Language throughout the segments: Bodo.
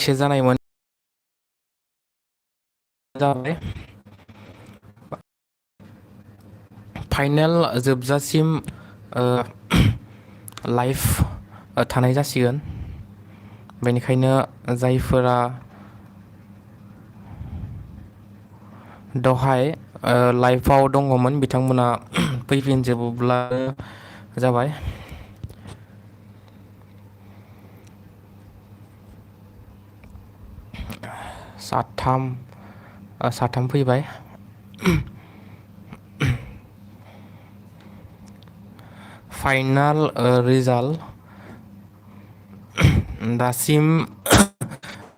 से जानायमोन जाबाय फाइनाल जोबजासिम लाइभ थानाय जासिगोन बेनिखायनो जायफोरा दहाय लाइभआव दङमोन बिथांमोना फैफिनजोबोब्ला जाबाय साथाम फैबाय फाइनाल रिजाल्ट दासिम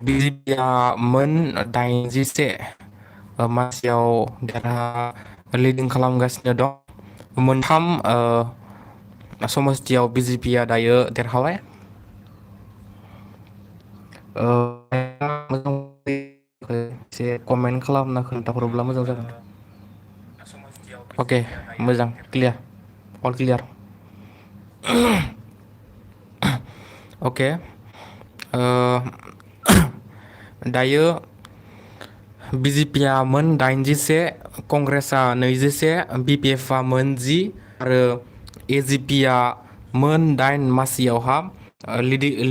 बिजेपिआ मोन 81 मासियाव लिडिं खालामगासिनो दं मोनथाम समस्तियाव बिजेपिआ दायो देरहाबाय एसे कमेन्ट खालामना खोन्थाहरोब्ला मोजां जागोन ओके मोजां क्लियार अल क्लियार ओके दायो बिजेपिआ मोन 81 कंग्रेसआ 21 बिपिएफआ मोन 10 आरो एजिपिआ मोन 8 मासियावहा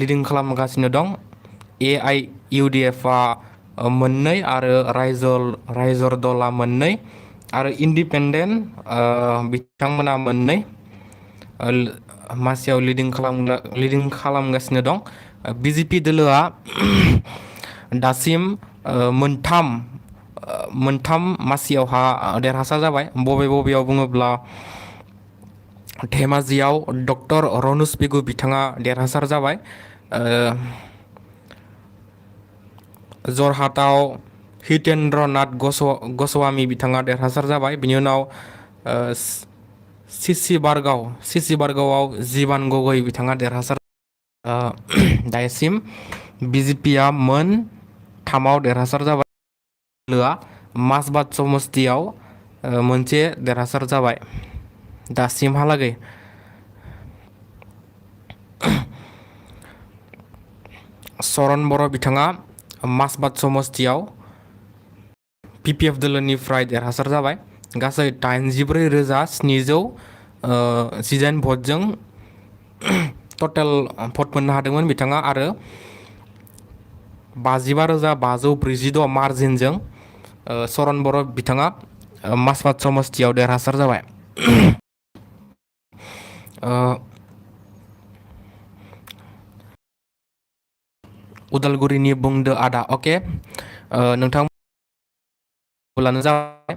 लिडिं खालामगासिनो दं एआइइउडिएफआ मोननै आरो रायजर दलआ मोननै आरो इन्डिपेन्डेन्ट बिथांमोना मोननै मासियाव लिडिं खालामगासिनो दं बिजेपि दोलोआ दासिम मोनथाम मासियावहा देरहासार जाबाय बबेयाव बुङोब्ला धेमाजियाव डक्टर रनुज पेगु बिथाङा देरहासार जाबाय जरहाटआव हितेन्द्र नाथ गस्वामी बिथाङा देरहासार जाबाय बिनि उनाव सिसि बारगावआव जीवन गगৈ बिथाङा देरहासार दासिम बिजेपिआ मोन 3 देरहासार जाबाय दोलोआ मासबाद समस्तियाव मोनसे देरहासार जाबाय दासिमहालागै सरन बर' बिथाङा मासबाद समस्तियाव पिपिएफ दोलोनिफ्राय देरहासार जाबाय गासै 84,719 भटजों टटेल भट मोननो हादोंमोन बिथाङा आरो 55,546 मार्जिनजों सरन बर' बिथाङा मासबाद समस्तियाव देरहासार जाबाय उदालगुरिनि बुंदो आदा ओके नोंथां जाबाय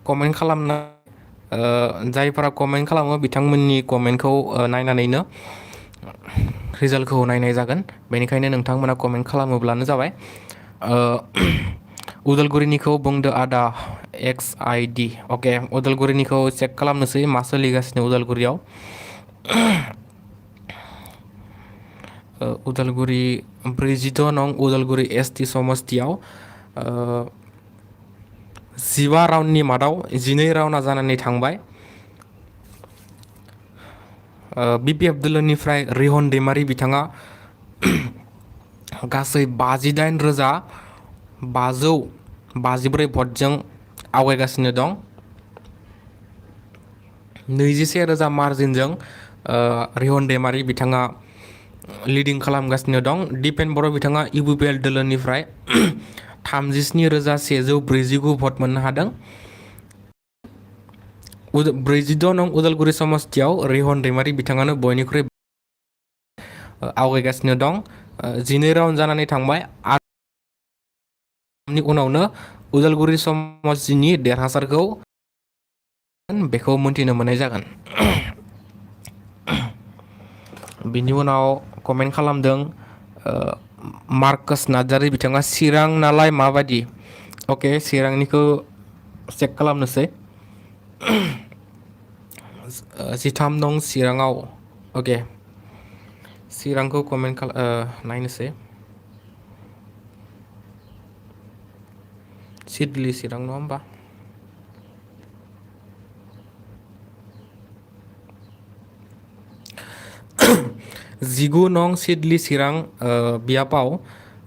कमेन्ट खालामना जायफोरा कमेन्ट खालामो बिथांमोननि कमेन्टखौ नायनानैनो रिजाल्टखौ नायनाय जागोन बेनिखायनो नोंथांमोना कमेन्ट खालामोब्लानो जाबाय उदालगुरिनिखौ बुंदो आदा XID ओके उदालगुरिनिखौ चेक खालामनोसै मा सोलिगासिनो उदालगुरियाव उदालगुरि 46 नं उदालगुरि ST समस्तियाव 15 राउन्डनि मादाव 12 राउन्डआ जानानै थांबाय बिपिएफ दोलोनिफ्राय रिहन दैमारि बिथाङा गासै 58,554 भटजों आवगायगासिनो दं 21,000 मार्जिनजों रिहन दैमारि बिथाङा लिडिं खालामगासिनो दं दिपेन बर' बिथाङा UPPL दोलोनिफ्राय 37,149 भट मोननो हादों 46 नं उदालगुरि समस्तियाव रिहन दैमारि बिथाङानो बयनिख्रुइ आवगायगासिनो दं 12 राउन्ड जानानै थांबाय आरो उनावनो उदालगुरि समस्तिनि देरहासारखौ बेखौ मोनथिनो मोननाय जागोन बिनि उनाव कमेन्ट खालामदों मार्कास नार्जारि बिथाङा चिरां नालाय माबायदि ओके चिरांनिखौ चेक खालामनोसै 13 नं चिराङाव ओके चिरांखौ कमेन्ट नायनोसै सिडली चिरां नङा होमबा जिगु नं सिडली चिरां बियाबाव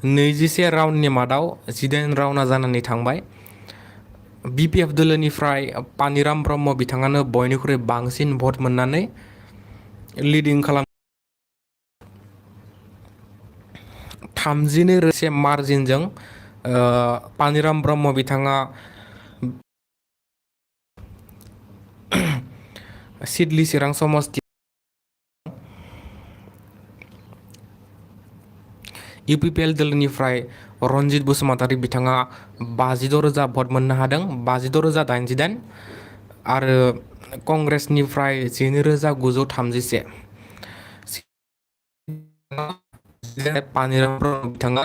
21 राउन्डनि मादाव 18 राउन्डआ जानानै थांबाय। BPF दोलोनिफ्राय पानिराम ब्रह्म बिथाङानो बयनिख्रुइ बांसिन भट मोननानै लिडिं खालाम 32% मार्जिनजों पानिराम ब्रह्म बिथाङा सिडली चिरां समस्ति UPPL दोलोनिफ्राय रनजित बसुमतारी बिथाङा 56,000 भट मोननो हादों 56,088 आरो कंग्रेसनिफ्राय 12,931 पानिराम ब्रह्म बिथाङा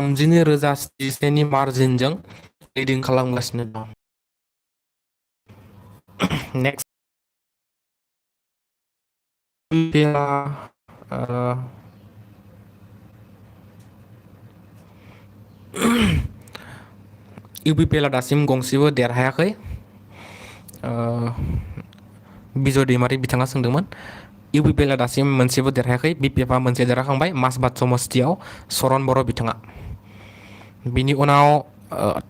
32,071 नि मार्जिनजों लिडिं खालामगासिनो दं। नेक्स्ट UPPL दासिम गंसेबो देरहायाखै। बिजय दैमारी बिथाङा सोंदोंमोन UPPL दासिम मोनसेबो देरहायाखै BPF मोनसे देरहाखांबाय मासबाद समस्तियाव सरन बर' बिथाङा। बिनि उनाव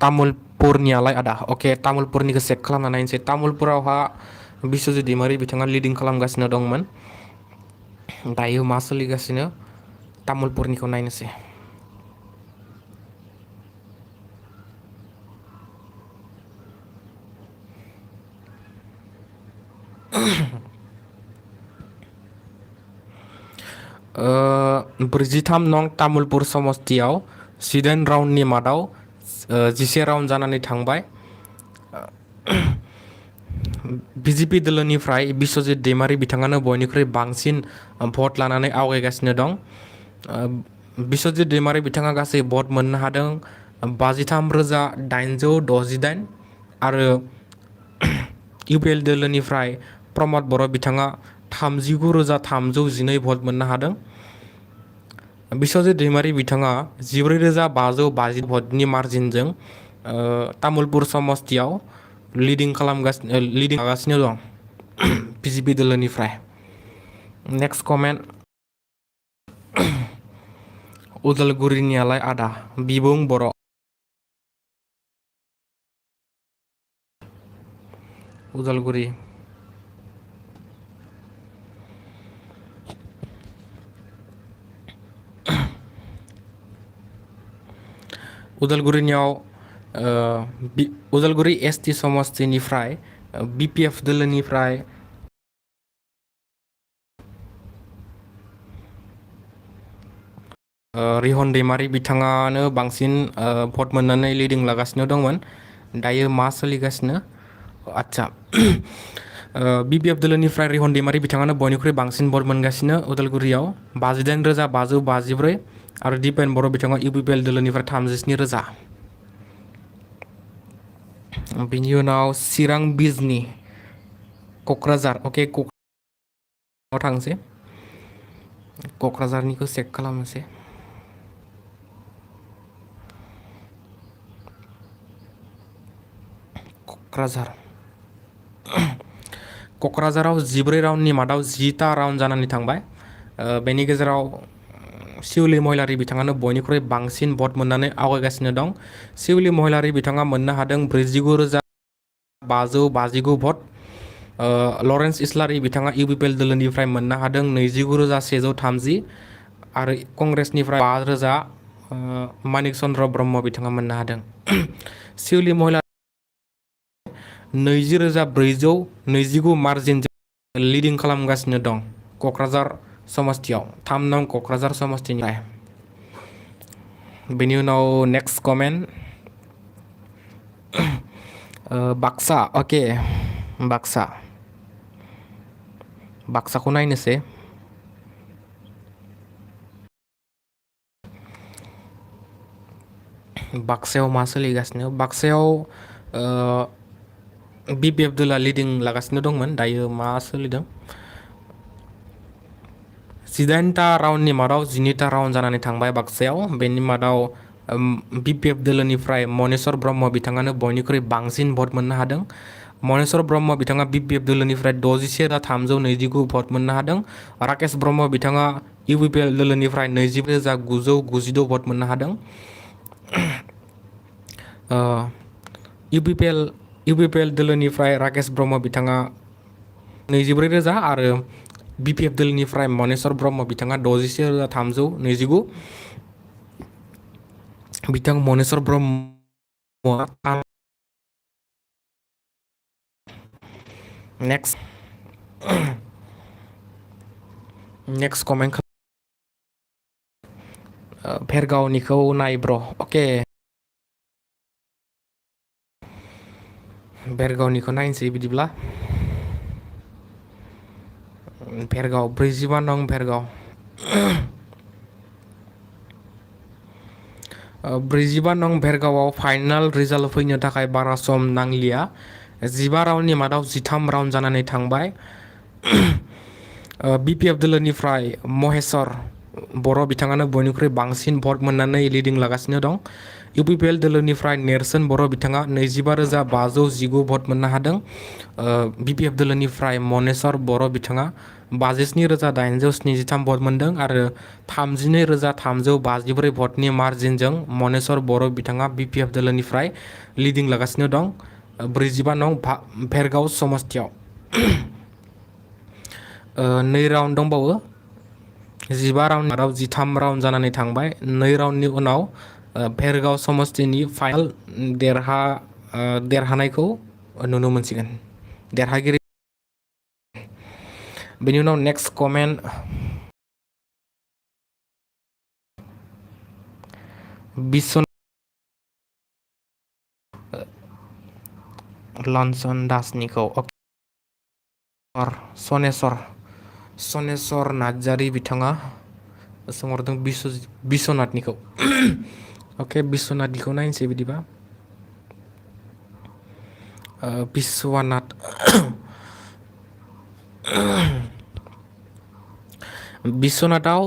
तामुलपुरनियालाय आदा अके तामुलपुरनिखौ चेक खालामना नायनोसै। तामुलपुरावहा बिश्वजित दैमारी बिथाङा लिडिं खालामगासिनो दंमोन। दायो मा सोलिगासिनो तामुलपुरनिखौ नायनोसै। ब्रैजिथाम नं तामुलपुर समस्तियाव 18 राउन्डनि मादाव 11 राउन्ड जानानै थांबाय। BJP दोलोनिफ्राय बिश्वजित दैमारी बिथाङानो बयनिख्रुइ बांसिन भट लानानै आवगायगासिनो दं। बिश्वजित दैमारी बिथाङा गासै भट मोननो हादों 53,868 आरो UPL दोलोनिफ्राय प्रमद बर' बिथाङा 39,312 भट मोननो हादों। बिश्वजित दैमारी बिथाङा 14,550 भटनि मार्जिनजों तामुलपुर समस्तियाव लिडिं लागासिनो दं BJP दोलोनिफ्राय। नेक्स्ट कमेन्ट उदालगुरिनियालाय आदा बिबुं बर' उदालगुरि उदालगुरिनियाव उदालगुरि ST समस्तिनिफ्राय BPF दोलोनिफ्राय रिहन दैमारी बिथाङानो बांसिन भट मोननानै लिडिं लागासिनो दंमोन। दायो मा सोलिगासिनो आच्छा BPF दोलोनिफ्राय रिहन दैमारी बिथाङानो बयनिख्रुइ बांसिन भट मोनगासिनो उदालगुरियाव 58,554 आरो दिपेन बर' बिथाङा UPPL दोलोनिफ्राय 37,000। बिनि उनाव चिरां बिजनि क'क्राझार अके क'क्राझाराव थांसै क'क्राझारनिखौ चेक खालामनोसै। क'क्राझाराव 14 राउन्डनि मादाव 10टा राउन्ड जानानै थांबाय। बेनि गेजेराव सिउलि महिलारी बिथाङानो बयनिख्रुइ बांसिन भट मोननानै आवगायगासिनो दं। सिउलि महिलारी बिथाङा मोननो हादों 49,559 भट। लरेन्स इस्लारी बिथाङा UPPL दोलोनिफ्राय मोननो हादों 29,130 आरो कंग्रेसनिफ्राय 5,000 मानिक चन्द्र ब्रह्म बिथाङा मोननो हादों। सिउलि महिलारी 20,429 मार्जिनजों लिडिं खालामगासिनो दं क'क्राझार समस्तियाव 3 नं क'क्राझार समस्तिनिफ्राय। बेनि उनाव नेक्स्ट कमेन्ट बाक्सा अके बाक्साखौ नायनोसै। बाक्सायाव मा सोलिगासिनो बाक्सायाव BPF दोला लिडिं लागासिनो दंमोन दायो मा सोलिदों 18टा राउन्डनि मादाव 12टा राउन्ड जानानै थांबाय बाक्सायाव। बेनि मादाव BPF दोलोनिफ्राय मनेस्वर ब्रह्म बिथाङानो बयनिख्रुइ बांसिन भट मोननो हादों मनेश्वर ब्रह्म बिथाङा BPF दोलोनिफ्राय 61,329 भट मोननो हादों। राकेश ब्रह्म बिथाङा UPPL दोलोनिफ्राय 20,992 भट मोननो हादों। UPPL दोलोनिफ्राय राकेश ब्रह्म बिथाङा 24,000 आरो BPF दोलोनिफ्राय मनेश्वर ब्रह्म बिथाङा 61,329। बिथां मनेश्वर ब्रह्मआ नेक्स्ट कमेन्ट भेरगावनिखौ नाय ब्र अके भेरगावनिखौ नायनोसै बिदिब्ला भेरगाव 45 नं भेरगाव 45 नं भेरगावआव फाइनाल रिजाल्ट फैनो थाखाय बारा सम नांलिया 15 राउन्डनि मादाव 13 राउन्ड जानानै थांबाय। BPF दोलोनिफ्राय महेश्वर बर' बिथाङानो बयनिख्रुइ बांसिन भट मोननानै लिडिं लागासिनो दं। UPPL दोलोनिफ्राय नेरसोन बर' बिथाङा 25,519 भट मोननो हादों। BPF दोलोनिफ्राय मनेश्वर बर' बिथाङा 57,873 भट मोनदों आरो 32,354 भटनि मार्जिनजों मनेश्वर बर' बिथाङा BPF दोलोनिफ्राय लिडिं लागासिनो दं 45 नं भेरगाव समस्तियाव। 2 राउन्ड दंबावो 15 राउन्ड मादाव 13 राउन्ड जानानै थांबाय। 2 राउन्डनि उनाव भेरगाव समस्तिनि फाइनाल देरहानायखौ नुनो मोनसिगोन देरहागिरि। बेनि उनाव नेक्स्ट कमेन्ट बिश्वनाथ लन्सन दासनिखौ सनेश्वर नार्जारि बिथाङा सोंहरदों बिश्वनाथनिखौ अके बिश्वनाथनिखौ नायनोसै बिदिबा बिश्वनाथाव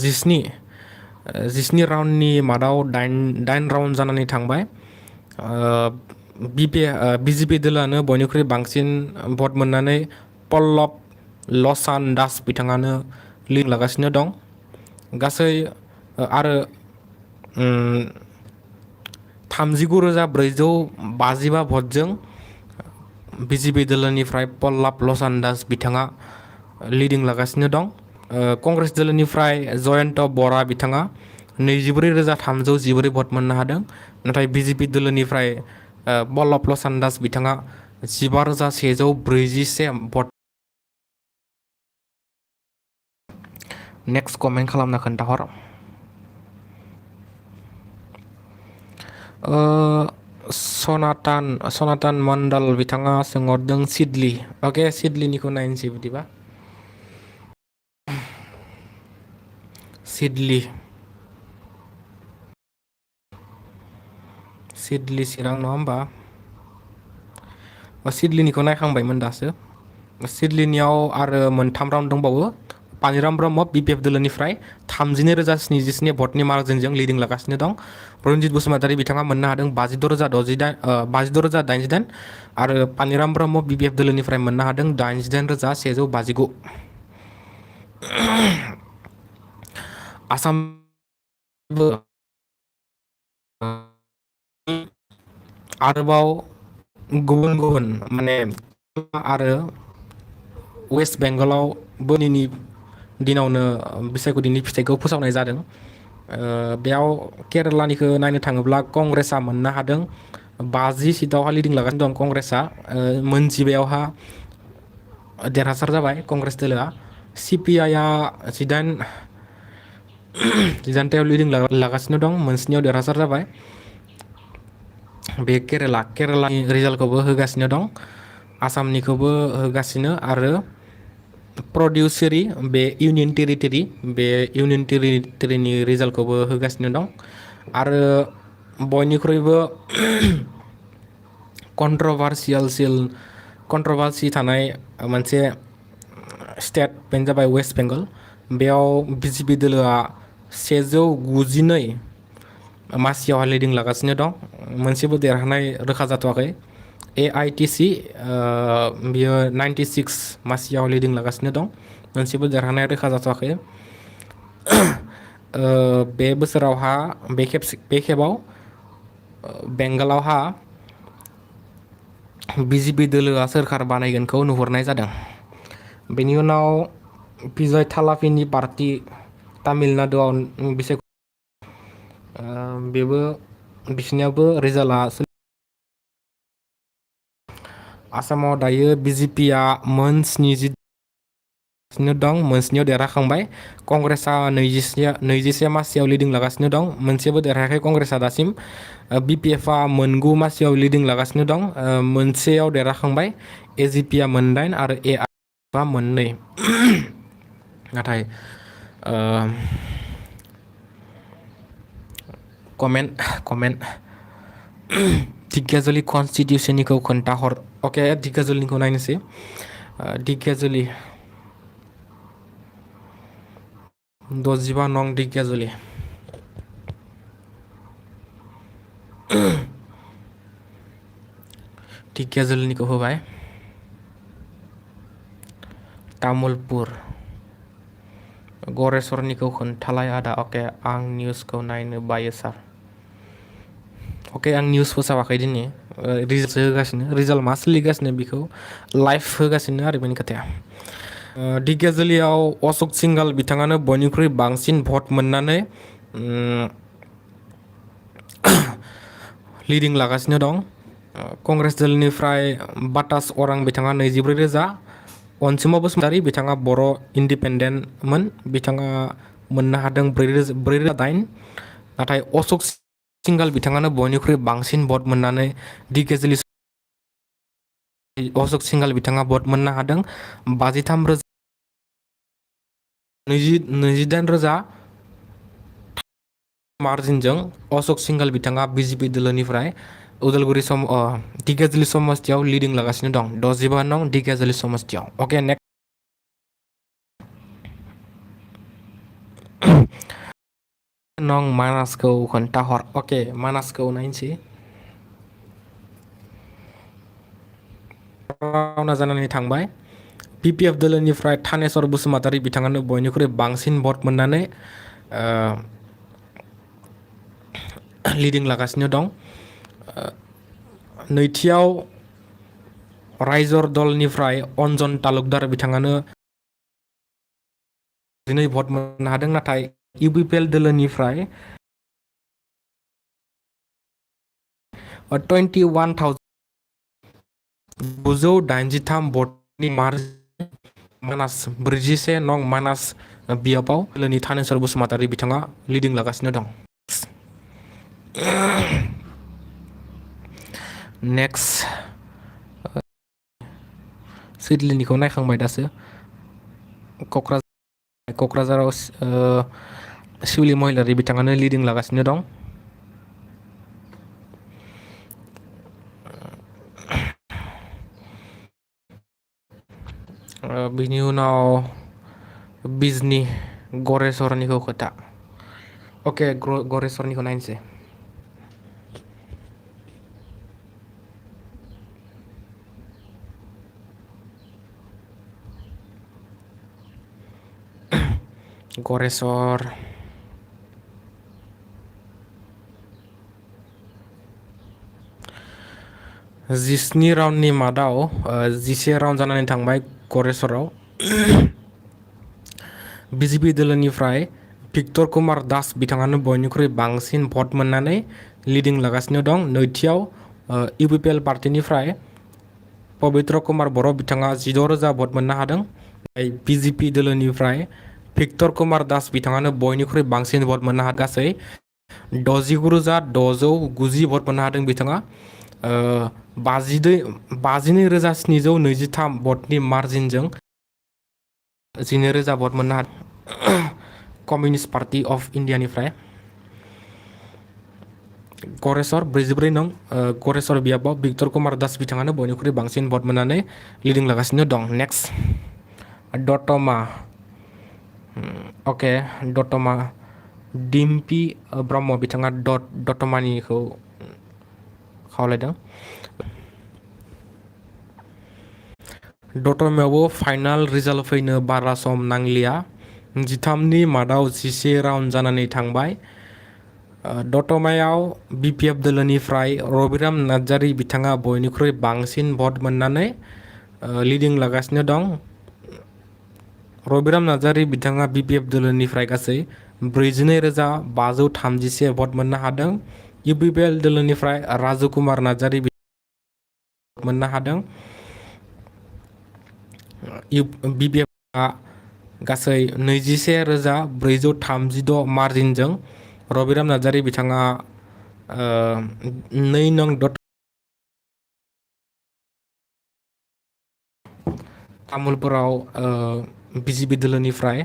17 राउन्डनि मादाव 8 राउन्ड जानानै थांबाय। BJP दोलोआनो बयनिख्रुइ बांसिन भट मोननानै पल्लब लसान दास बिथाङानो लिड लागासिनो दं। गासै आरो 39,455 भटजों BJP दोलोनिफ्राय पल्लब लसान दास बिथाङा लिडिं लागासिनो दं। कंग्रेस दोलोनिफ्राय जयन्त बरा बिथाङा 24,314 भट मोननो हादों। नाथाय BJP दोलोनिफ्राय पल्लब लसान दास बिथाङा 15,141 भट। नेक्स्ट कमेन्ट खालामना खोन्थाहर सनातन मण्डल बिथाङा सोंहरदों सिडली अके सिडलीनिखौ नायनोसै बिदिबा सिडली चिरां नङा होमबा सिडलीनिखौ नायखांबायमोन दासो। सिडलीनियाव आरो 3 राउन्ड दंबावो। पानिराम ब्रह्म BPF दोलोनिफ्राय 32,077 भटनि मार्जिनजों लिडिं लागासिनो दं। रन्जित बसुमतारी बिथाङा मोननो हादों 56,088 आरो पानिराम ब्रह्म BPF दोलोनिफ्राय मोननो हादों 88,159। आसाम आरोबाव गुबुन माने आरो वेस्ट बेंगलाव बोनिनि दिनावनो बिसायख'थिनि फिथाइखौ फोसावनाय जादों। बेयाव केरेलानिखौ नायनो थाङोब्ला कंग्रेसआ मोननो हादों 50 सिटावहा लिडिं लागासिनो दं कंग्रेसआ मोनजिबायावहा देरहासार जाबाय कंग्रेस दोलोआ। CPIआ 18 लिडिं लागासिनो दं 1 देरहासार जाबाय। बे केरेलानि रिजाल्टखौबो होगासिनो दं आसामनिखौबो होगासिनो आरो प्रडिउसारि बे इउनियन टेरिटरिनि रिजाल्टखौबो होगासिनो दं आरो बयनिख्रुइबो कन्ट्रभार्सि थानाय मोनसे स्टेट बेनो जाबाय वेस्ट बेंगल। बेयाव BJP दोलोआ 192 मासियावहाय लिडिं लागासिनो दं मोनसेबो देरहानाय रोखा जाथ'वाखै AITC बियो 96 मासियाव लिडिं लागासिनो दं मोनसेबो देरहानाय रोखा जाथ'वाखै बे बोसोरावहा बे खेबाव बेंगलावहा BJP दोलोआ सोरखार बानायगोनखौ नुहुरनाय जादों बेनि उनाव बिजय थालापिनि पार्टी तामिलनाडुआव बेबो बिसिनियाबो रिजाल्टआ आसामाव दायो BJPआ मोन 70 दं मोनस्नियाव देरहाखांबाय कंग्रेसआ 21 मासियाव लिडिं लागासिनो दं मोनसेबो देरहायाखै कंग्रेसआ दासिम BPFआ मोन9 मासियाव लिडिं लागासिनो दं मोनसेयाव देरहाखांबाय AGPआ मोन8 आरो AIFआ मोन2 नाथाय कमेन्ट ढेकियाजुलि कन्स्टिटिउसननिखौ खोन्थाहर अके ढेकियाजुलिनिखौ नायनोसै ढेकियाजुलि 65 नं ढेकियाजुलि ढेकियाजुलिनिखौ होबाय तामुलपुर गोरेस्वरनिखौ खोन्थालाय आदा अके आं निउसखौ नायनो बायो सार अके आं निउस फोसावाखै दिनै रिजाल्ट होगासिनो रिजाल्ट मा सोलिगासिनो बेखौ लाइभ होगासिनो आरो बेनि खोथाया ढेकियाजुलियाव अशोक सिंघाल बिथाङानो बयनिख्रुइ बांसिन भट मोननानै लिडिं लागासिनो दं कंग्रेस दोलनिफ्राय बाटास अरां बिथाङा 24,000 अनसुमा बसुमतारी बिथाङा बर' इन्डिपेन्डेन्टमोन बिथाङा मोननो हादों 4,008 नाथाय अशोक सिंघाल बिथाङानो बयनिख्रुइ बांसिन भट मोननानै ढेकियाजुलि अशोक सिंघाल बिथाङा भट मोननो हादों 28,000 मार्जिनजों अशोक सिंघाल बिथाङा BJP दोलोनिफ्राय उदालगुरि ढेकियाजुलि समस्तियाव लिडिं लागासिनो दं 65 नं ढेकियाजुलि समस्तियाव अके नेक्स्ट नं मानासखौ खोन्थाहर अके मानासखौ नायनोसै रावना जानानै थांबाय BPF दोलोनिफ्राय थानेश्वर बसुमतारी बिथाङानो बयनिख्रुइ बांसिन भट मोननानै लिडिं लागासिनो दं नैथियाव रायजर दलनिफ्राय अन्जन तालुकदार बिथाङानो दिनै भट मोननो हादों नाथाय UPPL दोलोनिफ्राय 21,983 भटनि मानास 41 नं मानास बियाबाव दोलोनि थानेश्वर बसुमतारी बिथाङा लिडिं लागासिनो दं नेक्स्ट सिडलिनिखौ नायखांबाय दासो क'क्राझाराव सिबि महिलारि बिथाङानो लिडिं लागासिनो दं बिनि उनाव बिजनि गरेस्वरनिखौ खोथा अके गरेस्वरनिखौ नायनोसै गरेस्वर 17 राउन्डनि मादाव 11 राउन्ड जानानै थांबाय गरेस्वराव BJP दोलोनिफ्राय भिक्टर कुमार दास बिथाङानो बयनिख्रुइ बांसिन भट मोननानै लिडिं लागासिनो दं नैथियाव UPPL पार्टीनिफ्राय पबित्र कुमार बर' बिथाङा 16,000 भट मोननो हादों BJP दोलोनिफ्राय भिक्टर कुमार दास बिथाङानो बयनिख्रुइ बांसिन भट मोननो हादों गासै 69,690 भट मोननो हादों बिथाङा 52,723 भटनि मार्जिनजों 12,000 भट मोननो हादों कमिउनिस्ट पार्टी अफ इन्डियानिफ्राय गरेस्वर 44 नं गरेस्वर बियाबाव भिक्टर कुमार दास बिथाङानो बयनिख्रुइ बांसिन भट मोननानै लिडिं लागासिनो दं नेक्स्ट दतमा अके दतमा डिम्पी ब्रह्म बिथाङा दतमानिखौ खावलायदों दतमायावबो फाइनाल रिजाल्ट फैनो बारा सम नांलिया 13नि मादाव 11 राउन्ड जानानै थांबाय। दतमायाव BPF दोलोनिफ्राय रबिराम नार्जारी बिथाङा बयनिख्रुइ बांसिन भट मोननानै लिडिं लागासिनो दं। रबिराम नार्जारी बिथाङा BPF दोलोनिफ्राय गासै 42,531 भट मोननो हादों। UPPL दोलोनिफ्राय राजु कुमार नार्जारी मोननो हादों। BPF गासै 21,436 मार्जिनजों रबिराम नार्जारी बिथाङा 2 नं तामुलपुराव BJP दोलोनिफ्राय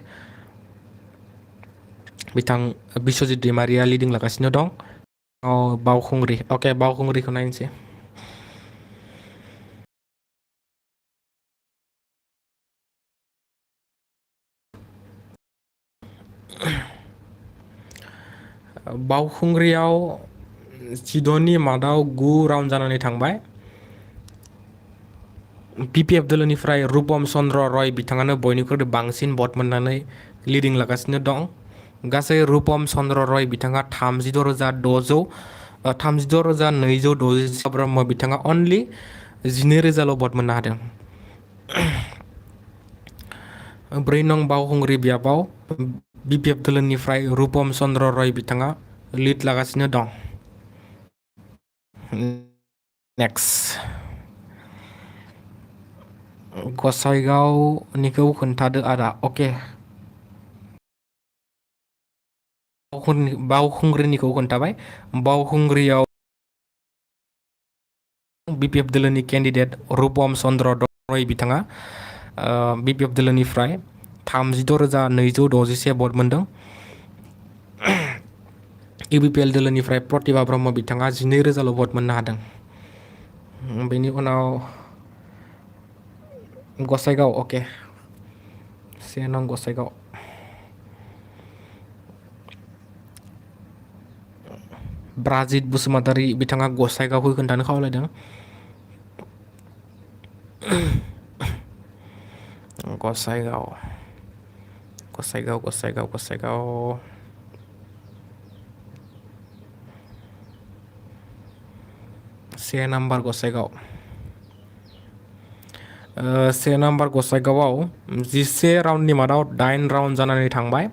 बिथां बिश्वजित दैमारिया लिडिं लागासिनो दं। बावखुंग्रि अके बावखुंग्रिखौ नायनोसै। बावखुंग्रियाव 14नि मादाव 9 राउन्ड जानानै थांबाय। BPF दोलोनिफ्राय रूपम चन्द्र रय बिथाङानो बयनिख्रुइ बांसिन भट मोननानै लिडिं लागासिनो दं। गासै रूपम चन्द्र रय बिथाङा 36,260 ब्रह्म बिथाङा अनलि 12,000 भट मोननो हादों। 4 नं बावखुंग्रि बियाबाव BPF दोलोनिफ्राय रूपम चन्द्र रय बिथाङा लिड लागासिनो दं। नेक्स्ट गसाइगावनिखौ खोन्थादो आदा। अके बावखुंग्रिनिखौ खोन्थाबाय। बावखुंग्रियाव BPF दोलोनि केन्डिडेट रूपम चन्द्र रय बिथाङा BPF दोलोनिफ्राय 36,261 भट मोनदों। UPPL दोलोनिफ्राय प्रतिभा ब्रह्म बिथाङा 12,000 भट मोननो हादों। बेनि उनाव गसाइगाव अके 1 नं गसाइगाव ब्राजित बसुमतारी बिथाङा गसाइगावखौ खोन्थानो खावलायदों। गसाइगाव 1 नाम्बार गसाइगाव 1 नाम्बार गसाइगावआव 11 राउन्डनि मादाव 8 राउन्ड जानानै थांबाय।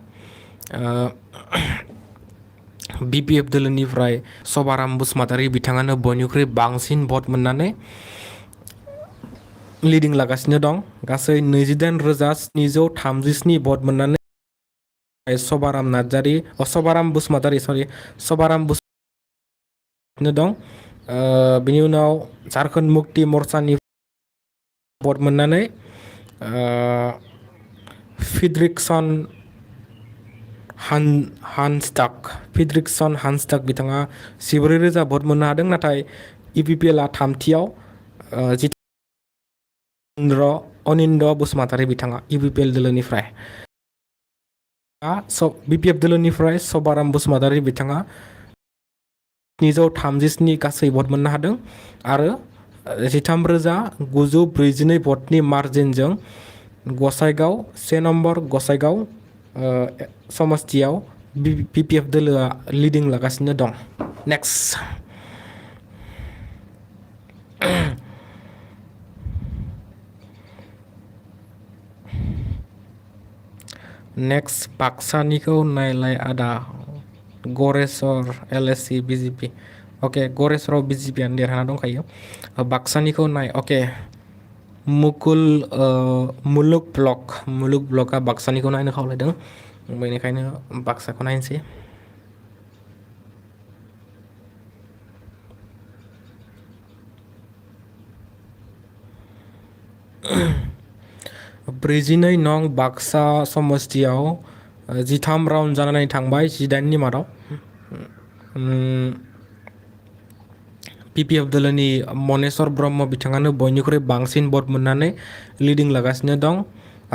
BPF दोलोनिफ्राय सभाराम बसुमतारी बिथाङानो बयनिख्रुइ बांसिन भट मोननानै लिडिं लागासिनो दं। गासै 28,737 भट मोननानै सभाराम बसुमतारी दं। बिनि उनाव झारखन्ड मुक्ति मोर्चानि भट मोननानै फिड्रिकसन हान्सटाक बिथाङा 14,000 भट मोननो हादों। नाथाय UPPLआ थामथियाव अनिन्द बसुमतारी बिथाङा UPPL दोलोनिफ्राय BPF दोलोनिफ्राय सभाराम बसुमतारी बिथाङा 737 गासै भट मोननो हादों आरो 13,942 भटनि मार्जिनजों गसाइगाव 1 नम्बर गसाइगाव समस्तियाव BPF दोलोआ लिडिं लागासिनो दं। नेक्स्ट बाक्सानिखौ नायलाय आदा। गरेस्वर LSC BJP अके गरेस्वराव BJPआनो देरहाना दंखायो। बाक्सानिखौ नाय अके मुलुग ब्लकआ बाक्सानिखौ नायनो खावलायदों। बेनिखायनो बाक्साखौ नायनोसै। ब्रैजिनै नं बाक्सा समस्तियाव 13 राउन्ड जानानै थांबाय 18नि मादाव। PPF दोलोनि मनेश्वर ब्रह्म बिथाङानो बयनिख्रुइ बांसिन भट मोननानै लिडिं लागासिनो दं।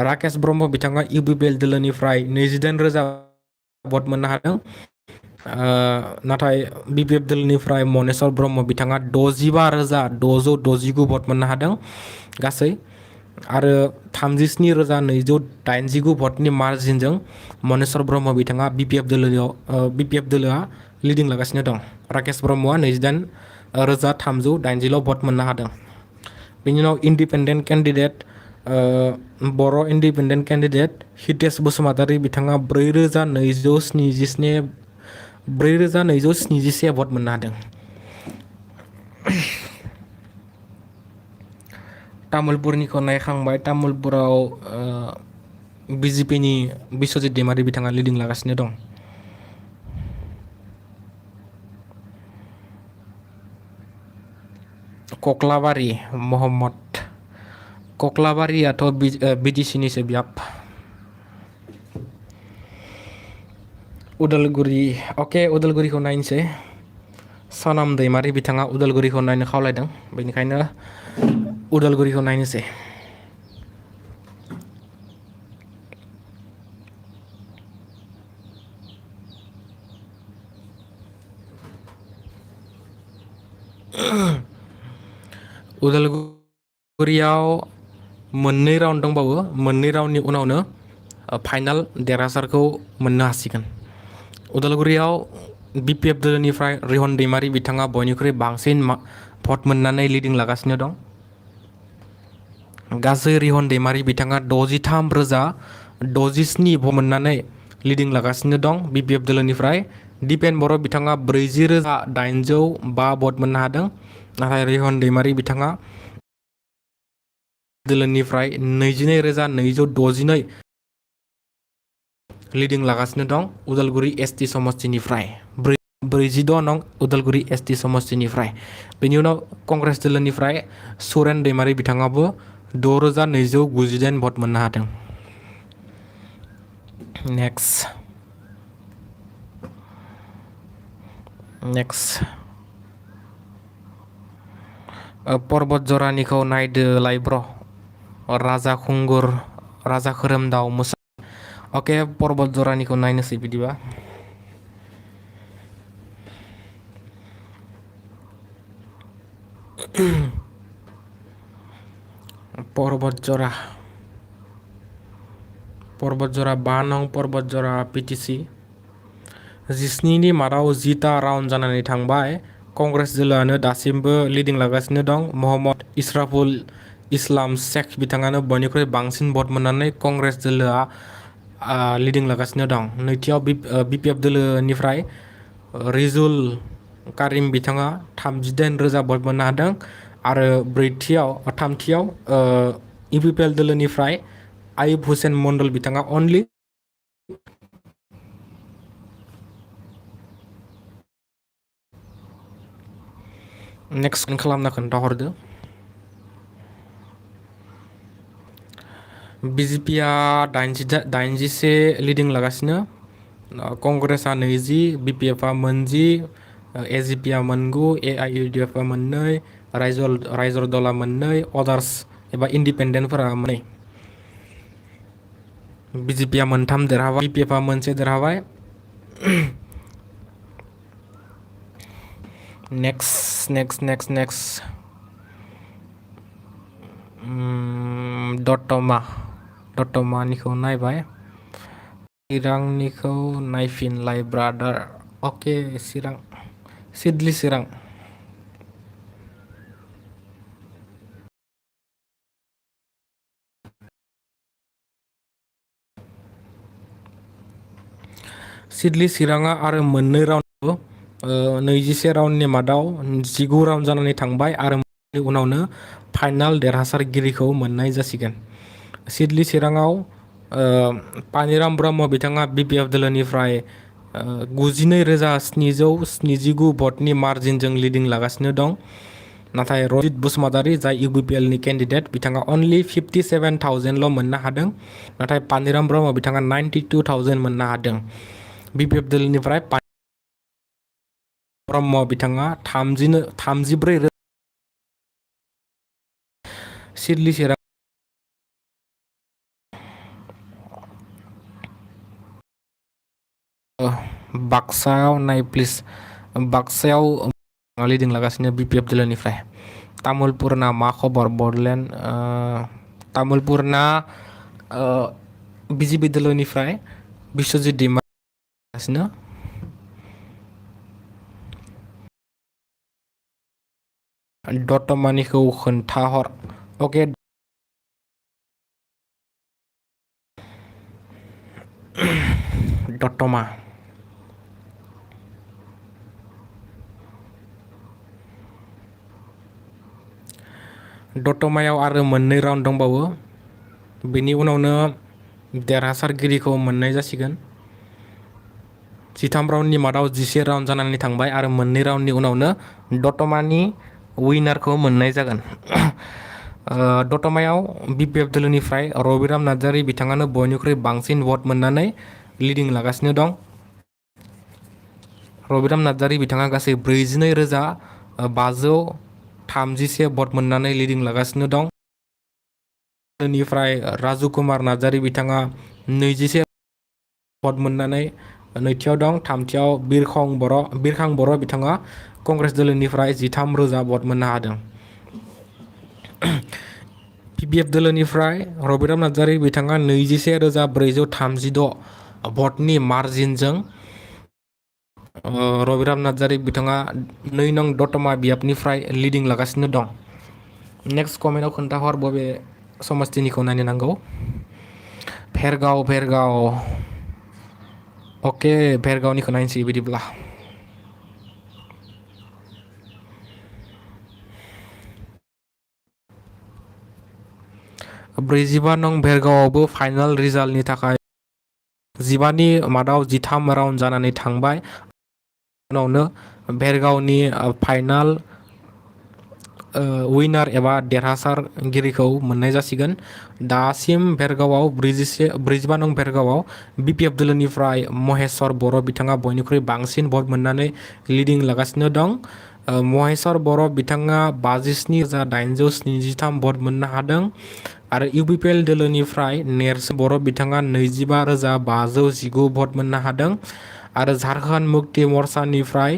राकेश ब्रह्म बिथाङा UPPL दोलोनिफ्राय 28,000 भट मोननो हादों। नाथाय BPF दोलोनिफ्राय मनेश्वर ब्रह्म बिथाङा 65,669 भट मोननो हादों। गासै आरो 37,289 भटनि मार्जिनजों मनेश्वर ब्रह्म बिथाङा बिपिएफ दोलोआ लिडिं लागासिनो दं। राकेश ब्रह्मआ 28,380 भट मोननो हादों। बेनि उनाव इन्डिपेन्डेन्ट केन्डिडेट बर' इन्डिपेन्डेन्ट केन्डिडेट हितेश बसुमतारी बिथाङा 4,277 भट मोननो हादों। तामुलपुरनिखौ नायखांबाय। तामुलपुराव बिजेपिनि बिश्वजित दैमारी बिथाङा लिडिं लागासिनो दं। कक्लाबारि मोहम्मद कक्लाबारियाथ' बिटिसिनिसो बियाब। उदालगुरि अके उदालगुरिखौ नायनोसै। सनाम दैमारी बिथाङा उदालगुरिखौ नायनो खावलायदों, बेनिखायनो उदालगुरिखौ नायनोसै। उदालगुरियाव मोननै राउन्ड दंबावो। मोननै राउन्डनि उनावनो फाइनाल देरहासारखौ मोननो हासिगोन। उदालगुरियाव बिपिएफ दोलोनिफ्राय रिहन दैमारी बिथाङा बयनिख्रुइ बांसिन भट मोननानै लिडिं लागासिनो दं। गासै रिहन दैमारी बिथाङा 63,067 भट मोननानै लिडिं लागासिनो दं बिपिएफ दोलोनिफ्राय। दिपेन बर' बिथाङा 40,805 भट मोननो हादों। नाथाय रिहन दैमारी बिथाङा दोलोनिफ्राय 22,262 लिडिं लागासिनो दं उदालगुरि एसटि समष्टिनिफ्राय। 46 नं उदालगुरि एसटि समष्टिनिफ्राय। बेनि उनाव कंग्रेस दोलोनिफ्राय सुरेन दैमारी बिथाङाबो 6,298 भट मोननो हादों। नेक्स्ट पर्बत जरानिखौ नायदोलाय ब्र'। राजा खुंगुर, राजा खोरोमदाव मुसा। अके पर्बत जरानिखौ नायनोसै बिदिबा। पर्बत जरा 5 नं पर्बत जरा पिटिसि। 17नि मादाव 10टा राउन्ड जानानै थांबाय। कंग्रेस दोलोआनो दासिमबो लिडिं लागासिनो दं। मोहम्मद इस्राफुल इस्लाम शेख बिथाङानो बयनिख्रुइ बांसिन भट मोननानै कंग्रेस दोलोआ लिडिं लागासिनो दं। नैथियाव बिपिएफ दोलोनिफ्राय रिजुल कारिम बिथाङा 38,000 भट मोननो हादों। आरो थामथियाव इउपिपिएल दोलोनिफ्राय आयुब हुसेन मन्डल बिथाङा अनलि नेक्स्ट खालामना खोन्थाहरदो। बिजेपिआ 81 लिडिं लागासिनो। कंग्रेसआ 20, बिपिएफआ 40, एजिपिआ 9, एआइइउडिएफआ 2, रायजर दला 2, अदार्स एबा इन्डिपेन्डेन्टफोरा 2। बिजेपिआ 3 देरहाबाय, बिपिएफआ 1 देरहाबाय। नेक्स्ट दतमानिखौ नायबाय। चिरांनिखौ नायफिनलाय ब्रादार। अके चिरां सिडली चिरां। सिडली चिराङा आरो मोननै राउन्ड 21 राउन्डनि मादाव 19 राउन्ड जानानै थांबाय आरो उनावनो फाइनाल देरहासारगिरिखौ मोननाय जासिगोन। सिडली चिराङाव पानिराम ब्रह्म बिथाङा बिपिएफ दोलोनिफ्राय 92,779 भटनि मार्जिनजों लिडिं लागासिनो दं। नाथाय रजित बसुमतारी जाय इउपिपिएलनि केन्डिडेट बिथाङा अनलि 57,000ल' मोननो हादों। नाथाय पानिराम ब्रह्म बिथाङा 92,000 मोननो हादों। बिपिएफ दोलोनिफ्राय ब्रह्म बिथाङा 34,000। सिडली चिरां बाक्सायाव नाय प्लिज। बाक्सायाव लिडिं लागासिनो बिपिएफ दोलोनिफ्राय। तामुलपुरना मा खबर बडलेण्ड तामुलपुरना BJP दोलोनिफ्राय बिश्वजित दैमारिनो दतमानिखौ खोन्थाहर। ओके दतमा दतमायाव आरो मोननै राउन्ड दंबावो बेनि उनावनो देरहासारगिरिखौ मोननाय जासिगोन। 13 राउन्डनि मादाव 11 राउन्ड जानानै थांबाय आरो मोननै राउन्डनि उनावनो दतमानि उइनारखौ मोननाय जागोन। दतमायाव BPF दोलोनिफ्राय रबिराम नार्जारी बिथाङानो बयनिख्रुइ बांसिन भट मोननानै लिडिं लागासिनो दं। रबिराम नार्जारी बिथाङा गासै 42,531 भट मोननानै लिडिं लागासिनो दं। दोलोनिफ्राय राजु कुमार नार्जारी बिथाङा 21 भट मोननानै नैथियाव दं। थामथियाव बिरखां बर' बिथाङा कंग्रेस दोलोनिफ्राय 13,000 भट मोननो हादों। PPF दोलोनिफ्राय रबिराम नार्जारी बिथाङा 21,436 भटनि मार्जिनजों रबिराम नार्जारी बिथाङा 2 नं दतमा बियाबनिफ्राय लिडिं लागासिनो दं। नेक्स्ट कमेन्टआव खोन्थाहर बबे समस्तिनिखौ नायनो नांगौ। भेरगाव अके भेरगावनिखौ नायनोसै बिदिब्ला। ब्रैजिबा नं भेरगावआवबो फाइनाल रिजाल्टनि थाखाय 15नि मादाव 13 राउन्ड जानानै थांबाय। उनावनो भेरगावनि फाइनाल उइनार एबा देरहासारगिरिखौ मोननाय जासिगोन। दासिम भेरगावआव 45 नं भेरगावआव BPF दोलोनिफ्राय महेश्वर बर' बिथाङा बयनिख्रुइ बांसिन भट मोननानै लिडिं लागासिनो दं। महेश्वर बर' बिथाङा 57,873 भट मोननो हादों आरो UPPL दोलोनिफ्राय नेर्सोन बर' बिथाङा 25,519 भट मोननो हादों आरो झारखन्ड मुक्ति मर्चानिफ्राय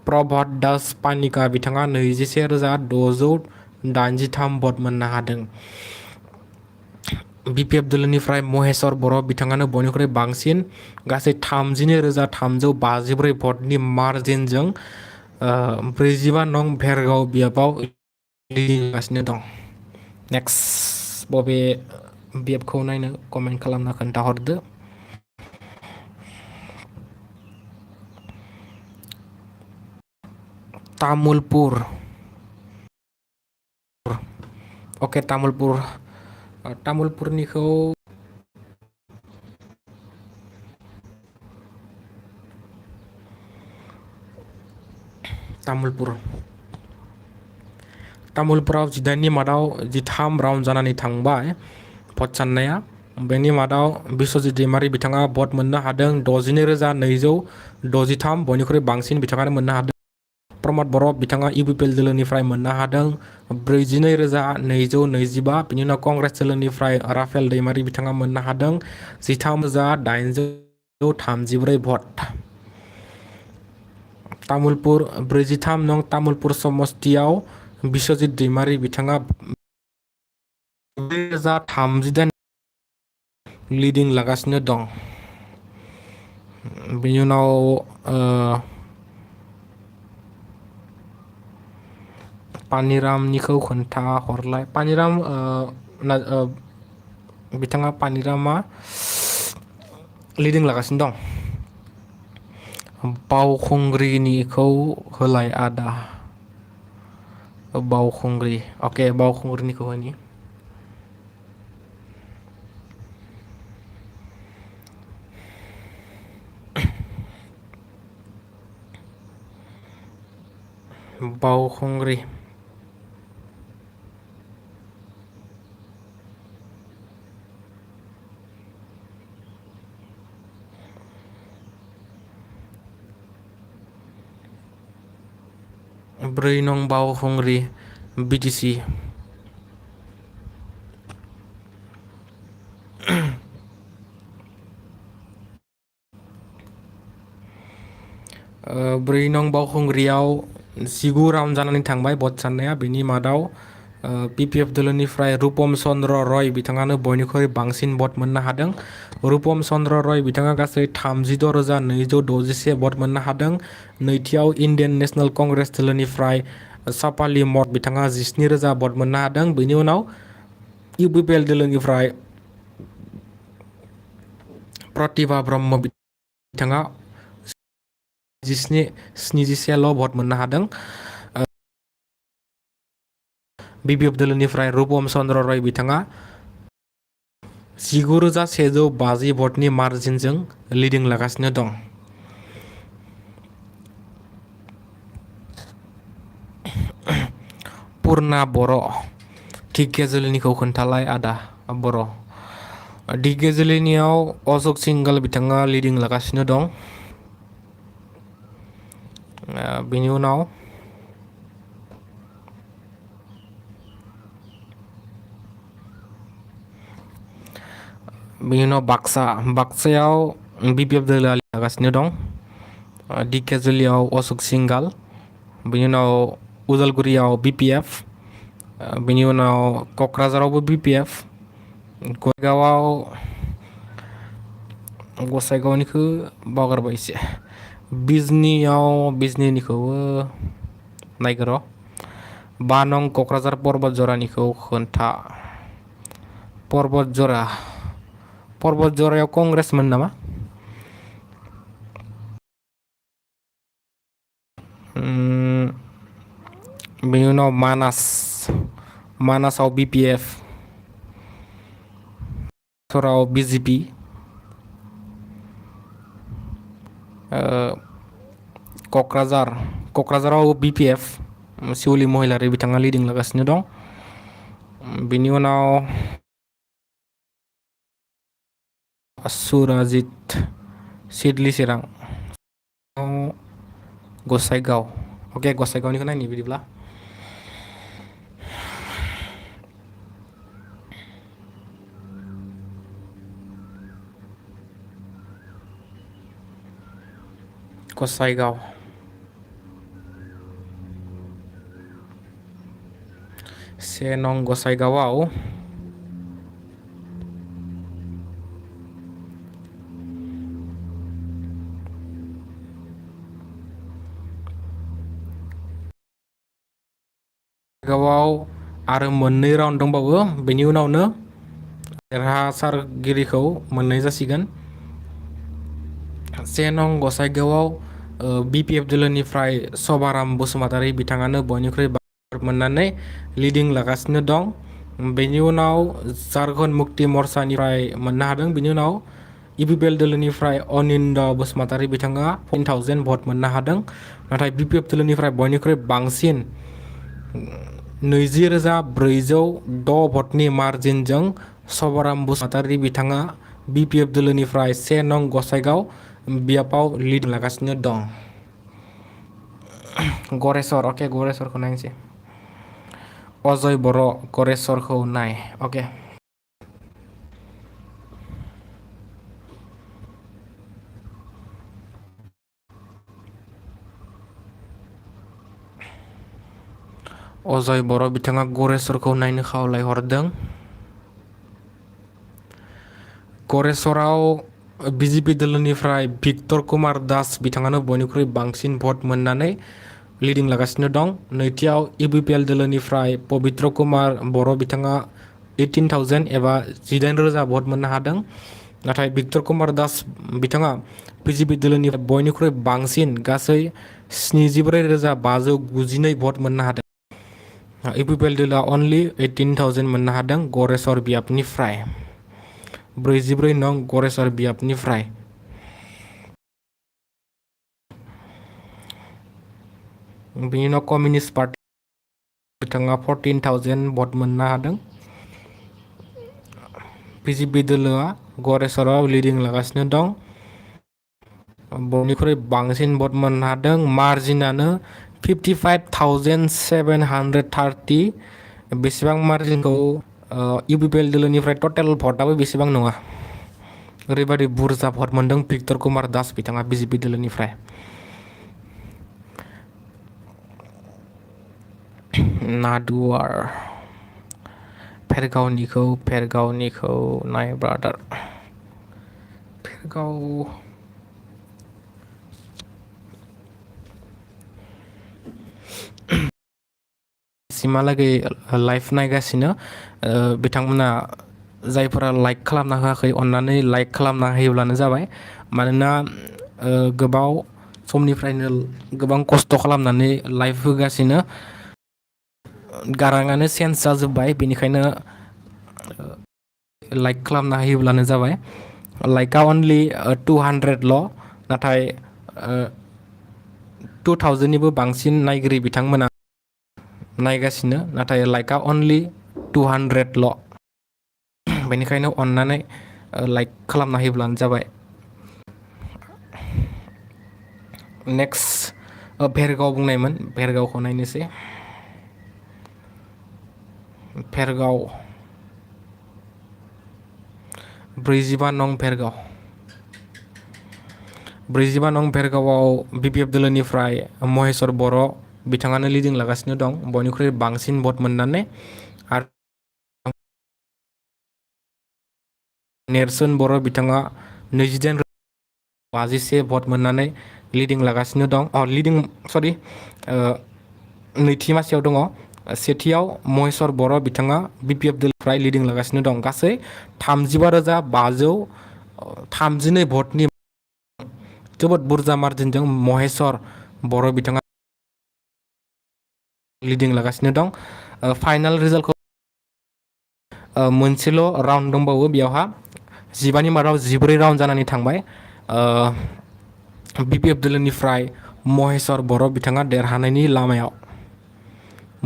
प्रभात दास पानिका बिथाङा 21,683 भट मोननो हादों। BPF दोलोनिफ्राय महेश्वर बर' बिथाङानो बयनिख्रुइ बांसिन गासै 32,354 भटनि मार्जिनजों 45 नं भेरगाव बियाबाव लिडिंगासिनो दं। नेक्स्ट बबे बिएफखौ नायनो कमेन्ट खालामना खोन्थाहरदो। तामुलपुर ओके तामुलपुरनिखौ तामुलपुराव 18नि मादाव 13 राउन्ड जानानै थांबाय भट साननाया। बेनि मादाव बिश्वजित दैमारी बिथाङा भट मोननो हादों 62,263 बयनिख्रुइ बांसिन बिथाङानो मोननो हादों। प्रमद बर' बिथाङा UPPL दोलोनिफ्राय मोननो हादों 42,225। बिनि उनाव कंग्रेस दोलोनिफ्राय राफेल दैमारी बिथाङा मोननो हादों 13,834 भट। तामुलपुर 43 नं तामुलपुर समस्तियाव बिश्वजित दैमारी बिथाङा 2,038 लिडिं लागासिनो दं। बिनि उनाव पानिरामनिखौ खोन्थाहरलाय। पानिराम बिथाङा पानिरामा लिडिं लागासिनो दं। बावखुंग्रिनिखौ होलाय आदा। बावखुंग्रि अके बावखुंग्रिनिखौ होनि। बावखुंग्रि ब्रै नं बावखुंग्रि BTC ब्रै नं बावखुंग्रियाव 19 राउन्ड जानानै थांबाय भट साननाया। बेनि मादाव BPF दोलोनिफ्राय रूपम चन्द्र रय बिथाङानो बयनिख्रुइ बांसिन भट मोननो हादों। रूपम चन्द्र रय बिथाङा गासै 36,261 भट मोननो हादों। नैथियाव इन्डियान नेशनेल कंग्रेस दोलोनिफ्राय सापाली मठ बिथाङा 17,000 भट मोननो हादों। बेनि उनाव UPPL दोलोनिफ्राय प्रतिभा ब्रह्म बिथाङा 77 भट मोननो हादों। BPF दोलोनिफ्राय रूपम चन्द्र रय बिथाङा 19,150 भटनि मार्जिनजों लिडिं लागासिनो दं। पुर्ना बर' ढेकियाजुलिनिखौ खोन्थालाय आदा बर'। ढेकियाजुलिनियाव अशोक सिंघल बिथाङा लिडिं लागासिनो दं। बेनि उनाव बाक्सायाव BPF दोलोआ लागासिनो दं। ढेकियाजुलियाव अशोक सिंघल, बेनि उनाव उदालगुरियाव BPF, बेनि उनाव क'क्राझारावबो BPF, गसाइगावनिखौ बावगारबाय एसे, बिजनीनिखौबो नायगोर'। 5 नं क'क्राझार पर्बत जरानिखौ खोन्था। पर्बत जरायाव कंग्रेसमोन नामा? बेनि उनाव मानासाव BPF, सराव BJP, क'क्राझाराव BPF, सिबि महिलारि बिथाङा लिडिं लागासिनो दं। बेनि उनाव सुराजित सिडली चिरां, गसाइगाव। अके, गसाइगावनिखौ नायनि बिदिब्ला। गसाइगाव, से नं गसाइगावआव आरो मोननै राउन्ड दंबावो। बेनि उनावनो देरहासारगिरिखौ मोननाय जासिगोन। 1 नं गसाइगावआव BPF दोलोनिफ्राय सभाराम बसुमतारी बिथाङानो बयनिख्रुइ भट मोननानै लिडिं लागासिनो दं। बेनि उनाव झारखन्ड मुक्ति मर्चानिफ्राय मोननो हादों। बेनि उनाव UPPL दोलोनिफ्राय अनिन्द बसुमतारी बिथाङा 14,000 भट मोननो हादों। नाथाय BPF दोलोनिफ्राय बयनिख्रुइ बांसिन 20,406 भटनि मार्जिनजों सभाराम बसुमतारी बिथाङा BPF दोलोनिफ्राय 1 नं गसाइगाव बियापाव लिड लागासिनो दं। गरेस्वर, अके, गरेस्वरखौ नायनोसै। अजय बर' गरेस्वरखौ नाय। अके, अजय बर' बिथाङा गरेस्वरखौ नायनो खावलायहरदों। गरेस्वराव BJP दोलोनिफ्राय भिक्टर कुमार दास बिथाङानो बयनिख्रुइ बांसिन भट मोननानै लिडिं लागासिनो दं। नैथियाव UPPL दोलोनिफ्राय पबित्र कुमार बर' बिथाङा 18,000 एबा 18,000 भट मोननो हादों। नाथाय भिक्टर कुमार दास बिथाङा BJP दोलोनिफ्राय बयनिख्रुइ बांसिन गासै 74,592 भट मोननो हादों। UPPL दोलोआ अनलि 18,000 मोननो हादों गरेस्वर बियाबनिफ्राय। 44 नं गरेस्वर बियाबनिफ्राय। बेनि उनाव कमिउनिस्ट पार्टि बिथाङा 14,000 भट मोननो हादों। BJP दोलोआ गरेस्वराव लिडिं लागासिनो दं। बयनिख्रुइ बांसिन भट मोननो हादों। मार्जिनानो 55,730। बेसेबां मार्जिनखौ UPPL दोलोनिफ्राय टटेल भटआबो बेसेबां नङा। ओरैबायदि बुरजा भट मोनदों भिक्टर कुमार दास बिथाङा BJP दोलोनिफ्राय। नादुवार, भेरगावनिखौ नाय ब्रादार भेरगाव सिमहालागै लाइभ नायगासिनो बिथांमोना जायफोरा लाइक खालामना होआखै अन्नानै लाइक खालामना होयोब्लानो जाबाय मानोना गोबाव समनिफ्रायनो गोबां खस्थ' खालामनानै लाइभ होगासिनो गाराङानो चेन्ज जाजोब्बाय बेनिखायनो लाइक खालामना होयोब्लानो जाबाय लाइकआ अनलि 200ल' नाथाय 2000निबो बांसिन नायगिरि बिथांमोना नायगासिनो नाथाय लाइकआ अनलि 200ल' बेनिखायनो अन्नानै लाइक खालामना होयोब्लानो जाबाय नेक्स्ट भेरगाव बुंनायमोन भेरगावखौ नायनोसै भेरगाव 45 नं भेरगाव 45 नं भेरगावआव BPF दोलोनिफ्राय महेश्वर बर' बिथाङानो लिडिं लागासिनो दं बयनिख्रुइ बांसिन भट मोननानै आरो नेरसोन बर' बिथाङा 28,051 भट मोननानै लिडिं लागासिनो दं नैथि मासियाव दङ सेथियाव महेश्वर बर' बिथाङा BPF दोलोनिफ्राय लिडिं लागासिनो दं गासै 35,532 भटनि जोबोद बुरजा मार्जिनजों महेश्वर बर' बिथाङा लिडिं लागासिनो दं फाइनाल रिजाल्टखौ मोनसेल' राउन्ड दंबावो बेयावहा 15नि मादाव 14 राउन्ड जानानै थांबाय BPF दोलोनिफ्राय महेश्वर बर' बिथाङा देरहानायनि लामायाव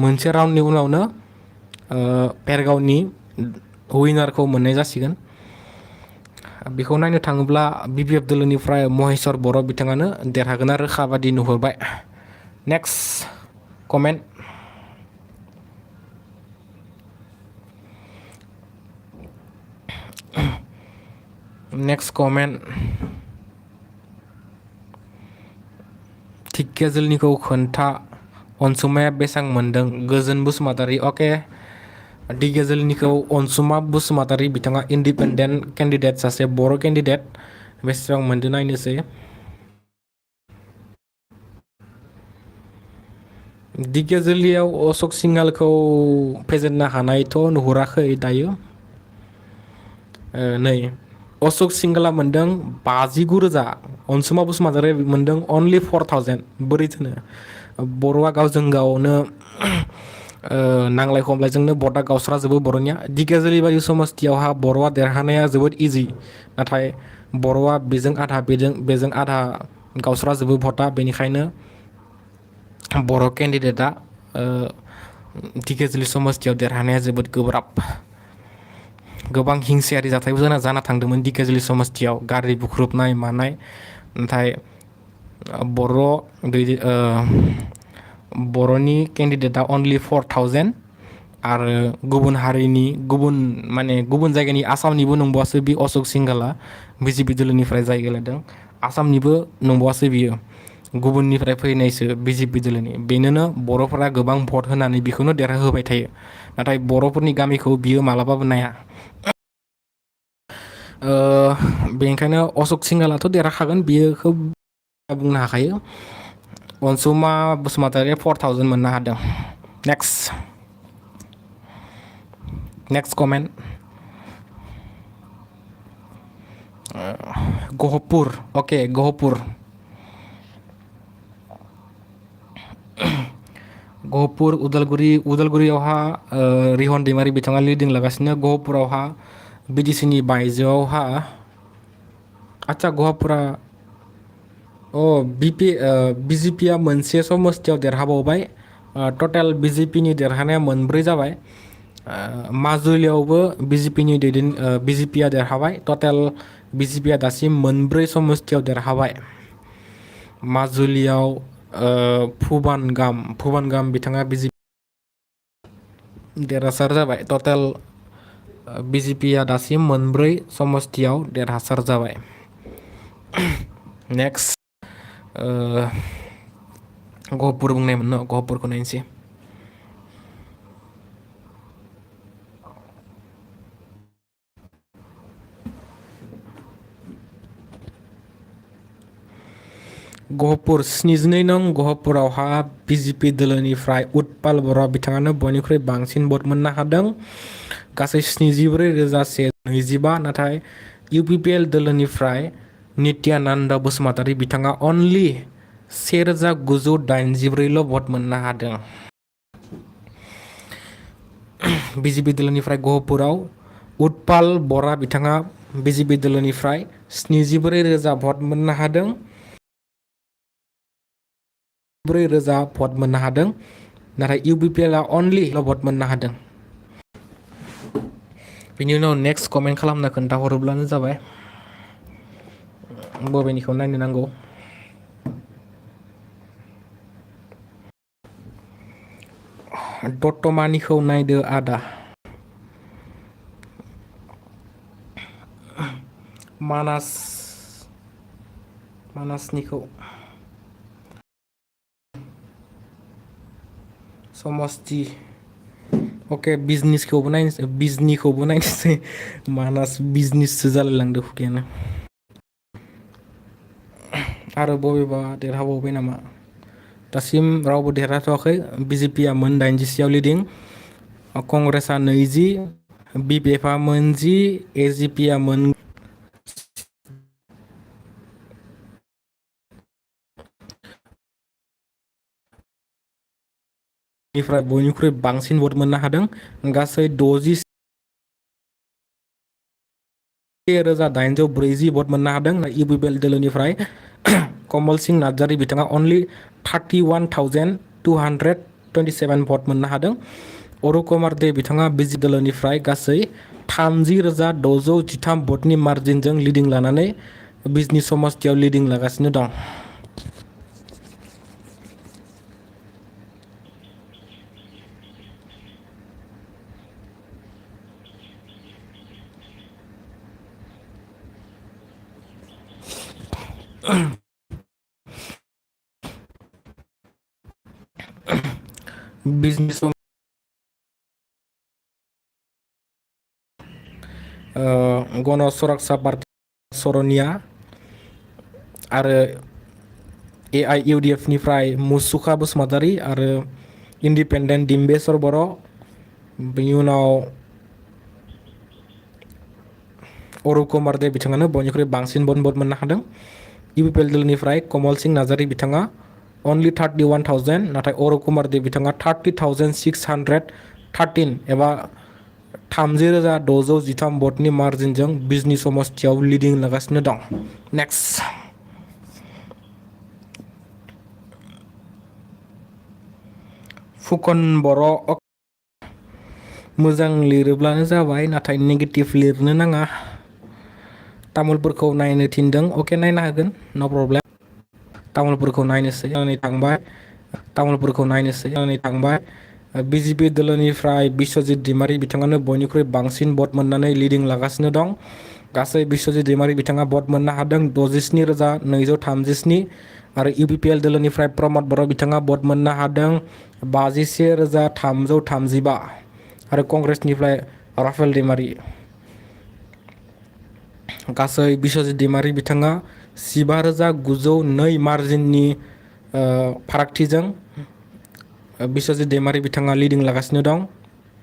मोनसे राउन्डनि उनावनो भेरगावनि उइनारखौ मोननाय जासिगोन बेखौ नायनो थाङोब्ला BPF दोलोनिफ्राय महेश्वर बर' बिथाङानो देरहागोना रोखा बादि नुहुरबाय नेक्स्ट कमेन्ट धेकियाजुलिनिखौ खोन्था अनसुमाया बेसां मोनदों गोजोन बसुमतारी अके धेकियाजुलिनिखौ अनसुमा बसुमतारी बिथाङा इन्डिपेन्डेन्ट केन्डिडेट सासे बर' केन्डिडेट बेसेबां मोनदों नायनोसै धेकियाजुलियाव अशक सिंहालखौ फेजेननो हानायथ' नुहुराखै दायो नै अशक सिंघाला मोनदों 59,000 अनसुमा बसुमतारी मोनदों अनलि 4,000 बोरै जानो बर'आ गावजों गावनो नांलाय खमलायजोंनो भटआ गावस्राजोबो बर'निया धेकियाजुलि बायदि समस्थियावहा बर'आ देरहानाया जोबोद इजि नाथाय बर'आ बेजों आधा गावस्राजोबो भटआ बेनिखायनो बर' केन्डिडेटआ धेकियाजुलि समस्थियाव देरहानाया जोबोद गोब्राब गोबां हिंसायारि जाथायबो जाना थांदोंमोन धेकियाजुलि समस्थियाव गारि बुख्रुबनाय मानाय नाथाय बर'नि केन्डिडेटआ अनलि 4,000 आरो गुबुन हारिनि गुबुन जायगानि आसामनिबो नंबावासो बे अशक सिंघाला BJP दोलोनिफ्राय जायगा लादों आसामनिबो नंबावासो बियो गुबुननिफ्राय फैनायसो BJP दोलोनि बेनोनो बर'फोरा गोबां भट होनानै बेखौनो देरहाहोबाय थायो नाथाय बर'फोरनि गामिखौ बियो मालाबाबो नाया बेनिखायनो अशक सिंघालाथ' देरहाखागोन बियोखौ बुंनो हाखायो अनसुमा बसुमतारीया 4,000 मोननो हादों नेक्स्ट कमेन्ट गहपुर अके गहपुर उदालगुरियावहा रिहन दैमारि बिथाङा लिडिं लागासिनो गहपुरावहा BTCनि बायजोआवहा आच्छा गहपुरा BJPआ मोनसे समस्थियाव देरहाबावबाय टटेल BJPनि देरहानाया 4 जाबाय माजुलियावबो BJPआ देरहाबाय टटेल BJPआ दासिम 4 समस्थियाव देरहाबाय माजुलियाव फुबानगाम बिथाङा BJP देरहासार जाबाय टटेल BJPआ दासिम 4 समस्थियाव देरहासार जाबाय नेक्स्ट गहपुर बुंनायमोन न गहपुरखौ नायनोसै गहपुर 72 नं गहपुरावहा BJP दोलोनिफ्राय उत्पाल बर' बिथाङानो बयनिख्रुइ बांसिन भट मोननो हादों गासै 74,125 नाथाय UPPL दोलोनिफ्राय नित्यानन्द बसुमतारी बिथाङा अनलि 1,984 भट मोननो हादों। BJP दोलोनिफ्राय गहपुराव उत्पाल बरा बिथाङा BJP दोलोनिफ्राय 74,000 भट मोननो हादों 4,000 भट मोननो हादों नाथाय UPPL अनलि भट मोननो हादों। बिनि उनाव नेक्स्ट कमेन्ट खालामना खोन्थाहरोब्लानो जाबाय बबेनिखौ नायनो नांगौ। दतमानिखौ नायदो आदा मानासनिखौ समस्ति ओके बिजनिखौबो नायनोसै मानास बिजनेससो जालायलांदो हुकेनो आरो बबेबा देरहाबावबाय नामा दासिम रावबो देरहाथ'वाखै BJPआ मोन 80 लिडिं कंग्रेसआ 20 BPFआ मोन 10 AGPआ मोन निफ्राय बयनिख्रुइ बांसिन भट मोननो हादों गासै 63,840 भट मोननो हादों UPPL दोलोनिफ्राय कमल सिंह नार्जारी बिथाङा अनलि 31,227 भट मोननो हादों अरुण कुमार दे बिथाङा BJP दोलोनिफ्राय गासै 30,613 भटनि मार्जिनजों लिडिं लानानै बिजनि समस्तियाव लिडिं लागासिनो दं। बिजनेस गण सुरक्षा पार्टी सरनिया आरो AIUDF निफ्राय मुसुखा बसुमतारी आरो इन्डिपेन्डेन्ट डिम्बेश्वर बर' बेनि उनाव अरुण कुमार दे बिथाङानो बयनिख्रुइ बांसिन भट मोननो हादों UPPL दोलोनिफ्राय कमल सिंह नार्जारी बिथाङा अनलि 31,000 नाथाय अरुण कुमार दे बिथाङा 30,613 एबा 30,613 भटनि मार्जिनजों बिजनि समस्तियाव लिडिं लागासिनो दं। नेक्स्ट फुकन बर' मोजां लिरोब्लानो जाबाय नाथाय नेगेटिभ लिरनो नाङा तामुलपुरखौ नायनो थिनदों अके नायनो हागोन नो प्रब्लेम तामुलपुरखौ नायनोसै थांबाय BJP दोलोनिफ्राय बिश्वजित दैमारी बिथाङानो बयनिख्रुइ बांसिन भट मोननानै लिडिं लागासिनो दं गासै बिश्वजित दैमारी बिथाङा भट मोननो हादों 67,237 आरो UPPL दोलोनिफ्राय प्रमद बर' बिथाङा भट मोननो हादों 51,335 आरो कंग्रेसनिफ्राय राफेल दैमारी गासै बिश्वजित दैमारी बिथाङा 15,902 मार्जिननि फारागथिजों बिश्वजित दैमारी बिथाङा लिडिं लागासिनो दं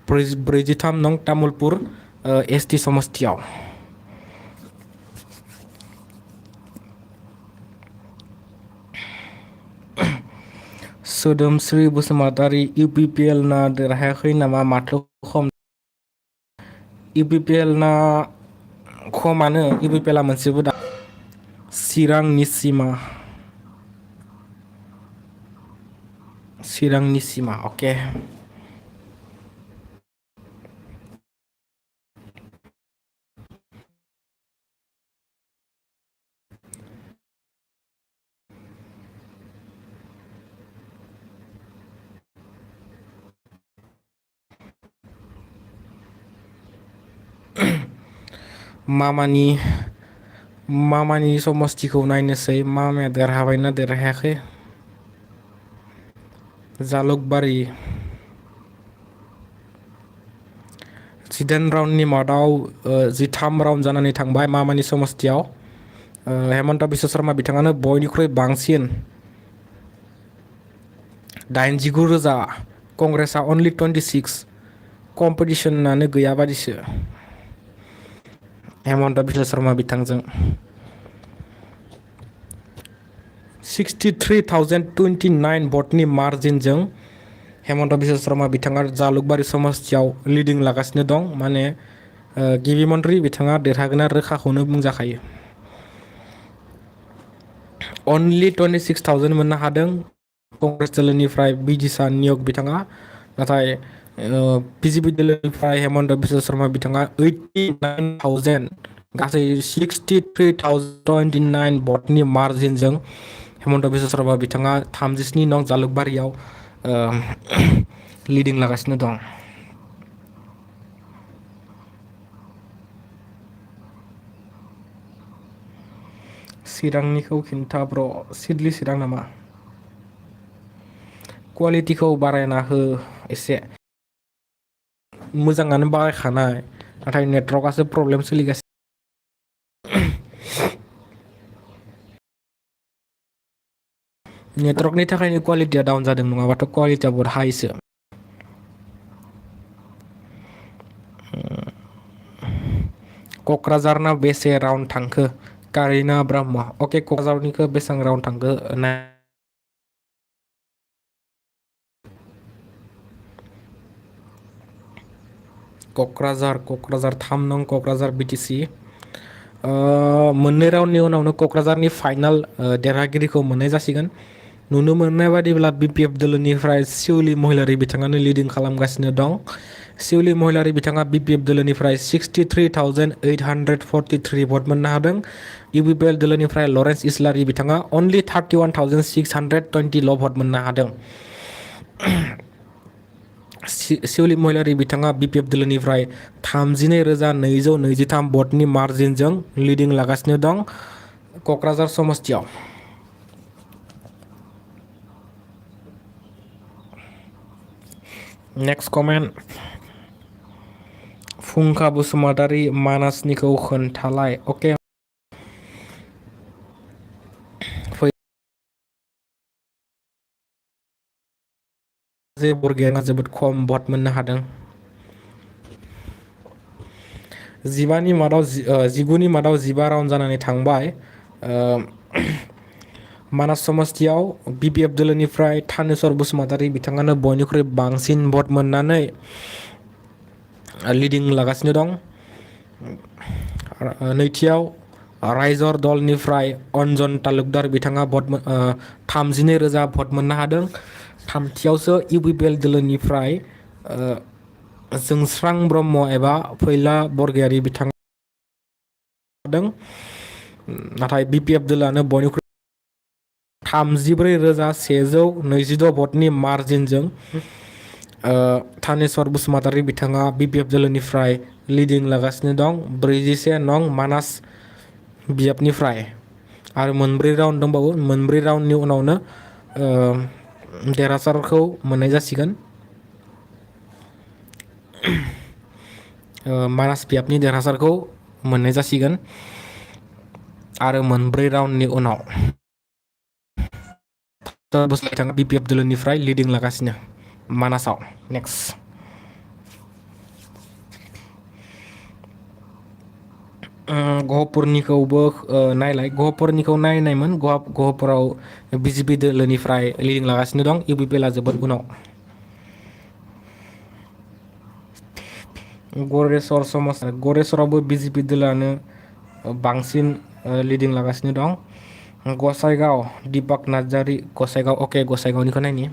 43 नं तामुलपुर ST समस्तियाव। सोदोमस्रि बसुमतारी UPPL ना देरहायाखै नामा माथो खम UPPL ना खमानो UPPL आ मोनसेबो दा चिरांनि सिमा अके मामानि समस्तिखौ नायनोसै मामाया देरहाबायना देरहायाखै जालुकबारी 10 राउन्डनि मादाव 13 राउन्ड जानानै थांबाय मामानि समस्तियाव हेमन्त बिश्व शर्मा बिथाङानो बयनिख्रुइ बांसिन 89,000 कंग्रेसआ only 26 कम्पिटिशनानो गैया बादिसो हेमन्त बिश्व शर्मा बिथांजों 63,029 भटनि मार्जिनजों हेमन्त बिश्व शर्मा बिथाङा जालुकबारि समस्तियाव लिडिं लागासिनो दं माने गिबि मन्त्रि बिथाङा देरहागोना रोखाखौनो बुंजाखायो only 26,000 मोननो हादों कंग्रेस दलनिफ्राय बिदिसा नियोग बिथाङा नाथाय बिजेपि दलनिफ्राय हेमन्त बिश्व शर्मा बिथाङा 89,000 गासै 63,029 भटनि मार्जिनजों हेमन्त बिश्व शर्मा बिथाङा 37 नं जालुकबारियाव लिडिं लागासिनो दं चिरांनिखौ खिन्था ब्र सिडलि चिरां नामा क्वालिटिखौ बारायना हो एसे मोजाङानो बारायखानाय नाथाय नेटवर्कआसो प्रब्लेम सोलिगासिनो नेटवर्कनि थाखायनो क्वालिटिया डाउन जादों नङाबाथ' क्वालिटिया बहुत हाइसो क'क्राझारना बेसे राउन्ड थांखो कारिना ब्रह्मा अके क'क्राझारनिखौ बेसेबां राउन्ड थांखो क'क्राझार 3 नं क'क्राझार BTC मोननै राउन्डनि उनावनो क'क्राझारनि फाइनाल देरहागिरिखौ मोननाय जासिगोन नुनो मोननाय बादिब्ला BPF दलनिफ्राय सिउलि महिलारि बिथाङानो लिडिं खालामगासिनो दं सिउलि महिलारि बिथाङा BPF दलनिफ्राय 63,843 भट मोननो हादों UPPL दलनिफ्राय लरेन्स इस्लारि बिथाङा only 31,620 ल' भट मोननो हादों सिउलि महिलारि बिथाङा BPF दलनिफ्राय 32,223 भटनि मार्जिनजों लिडिं लागासिनो दं क'क्राझार समस्तियाव नेक्स्ट कमेन्ट फुंखा बसुमतारी मानासनिखौ खोन्थालाय अके बरगयाना जोबोद खम भट मोननो हादों 19नि मादाव 15 राउन्ड जानानै थांबाय मानास समस्तियाव BPF दलनिफ्राय थानेश्वर बसुमतारी बिथाङानो बयनिख्रुइ बांसिन भट मोननानै लिडिं लागासिनो दं नैथियाव रायजर दलनिफ्राय अन्जन तालुकदार बिथाङा 32,000 भट मोननो हादों थामथियावसो UPPL दलनिफ्राय जोंस्रां ब्रह्म एबा फैला बरगयारि बिथाङा नाथाय BPF दलानो बयनिख्रुइ 34,122 भटनि मार्जिनजों थानेश्वर बसुमतारी बिथाङा BPF दलनिफ्राय लिडिं लागासिनो दं 41 नं मानास बियाबनिफ्राय आरो मोनब्रै राउन्ड दंबावो मोनब्रै राउन्डनि उनावनो देरहासारखौ मोननाय जासिगोन मानास बियाबनि देरहासारखौ मोननाय जासिगोन आरो मोनब्रै राउन्डनि उनाव बिथाङा BPF दलनिफ्राय लिडिं लागासिनो मानासाव नेक्स्ट गहपुरनिखौबो नायलाय गहपुरनिखौ नायनायमोन गहपुराव BJP दलनिफ्राय लिडिं लागासिनो दं UPPLआ जोबोद उनाव गरेस्वरावबो BJP दलानो बांसिन लिडिं लागासिनो दं गसाइगाव दीपक नार्जारी गसाइगाव अके गसाइगावनिखौ नायनि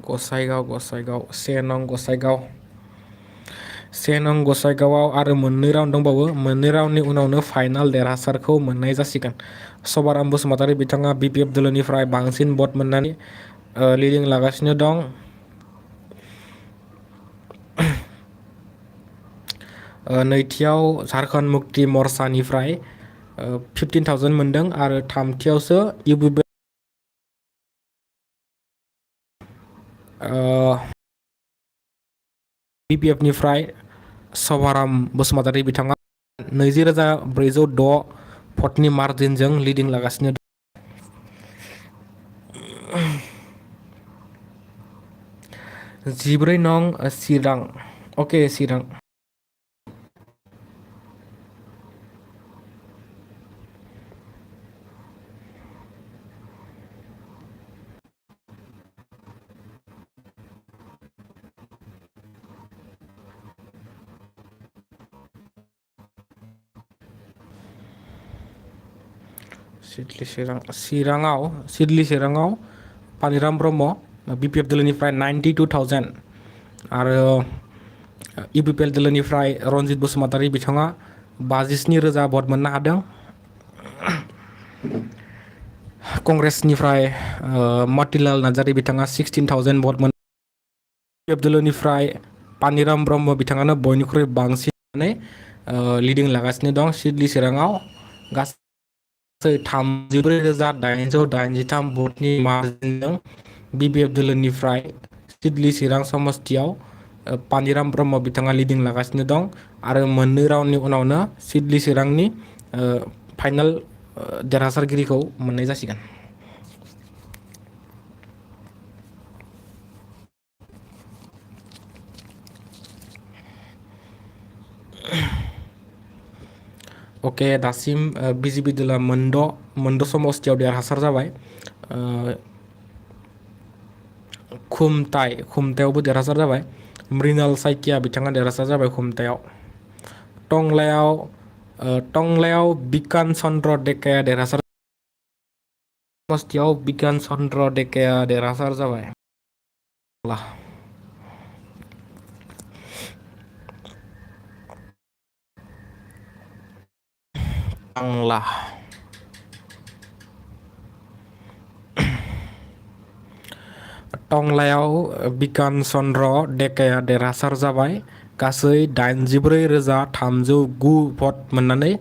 गसाइगाव से नं गसाइगावआव आरो मोननै राउन्ड दंबावो मोननै राउन्डनि उनावनो फाइनाल देरहासारखौ मोननाय जासिगोन सबाराम बसुमतारी बिथाङा BPF दलनिफ्राय बांसिन भट मोननानै लिडिं लागासिनो दं नैथियाव झारखन्ड मुक्ति मर्चानिफ्राय 15,000 मोनदों आरो थामथियावसो BPF निफ्राय सभाराम बसुमतारी बिथाङा 20,406 भटनि मार्जिनजों लिडिं लागासिनो दं। 14 नं चिरां अके चिरां सिडली चिराङाव पानिराम ब्रह्म BPF दोलोनिफ्राय 92,000 आरो UPPL दोलोनिफ्राय रनजित बसुमतारी बिथाङा 57,000 भट मोननो हादों। कंग्रेसनिफ्राय मतिलाल नार्जारी बिथाङा 16,000 भट मोन। BPF दोलोनिफ्राय पानिराम ब्रह्म बिथाङानो बयनिख्रुइ बांसिनै लिडिं लागासिनो दं। सिडली चिराङाव गासै 34,883 भटनि मार्जिनजों BPF दोलोनिफ्राय सिडली चिरां समस्तियाव पानिराम ब्रह्म बिथाङा लिडिं लागासिनो दं आरो मोननै राउन्डनि उनावनो सिडली चिरांनि फाइनाल देरहासारगिरिखौ मोननाय जासिगोन। अके दासिम BJP दोला मोनद' समस्तियाव देरहासार जाबाय। खुमतायावबो देरहासार जाबाय। मृणाल साइकिया बिथाङा देरहासार जाबाय खुमतायाव। टंलायाव बिकान चन्द्र डेकाया देरहासार समस्तियाव बिकान चन्द्र डेकाया देरहासार जाबाय। बांला टंलायाव बिकान चन्द्र डेकाया देरहासार जाबाय। गासै 84,309 भट मोननानै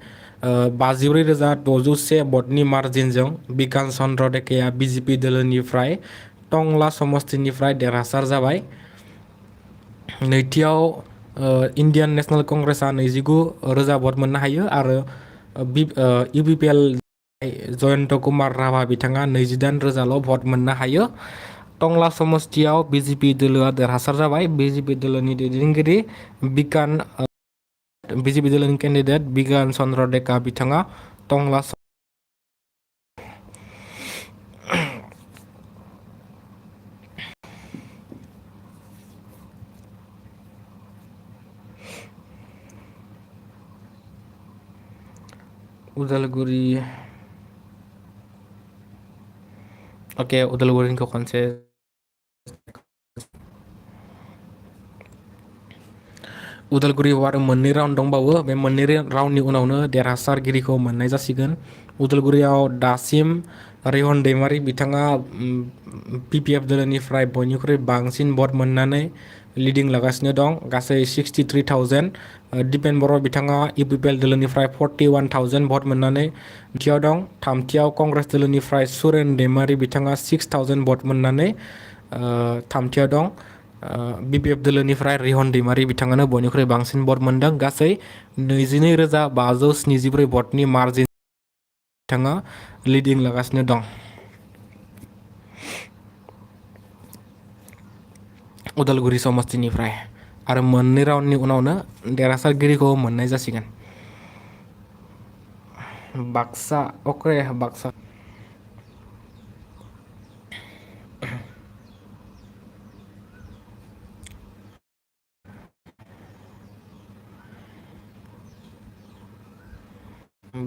54,601 भटनि मार्जिनजों बिकान चन्द्र डेकाया BJP दोलोनिफ्राय टंला समस्तिनिफ्राय देरहासार जाबाय। नैथियाव इन्डियान नेशनेल कंग्रेसआ 29,000 भट मोननो हायो आरो UPPL जयन्त कुमार राभा बिथाङा 28,000ल' भट मोननो हायो। टंला समस्तियाव BJP दोलोआ देरहासार जाबाय। BJP दोलोनि दैदेनगिरि BJP दोलोनि केन्डिडेट बिकान चन्द्र डेका बिथाङा टंला उदालगुरि अके उदालगुरिनिखौ खनसे उदालगुरियाव आरो मोननै राउन्ड दंबावो। बे मोननै राउन्डनि उनावनो देरहासारगिरिखौ मोननाय जासिगोन। उदालगुरियाव दासिम रेहन दैमारि बिथाङा BPF दोलोनिफ्राय बयनिख्रुइ बांसिन भट मोननानै लिडिं लागासिनो दं। गासै 63,000। दिपेन बर' बिथाङा UPPL दोलोनिफ्राय 41,000 भट मोननानै नैथियाव दं। थामथियाव कंग्रेस दोलोनिफ्राय सुरेन दैमारि बिथाङा 6,000 भट मोननानै थामथियाव दं। BPF दोलोनिफ्राय रेहन दैमारि बिथाङानो बयनिख्रुइ बांसिन भट मोनदों। गासै 22,574 भटनि मार्जिन बिथाङा लिडिं लागासिनो दं। उदालगुरि समस्तिनिफ्राय आरो मोननै राउन्डनि उनावनो देरहासारगिरिखौ मोननाय जासिगोन। बाक्सा अके बाक्सा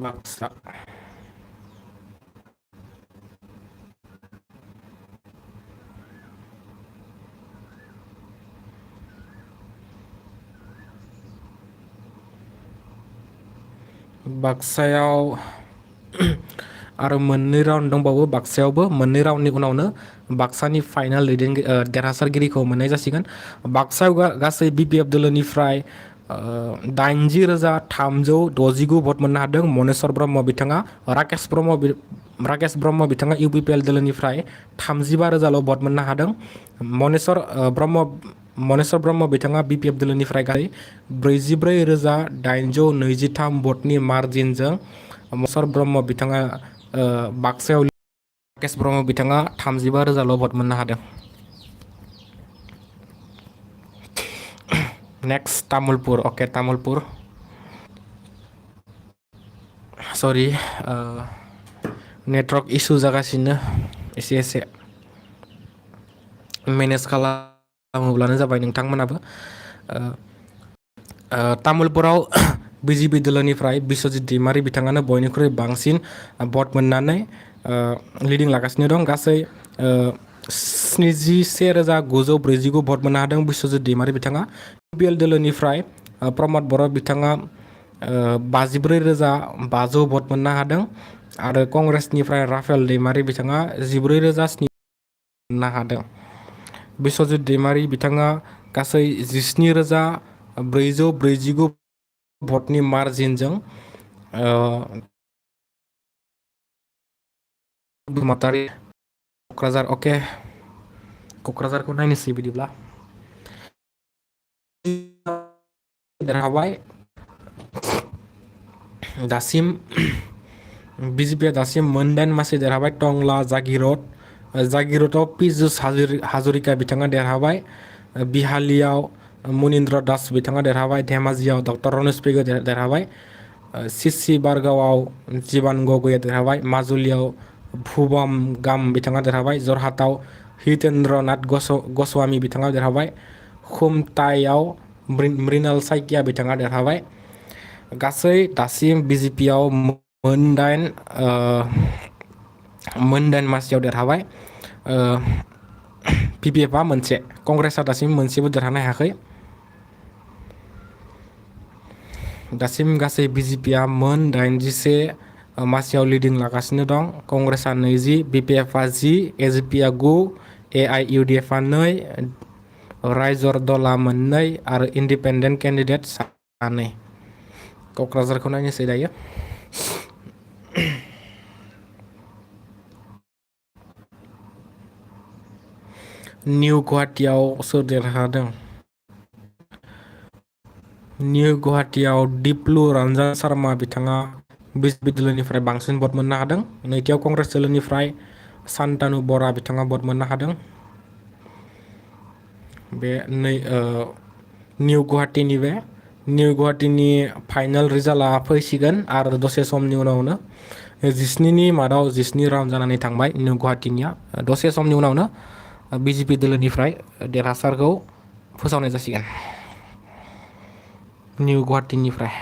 बाक्सा बाक्सायाव आरो मोननै राउन्ड दंबावो। बाक्सायावबो मोननै राउन्डनि उनावनो बाक्सानि फाइनाल देरहासारगिरिखौ मोननाय जासिगोन। बाक्सायाव गासै BPF दोलोनिफ्राय 80,369 भट मोननो हादों मनेश्वर ब्रह्म बिथाङा राकेश ब्रह्म बिथाङा UPPL दोलोनिफ्राय 35,000ल' भट मोननो हादों मनेश्वर ब्रह्म बिथाङा BPF दोलोनिफ्राय गासै 44,823 भटनि मार्जिनजों मनेश्वर ब्रह्म बिथाङा बाक्सायाव राकेश ब्रह्म बिथाङा 35,000ल' भट मोननो हादों। नेक्स्ट तामुलपुर तामुलपुर सरि नेटवर्क इसु जागासिनो एसे मेनेज खालामोब्लानो जाबाय नोंथांमोनाबो। तामुलपुराव BJP दोलोनिफ्राय बिश्वजित दैमारी बिथाङानो बयनिख्रुइ बांसिन भट मोननानै लिडिं लागासिनो दं गासै 71,949 भट मोननो हादों बिश्वजित दैमारी बिथाङा। UPPL दोलोनिफ्राय प्रमद बर' बिथाङा 54,500 भट मोननो हादों आरो कंग्रेसनिफ्राय राफेल दैमारी बिथाङा 14,700 मोननो हादों। बिश्वजित दैमारी बिथाङा गासै 17,449 भटनि मार्जिनजों मातारि क'क्राझार क'क्राझारखौ नायनोसै बिदिब्ला देरहाबाय दासिम BJPआ दासिम मोनदाइन मासि देरहाबाय टंला जागिरदआव पीयूष हाजरिका बिथाङा देरहाबाय बिहालियाव मुनिन्द्र दास बिथाङा देरहाबाय धेमाजियाव डक्टर रनेश पेगु देरहाबाय सिसि बारगावआव जीवन गगैया देरहाबाय माजुलियाव भुबम गाम बिथाङा देरहाबाय जरहाटआव हितेन्द्र नाथ गस्वामी बिथाङा देरहाबाय खुमतायाव मृणाल साइकिया बिथाङा देरहाबाय गासै दासिम BJPआव मोनदाइन मासियाव देरहाबाय PPFआ मोनसे कंग्रेसआ दासिम मोनसेबो देरहानो हायाखै दासिम गासै BJPआ मोन 81 मासियाव लिडिं लागासिनो दं कंग्रेसआ 20 BPFआ 10 AJPआ 9 AIUDFआ 2 रायजर दला 2 आरो इन्डिपेन्डेन्ट केन्डिडेट 2 क'क्राझारखौ नायनोसै दायो निउ गुवाहाटीयाव सोर देरहादों निउ गुवाहाटीयाव दिप्लु रन्जन शर्मा बिथाङा BJP दोलोनिफ्राय बांसिन भट मोननो हादों नैथियाव कंग्रेस दोलोनिफ्राय शान्तानु बरा बिथाङा भट मोननो हादों बे निउ गुवाहाटीनि फाइनाल रिजाल्टआ फैसिगोन आरो दसे समनि उनावनो 17नि मादाव 17 राउन्ड जानानै थांबाय निउ गुवाहाटीनिया दसे समनि उनावनो BJP दोलोनिफ्राय देरहासारखौ फोसावनाय जासिगोन निउ गुवाहाटीनिफ्राय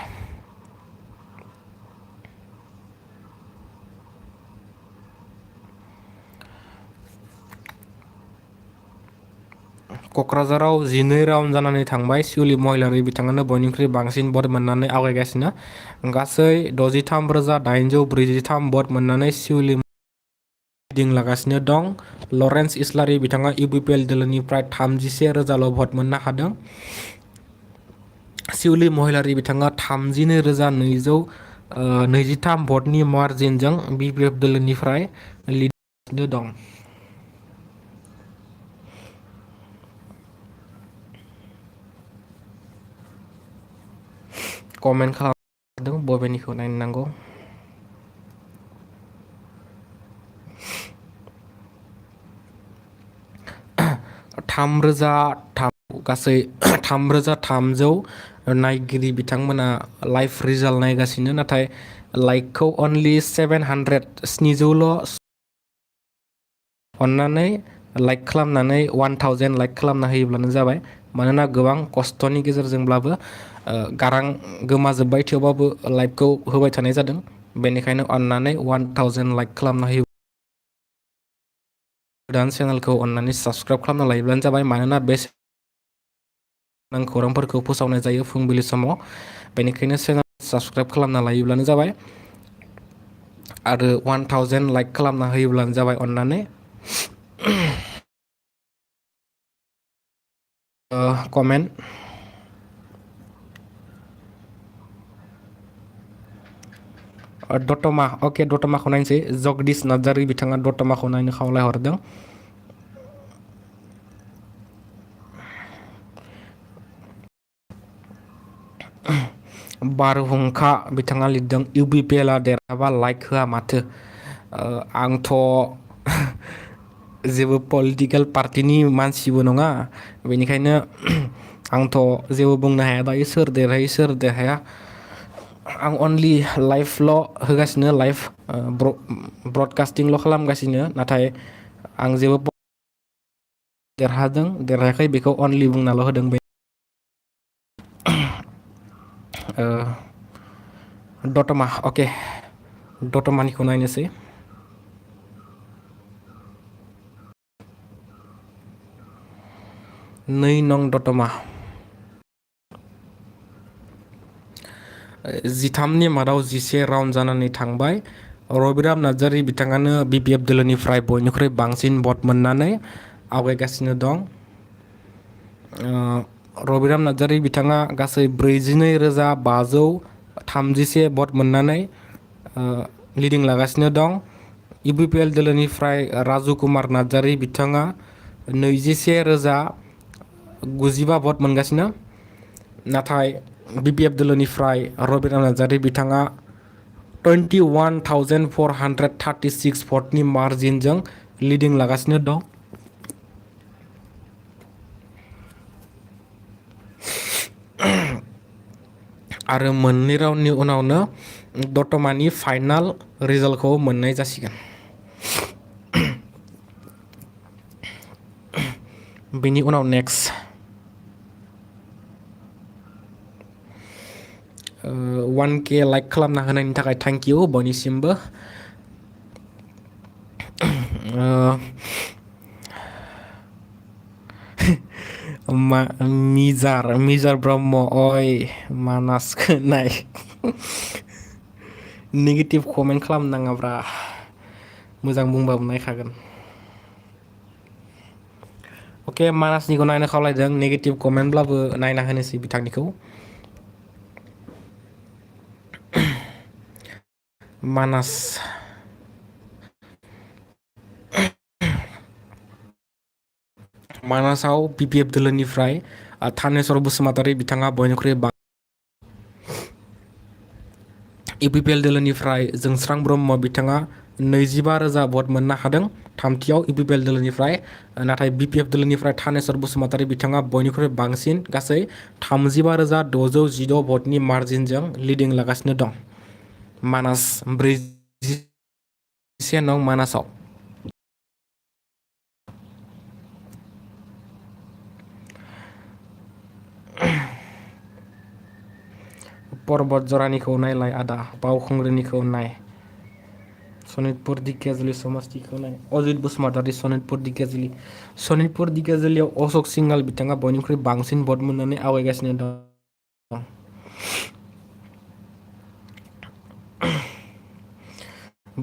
क'क्राझाराव 12 राउन्ड जानानै थांबाय सिबि महिलारि बिथाङानो बयनिख्रुइ बांसिन भट मोननानै आवगायगासिनो गासै 63,843 भट मोननानै सिबि लिडिं लागासिनो दं लरेन्स इस्लारि बिथाङा UPPL दोलोनिफ्राय 31,000ल' भट मोननो हादों सिबि महिलारि बिथाङा 32,223 भटनि मार्जिनजों BPF दोलोनिफ्राय लिडिं दं कमेन्ट खालामदों बबेनिखौ नायनो नांगौ गासै 3,300 नायगिरि बिथांमोना लाइभ रिजाल्ट नायगासिनो नाथाय लाइकखौ अनलि 700ल' अन्नानै लाइक खालामनानै 1000 लाइक खालामना होयोब्लानो जाबाय मानोना गोबां खस्थ'नि गेजेरजोंब्लाबो गारां गोमाजोब्बाय थेवबाबो लाइभखौ होबाय थानाय जादों बेनिखायनो अन्नानै 1000 लाइक खालामना होयो गोदान चेनेलखौ अन्नानै साबस्क्राइब खालामना लायोब्लानो जाबाय मानोना बे खौरांफोरखौ फोसावनाय जायो फुंबिलि समाव बेनिखायनो चेनेल साबस्क्राइब खालामना लायोब्लानो जाबाय आरो 1000 लाइक खालामना होयोब्लानो जाबाय अन्नानै कमेन्ट दतमा ओके दतमाखौ नायनोसै जगदीश नार्जारी बिथाङा दतमाखौ नायनो खावलायहरदों बारहुंखा बिथाङा लिरदों UPPL आ देरहाबा लाइक होआ माथो आंथ' जेबो पलिटिकेल पार्टिनि मानसिबो नङा बेनिखायनो आंथ' जेबो बुंनो हाया दायो सोर देरहायो सोर देरहाया आं अनलि लाइभल' होगासिनो लाइभ ब्रडकास्टिंल' खालामगासिनो नाथाय आं जेबो देरहादों देरहायाखै बेखौ अनलि बुंनाल' होदों बे दतमा ओके दतमानिखौ नायनोसै नै नं दतमा 13नि मादाव 11 राउन्ड जानानै थांबाय रबिराम नार्जारी बिथाङानो BPF दोलोनिफ्राय बयनिख्रुइ बांसिन भट मोननानै आवगायगासिनो दं रबिराम नार्जारी बिथाङा गासै 42,531 भट मोननानै लिडिं लागासिनो दं UPPL दोलोनिफ्राय राजु कुमार नार्जारी बिथाङा 21,095 भट मोनगासिनो नाथाय BPF दोलोनिफ्राय रबिराम नार्जारी बिथाङा 21,436 भटनि मार्जिनजों लिडिं लागासिनो दं आरो मोननै राउन्डनि उनावनो दतमानि फाइनाल रिजाल्टखौ मोननाय जासिगोन बेनि उनाव नेक्स्ट 1K लाइक खालामना होनायनि थाखाय थैंक इउ बयनिसिमबो मिजार ब्रह्म ओइ मानासखौ नाय नेगेटिभ कमेन्ट खालामनो नाङाब्रा मोजां बुंबाबो नायखागोन ओके मानासनिखौ नायनो खावलायदों नेगेटिभ कमेन्टब्लाबो नायना होनोसै बिथांनिखौ मानास मानासाव BPF दोलोनिफ्राय थानेश्वर बसुमतारी बिथाङा बयनिख्रुइ UPPL दोलोनिफ्राय जोंस्रां ब्रह्म बिथाङा 25,000 भट मोननो हादों थामथियाव UPPL दोलोनिफ्राय नाथाय BPF दोलोनिफ्राय थानेश्वर बसुमतारी बिथाङा बयनिख्रुइ बांसिन गासै 35,616 भटनि मार्जिनजों लिडिं लागासिनो दं मानास 41 नं मानासाव पर्बत जरानिखौ नायलाय आदा बावखुंग्रिनिखौ नाय सनितपुर ढेकियाजुलि समस्तिखौ नाय अजित बसुमतारी सनितपुर ढेकियाजुलियाव अशोक सिंघाल बिथाङा बयनिख्रुइ बांसिन भट मोननानै आवगायगासिनो दं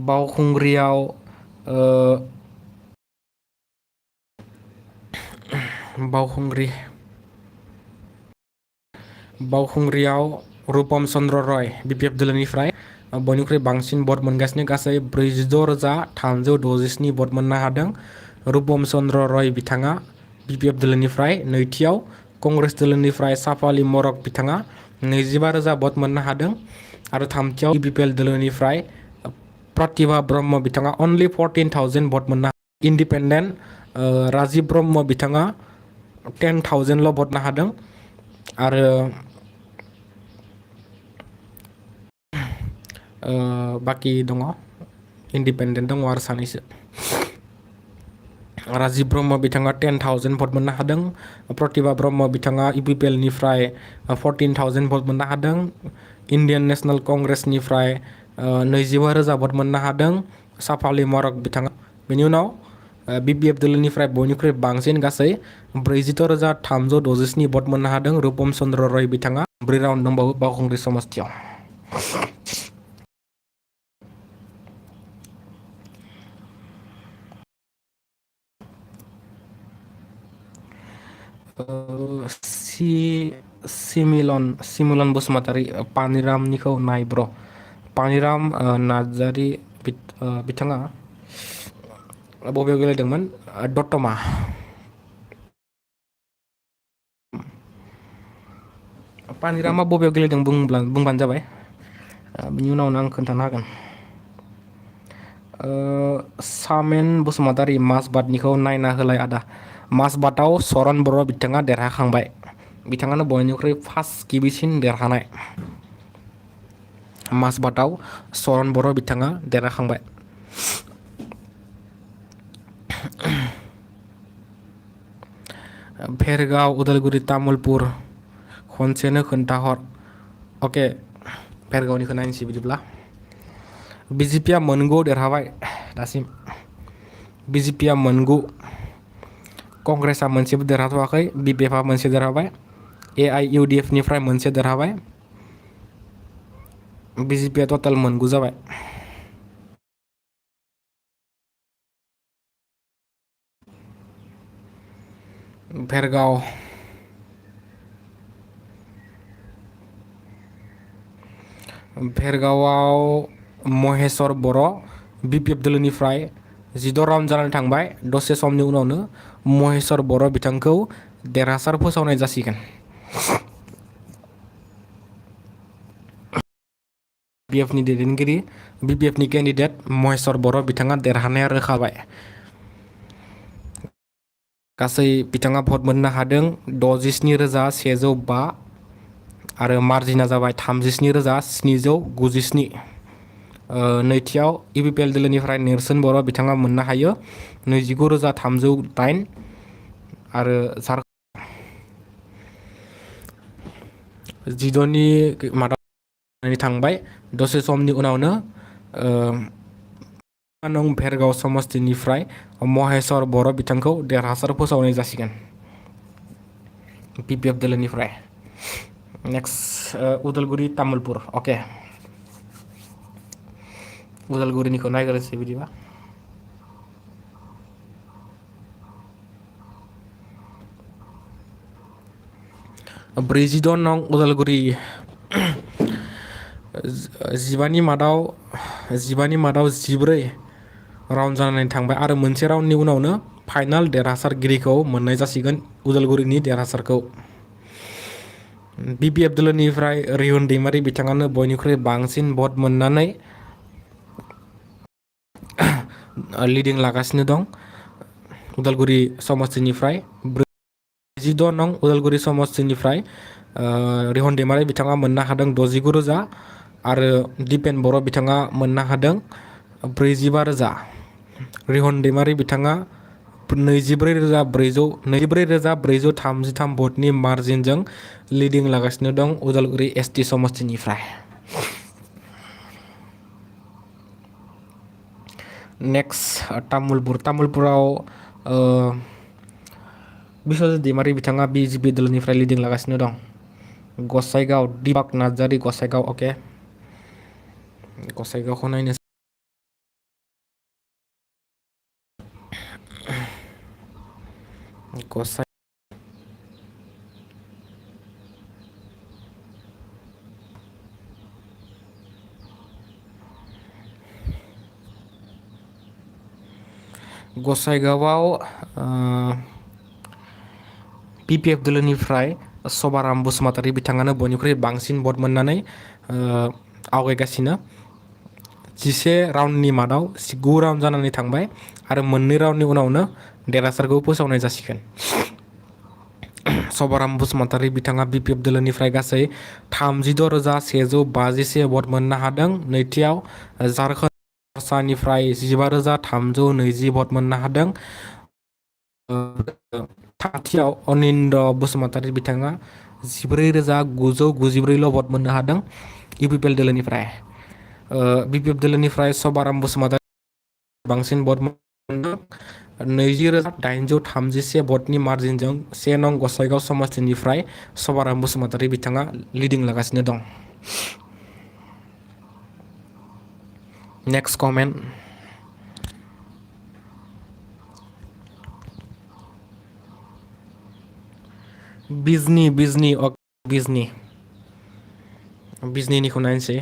बावखुंग्रियाव बावखुंग्रियाव रूपम चन्द्र रय BPF दोलोनिफ्राय बयनिख्रुइ बांसिन भट मोनगासिनो गासै 46,367 भट मोननो हादों रूपम चन्द्र रय बिथाङा BPF दोलोनिफ्राय नैथियाव कंग्रेस दोलोनिफ्राय साफाली मरक बिथाङा 25,000 भट मोननो हादों आरो थामथियाव UPPL दोलोनिफ्राय प्रतिभा ब्रह्म बिथाङा अनलि 14,000 भट मोननो हादों इन्डिपेन्डेन्ट राजीव ब्रह्म बिथाङा 10,000ल' भट मोननो हादों आरो बाकी दङ इन्डिपेन्डेन्ट दङ आरो सानैसो राजीव ब्रह्म बिथाङा 10,000 भट मोननो हादों प्रतिभा ब्रह्म बिथाङा UPPL निफ्राय 14,000 भट मोननो हादों इन्डियान नेशनेल कंग्रेसनिफ्राय 25,000 भट मोननो हादों साफाली मरक बिथाङा बेनि उनाव BPF दोलोनिफ्राय बयनिख्रुइ बांसिन गासै 46,367 भट मोननो हादों रूपम चन्द्र रय बिथाङा 4 राउन्ड दंबावो बावखुंग्रि समस्तियाव सिमिलन बसुमतारी पानिरामनिखौ नाय ब्र पानिराम नार्जारि बिथाङा बबेयाव गेलेदोंमोन दतमा पानिरामा बबेयाव गेलेदों बुंबानो जाबाय बिनि उनावनो आं खोन्थानो हागोन सामेन बसुमतारी माजबातनिखौ नायना होलाय आदा माजबाताव सरन बर' बिथाङा देरहाखांबाय बिथाङानो बयनिख्रुइ फार्स्ट गिबिसिन देरहानाय माजबाताव सरन बर' बिथाङा देरहाखांबाय भेरगाव उदालगुरि तामुलपुर खनसेनो खोन्थाहर अके भेरगावनिखौ नायनोसै बिदिब्ला बिजेपिया मोनगु देरहाबाय दासिम बिजेपिया मोनगु कंग्रेसआ मोनसेबो देरहाथ'वाखै बिपिएफआ मोनसे देरहाबाय AIUDF निफ्राय मोनसे देरहाबाय बिजेपिया टटेल मोनगु जाबाय भेरगावआव महेश्वर बर' BPF दोलोनिफ्राय 16 राउन्ड जानानै थांबाय दसे समनि उनावनो महेश्वर बर' बिथांखौ देरहासार फोसावनाय जासिगोन BPF नि दैदेनगिरि BPF नि केन्डिडेट महेश्वर बर' बिथाङा देरहानाया रोखाबाय गासै बिथाङा भट मोननो हादों 67,105 आरो मार्जिना जाबाय 37,797 नैथियाव UPPL दोलोनिफ्राय नेरसोन बर' बिथाङा मोननो हायो 29,308 आरो जिद'नि मादाव थांबाय दसे समनि उनावनो नं भेरगाव समस्तिनिफ्राय महेश्वर बर' बिथांखौ देरहासार फोसावनाय जासिगोन BPF दोलोनिफ्राय नेक्स्ट उदालगुरि तामुलपुर अके उदालगुरिनिखौ नायग्रोसै बिदिबा ब्रैजिद' नं उदालगुरि जिबानि मादाव 14 राउन्ड जानानै थांबाय आरो मोनसे राउन्डनि उनावनो फाइनाल देरहासारगिरिखौ मोननाय जासिगोन उदालगुरिनि देरहासारखौ BPF दोलोनिफ्राय रिहुन दैमारि बिथाङानो बयनिख्रुइ बांसिन भट मोननानै लिडिं लागासिनो दं उदालगुरि समस्तिनिफ्राय 46 नं उदालगुरि समस्तिनिफ्राय रिहुन दैमारि बिथाङा मोननो हादों 69,000 आरो दिपेन बर' बिथाङा मोननो हादों 45,000 रिहुन दैमारि बिथाङा 24,433 भटनि मार्जिनजों लिडिं लागासिनो दं उदालगुरि ST समस्तिनिफ्राय नेक्स्ट तामुलपुराव बिश्वजित दैमारि बिथाङा BJP दोलोनिफ्राय लिडिं लागासिनो दं गसाइगाव दिपक नार्जारि गसाइगाव अके गसाइगावखौ नायनो गसाइगावआव BPF दोलोनिफ्राय सबाराम बसुमतारी बिथाङानो बयनिख्रुइ बांसिन भट मोननानै आवगायगासिनो 11 राउन्डनि मादाव 9 राउन्ड जानानै थांबाय आरो मोननै राउन्डनि उनावनो देरहासारखौ फोसावनाय जासिगोन सबाराम बसुमतारी बिथाङा BPF दोलोनिफ्राय गासै 36,151 भट मोननो हादों नैथियाव झारखन्डनिफ्राय 15,320 भट मोननो हादों थामथियाव अनिन्द बसुमतारी बिथाङा 14,994 भट मोननो हादों UPPL दोलोनिफ्राय BPF दोलोनिफ्राय सबाराम बसुमतारी बांसिन भट मोनदों 20,831 भटनि मार्जिनजों 1 नं गसाइगाव समस्तिनिफ्राय सबाराम बसुमतारी बिथाङा लिडिं लागासिनो दं नेक्स्ट कमेन्ट बिजनीनिखौ नायनोसै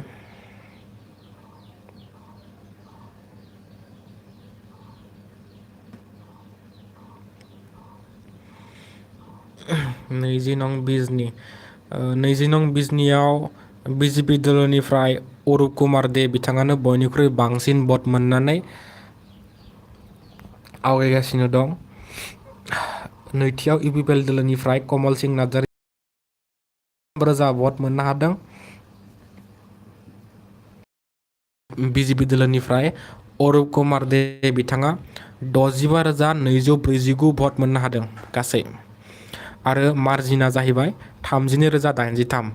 20 नं बिजनि 20 नं बिजनियाव BJP दलनिफ्राय अरुप कुमार दे बिथाङानो बयनिख्रुइ बांसिन भट मोननानै आवगायगासिनो दं। नैथियाव UPPL दलनिफ्राय कमल सिंह नार्जारि 3,000 भट मोननो हादों। BJP दलनिफ्राय अरुप कुमार दे बिथाङा 65,249 भट मोननो हादों गासै। आरो मार्जिना जाहैबाय 32,083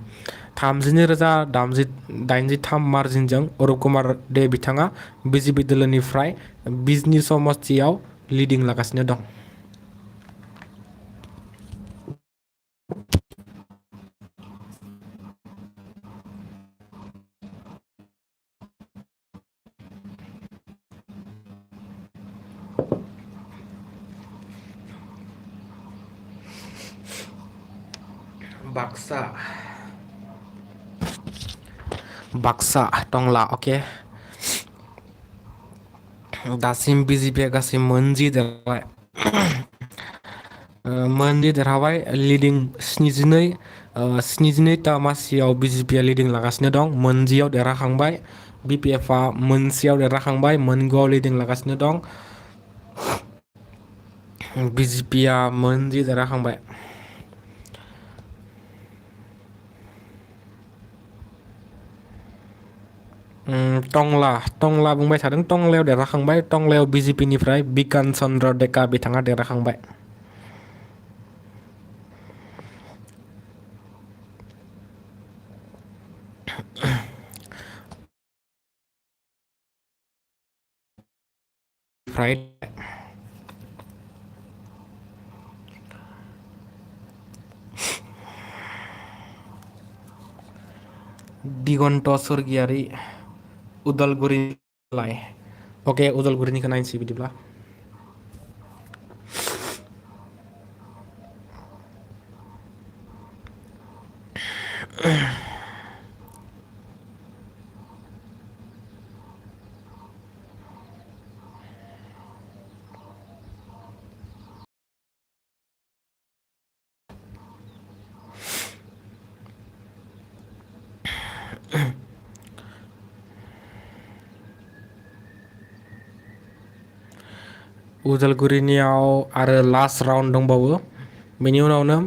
32,083 मार्जिनजों अरुप कुमार दे बिथाङा BJP दलनिफ्राय बिजनि समस्तियाव लिडिं लागासिनो दं। बाक्सा टंला ओके दासिम BJP गासै मोनजि देरहाबाय लिडिं 72 मासियाव BJP लिडिं लागासिनो दं। मोनजियाव देरहाखांबाय। BPF मोनसेयाव देरहाखांबाय। मोनगुआव लिडिं लागासिनो दं। BJP मोनजि देरहाखांबाय। टंला बुंबाय थादों। टंलायाव देरहाखांबाय। टंलायाव BJP निफ्राय बिकान चन्द्र डेका बिथाङा देरहाखांबाय। दिगन्त स्वर्गियारि उदालगुरि ओके उदालगुरिनिखौ नायनोसै बिदिब्ला उदालगुरिनियाव आरो लास्ट राउन्ड दंबावो। बेनि उनावनो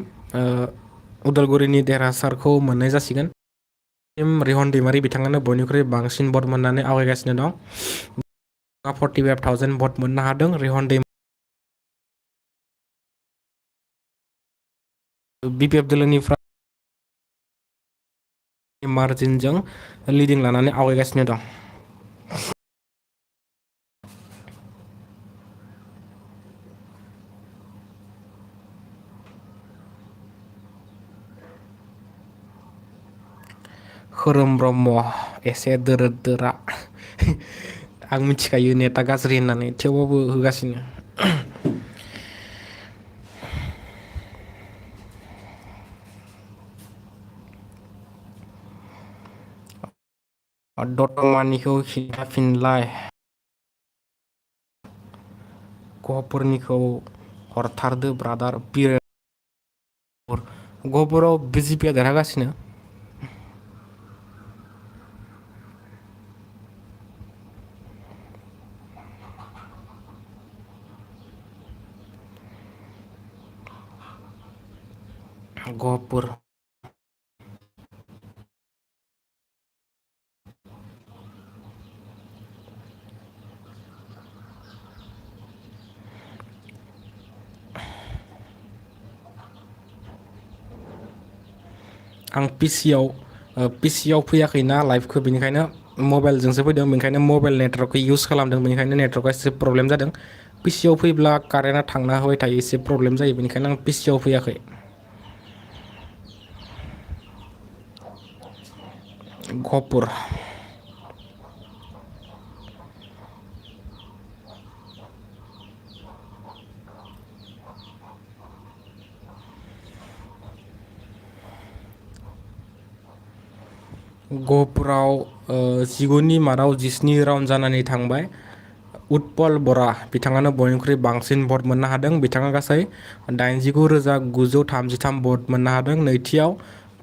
उदालगुरिनि देरहासारखौ मोननाय जासिगोन। रिहन दैमारि बिथाङानो बयनिख्रुइ बांसिन भट मोननानै आवगायगासिनो दं। 45,000 भट मोननो हादों। रिहन दैमारि BPF दलनिफ्राय मार्जिनजों लिडिं लानानै आवगायगासिनो दं। खोरोम ब्रह्म एसे दोरोदोरा आं मिथिखायो नेटा गाज्रि होननानै थेवबाबो होगासिनो। दतमानिखौ खिन्थाफिनलाय। गहपुरनिखौ हरथारदो ब्रादार। गहपुराव BJP देरहागासिनो। गहपुर आं PCआव फैयाखैना लाइभखौ बेनिखायनो मबाइलजोंसो फैदों। बेनिखायनो मबाइल नेटवर्कखौ इउज खालामदों। बेनिखायनो नेटवर्कआ एसे प्रब्लेम जादों। PCआव फैब्ला कारेन्टआ थांना होबाय थायो एसे प्रब्लेम जायो। बेनिखायनो आं PCआव फैयाखै। गहपुर गहपुराव 19 नि मादाव 17 राउन्ड जानानै थांबाय। उत्पल बरा बिथाङानो बयनिख्रुइ बांसिन भट मोननो हादों। बिथाङा गासै 89,933 भट मोननो हादों। नैथियाव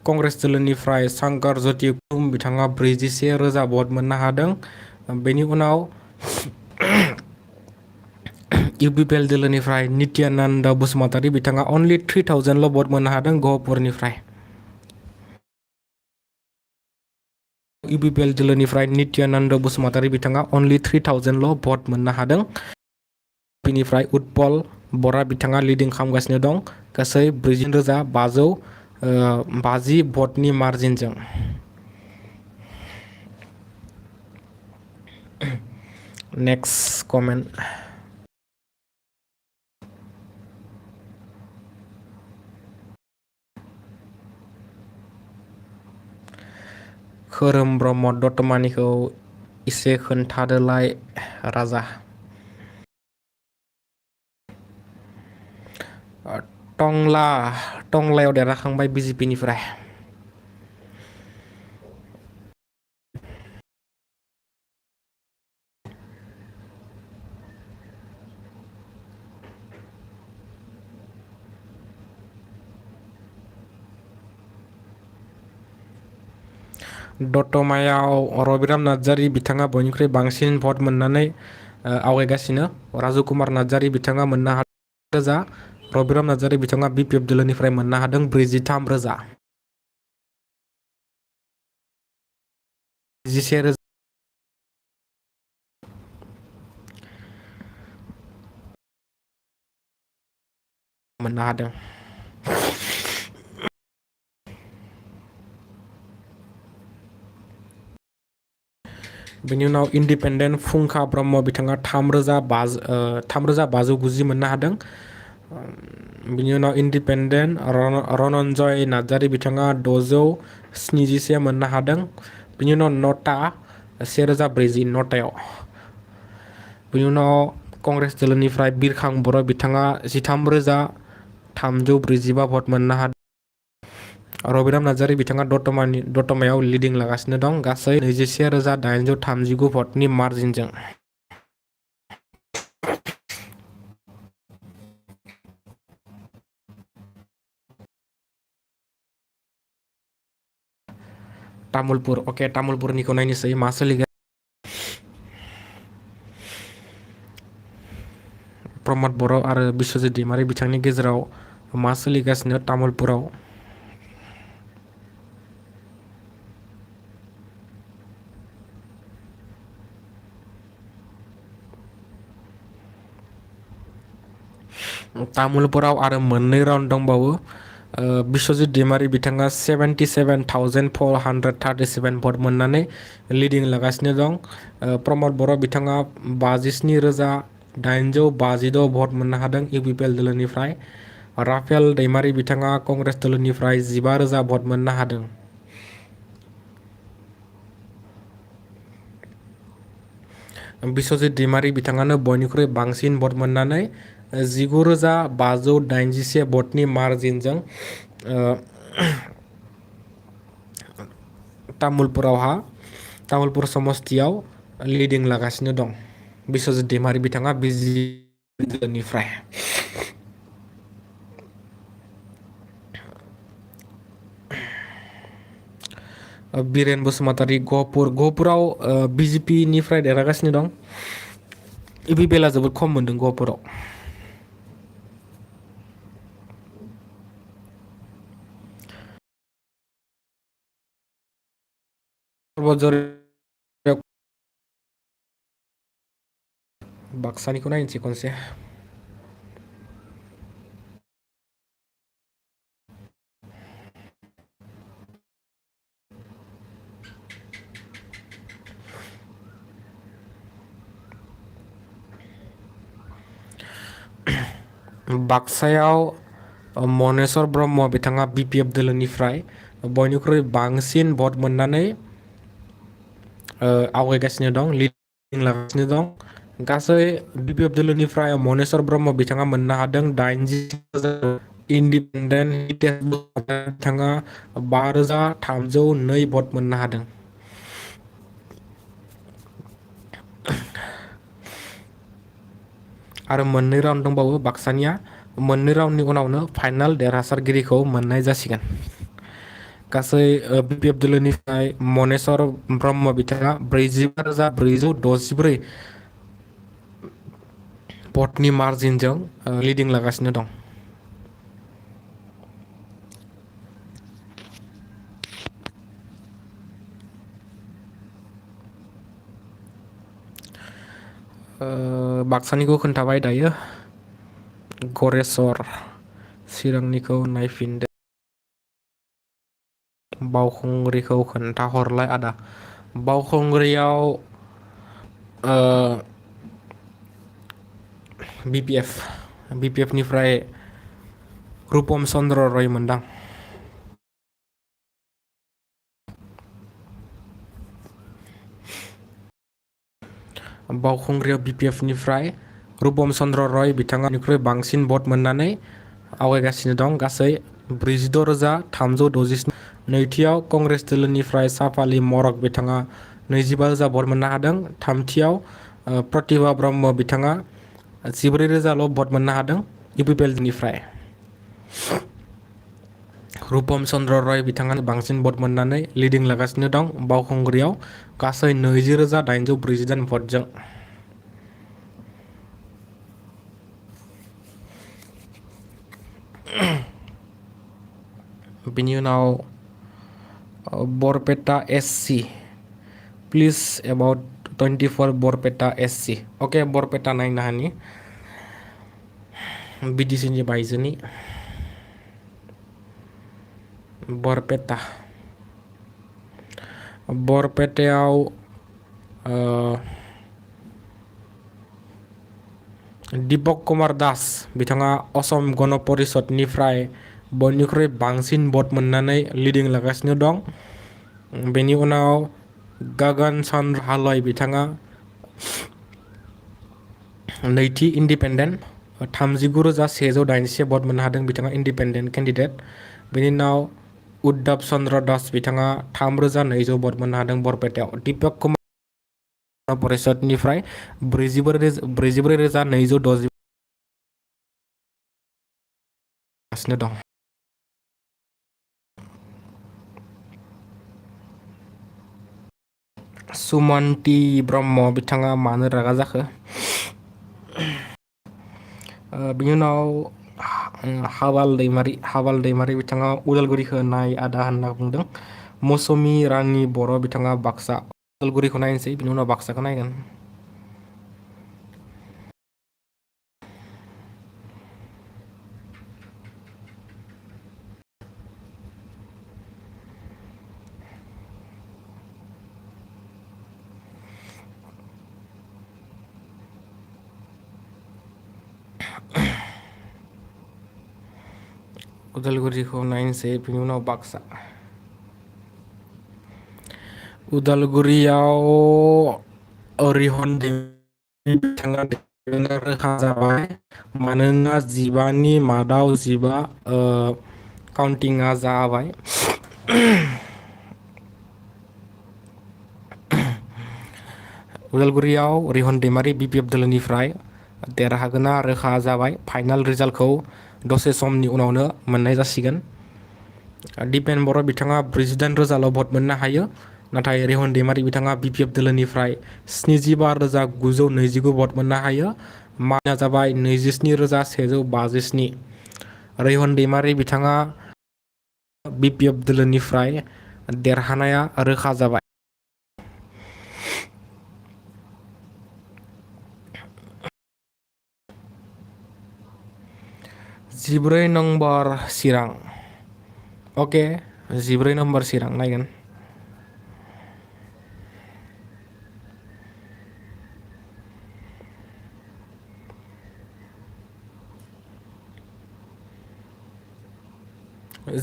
कंग्रेस दोलोनिफ्राय शंकर ज्योति बिथाङा 41,000 भट मोननो हादों। बेनि उनाव UPPL दोलोनिफ्राय नित्यानन्द बसुमतारी बिथाङा only 3,000ल' भट मोननो हादों गहपुरनिफ्राय। UPPL दोलोनिफ्राय नित्यानन्द बसुमतारी बिथाङा only 3,000ल' भट मोननो हादों। बिनिफ्राय उत्पल बरा बिथाङा लिडिं खालामगासिनो दं गासै 40,550 भटनि मार्जिनजों। Next comment. खोरोम ब्रह्म दतमानिखौ इसे खोन्थादोलाय राजा। टंलायाव देरहाखांबाय BJPनिफ्राय। दतमायाव रबिराम नार्जारी बिथाङा बयनिख्रुइ बांसिन भट मोननानै आवगायगासिनो। राजुकुमार नार्जारी बिथाङा मोननो हादों 1,000। रबिराम नार्जारी बिथाङा BPF दोलोनिफ्राय मोननो हादों 43,000। 11,000 मोननो हादों। बेनि उनाव इन्डिपेन्डेन्ट फुंखा ब्रह्म बिथाङा 3,590 मोननो हादों। बिनि उनाव इन्डिपेन्डेन्ट रनन्जय नार्जारी बिथाङा 671 मोननो हादों। बिनि उनाव नटा 1,040 नटायाव। बिनि उनाव कंग्रेस दोलोनिफ्राय बिरखां बर' बिथाङा 13,345 भट मोननो हादों। रबिराम नार्जारी बिथाङा दतमायाव लिडिं लागासिनो दं गासै 21,839 भटनि मार्जिनजों। तामुलपुर तामुलपुरनिखौ नायनोसै मा सोलिगोन। प्रमद बर' आरो बिश्वजित दैमारी बिथांनि गेजेराव मा सोलिगासिनो तामुलपुराव। तामुलपुराव आरो मोननै राउन्ड दंबावो। बिश्वजित दैमारी बिथाङा 77,437 भट मोननानै लिडिं लागासिनो दं। प्रमद बर' बिथाङा 57,856 भट मोननो हादों UPPL दोलोनिफ्राय। राफेल दैमारी बिथाङा कंग्रेस दोलोनिफ्राय 15,000 भट मोननो हादों। बिश्वजित दैमारी बिथाङानो बयनिख्रुइ बांसिन भट मोननानै 19,581 भटनि मार्जिनजों तामुलपुर समस्तियाव लिडिं लागासिनो दं। बिश्वजित दैमारी बिथाङा BJPनिफ्राय। बीरेन बसुमतारी गहपुराव BJPनिफ्राय देरहागासिनो दं। UPPLआ जोबोद खम मोनदों गहपुराव। बाक्सानिखौ नायनोसै खनसे। बाक्सायाव मनेश्वर ब्रह्म बिथाङा BPF दोलोनिफ्राय बयनिख्रुइ बांसिन भट मोननानै आवगायगासिनो दं, लिडिं लागासिनो दं। गासै BPF दोलोनिफ्राय मनेश्वर ब्रह्म बिथाङा मोननो हादों 80,000। इन्डिपेन्डेन्ट बिथाङा 5,302 भट मोननो हादों। आरो मोननै राउन्ड दंबावो बाक्सानिया मोननै राउन्डनि उनावनो फाइनाल देरहासारगिरिखौ मोननाय जासिगोन। गासै BPF दोलोनिफ्राय मनेस्वर ब्रह्म बिथाङा 45,464 भटनि मार्जिनजों लिडिं लागासिनो दं। बाक्सानिखौ खोन्थाबाय दायो गरेस्वर चिरांनिखौ नायफिनदो बावखुंग्रिखौ खोन्थाहरलाय आदा बावखुंग्रियाव BPF निफ्राय रुपम चन्द्र रय मोनदां। बावखुंग्रियाव BPF निफ्राय रुपम चन्द्र रय बिथाङानिख्रुइ बांसिन भट मोननानै आवगायगासिनो दं गासै 46,367। नैथियाव कंग्रेस दोलोनिफ्राय साफाली मरक बिथाङा 25,000 भट मोननो हादों। थामथियाव प्रतिभा ब्रह्म बिथाङा 14,000ल' भट मोननो हादों UPPL निफ्राय। रुपम चन्द्र रय बिथाङा बांसिन भट मोननानै लिडिं लागासिनो दं बावखुंग्रियाव गासै 20,848 भटजों। बिनि उनाव Barpeta SC please about 24 Barpeta SC अके बरपेटा नायनो हानि BTC नि बायजोनि बरपेटायाव दीपक कुमार दास बिथाङा असम गण परिषदनिफ्राय बयनिख्रुइ बांसिन भट मोननानै लिडिं लागासिनो दं। बेनि उनाव गगन चन्द्र हालय बिथाङा नैथि इन्डिपेन्डेन्ट 39,181 भट मोननो हादों बिथाङा इन्डिपेन्डेन्ट केन्डिडेट। बेनि उनाव उद्धव चन्द्र दास बिथाङा 3,200 भट मोननो हादों बरपेटायाव। दीपक कुमार परिषदनिफ्राय 44,260 दं। सुमन्ति ब्रह्म बिथाङा मानो रागा जाखो? बिनि उनाव हावाल दैमारि बिथाङा उदालगुरिखौ नाय आदा होनना बुंदों। मौसुमि रानि बर' बिथाङा बाक्सा उदालगुरिखौ नायनोसै बिनि उनाव बाक्साखौ नायगोन। उदालगुरिखौ नायनोसै बिनि उनाव बाक्सा। उदालगुरियाव रिहन बिथाङा रोखा जाबाय मानोना 15नि मादाव 15 काउन्टिंआ जाबाय। उदालगुरियाव रिहन दैमारि BPF दोलोनिफ्राय देरहागोना रोखा जाबाय। फाइनाल रिजाल्टखौ दसे समनि उनावनो मोननाय जासिगोन। दिपेन बर' बिथाङा 48,000ल' भट मोननो हायो नाथाय रिहन दैमारि बिथाङा BPF दोलोनिफ्राय 75,929 भट मोननो हायो। मार्कआ जाबाय 27,157। रिहन दैमारि बिथाङा BPF दोलोनिफ्राय देरहानाया रोखा जाबाय। जिब्रै नम्बर चिरां अके 14 नम्बर चिरां नायगोन।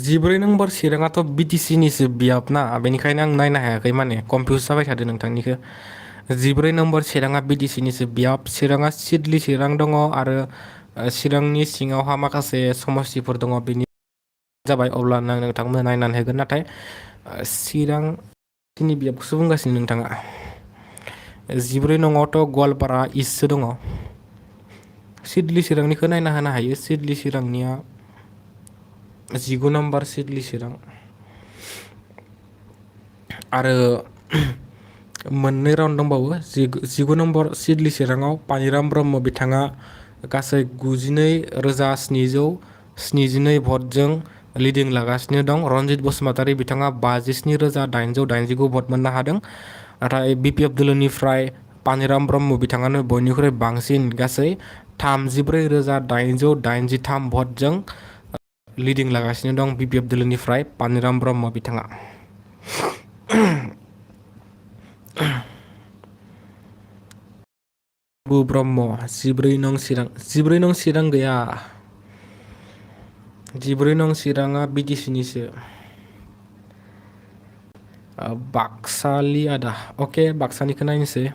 जिब्रै नम्बर चिराङाथ' BTC निसो बियाब ना बेनिखायनो आं नायनो हायाखै माने कनफिउज जाबाय थादों नोंथांनिखौ। 14 नम्बर चिराङा BTC निसो बियाब चिराङा सिडली चिरां दङ आरो चिरांनि सिङावहा माखासे समस्तिफोर दङ बेनि जाबाय अब्ला नोंथांमोना नायनानै होगोन। नाथाय चिरांनि बियाबखौसो बुंगासिनो नोंथाङा। 14 नङावथ' गवालपारा इस्टसो दङ। सिडली चिरांनिखौ नायना होनो हायो। सिडली चिरांनिया 19 नम्बर सिडली चिरां आरो मोननै राउन्ड दंबावो। 19 नम्बर सिडली चिराङाव पानिराम ब्रह्म बिथाङा गासै 92,772 भटजों लिडिं लागासिनो दं। रनजित बसुमतारी बिथाङा 57,889 भट मोननो हादों। नाथाय BPF दोलोनिफ्राय पानिराम ब्रह्म बिथाङानो बयनिख्रुइ बांसिन गासै 34,883 भटजों लिडिं लागासिनो दं। BPF दोलोनिफ्राय पानिराम ब्रह्म बिथाङा। ब्रह्म 14 नं चिरां। 14 नं चिरां गैया। 14 नं चिराङा BTCनिसो। बाक्सालि आदा। अके बाक्सानिखौ नायनोसै।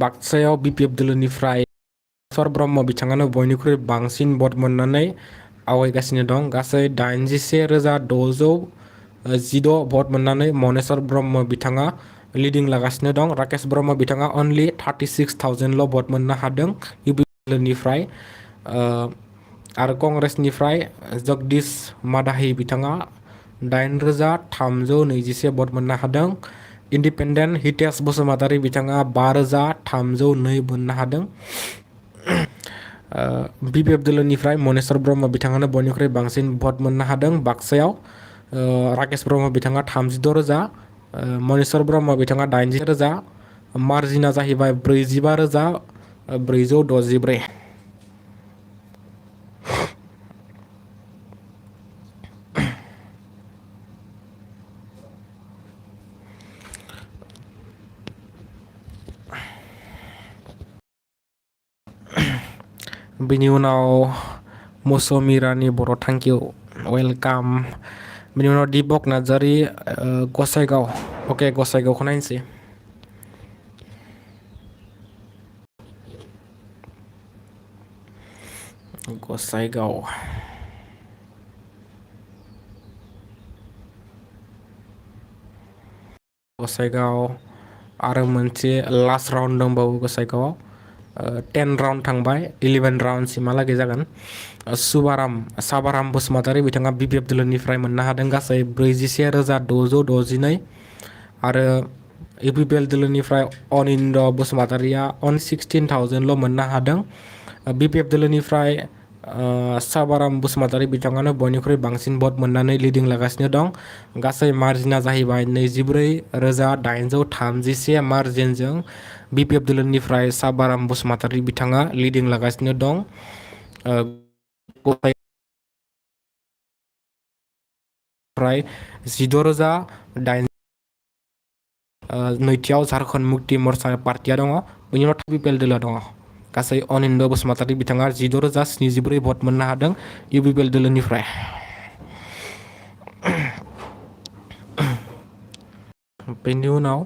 बाक्सायाव BPF दोलोनिफ्राय ब्रह्म बिथाङानो बयनिख्रुइ बांसिन भट मोननानै आवगायगासिनो दं। गासै 81,616 भट मोननानै मनेश्वर ब्रह्म बिथाङा लिडिं लागासिनो दं। राकेश ब्रह्म बिथाङा अनलि 36,000ल' भट मोननो हादों UP दोलोनिफ्राय। आरो कंग्रेसनिफ्राय जगदीश माधाही बिथाङा 8,321 भट मोननो हादों। इन्डिपेन्डेन्ट हितेश बसुमतारी बिथाङा 5,302 मोननो हादों। BPF दोलोनिफ्राय मनेश्वर ब्रह्म बिथाङानो बयनिख्रुइ बांसिन भट मोननो हादों बाक्सायाव। राकेश ब्रह्म बिथाङा 36,000, मनेश्वर ब्रह्म बिथाङा 80,000, मार्जिना जाहैबाय 45,464। बिनि उनाव मौसुमी रानी बर' थेंक इउ वेलकाम। बिनि उनाव दीपक नार्जारी गसाइगाव। अके गसाइगावखौ नायनोसै। गसाइगाव आरो मोनसे लास्ट राउन्ड दंबावो गसाइगावआव। 10 राउन्ड थांबाय, 11 राउन्डसिमहालागै जागोन। साबाराम बसुमतारी बिथाङा BPF दोलोनिफ्राय मोननो हादों गासै 41,662। आरो UPPL दोलोनिफ्राय अनिन्द बसुमतारीया 16,000ल' मोननो हादों। BPF दोलोनिफ्राय साबाराम बसुमतारी बिथाङानो बयनिख्रुइ बांसिन भट मोननानै लिडिं लागासिनो दं। गासै मार्जिना जाहैबाय 24,831 मार्जिनजों BPF दोलोनिफ्राय साबाराम बसुमतारी बिथाङा लिडिं लागासिनो दं। 16,800। नैथियाव झारखन्ड मुक्ति मोर्चा पार्टिया दङ। बेनि उनाव UPPL दोलोआ दङ। गासै अनिन्द बसुमतारी बिथाङा 16,074 भट मोननो हादों UPPL दोलोनिफ्राय। बेनि उनाव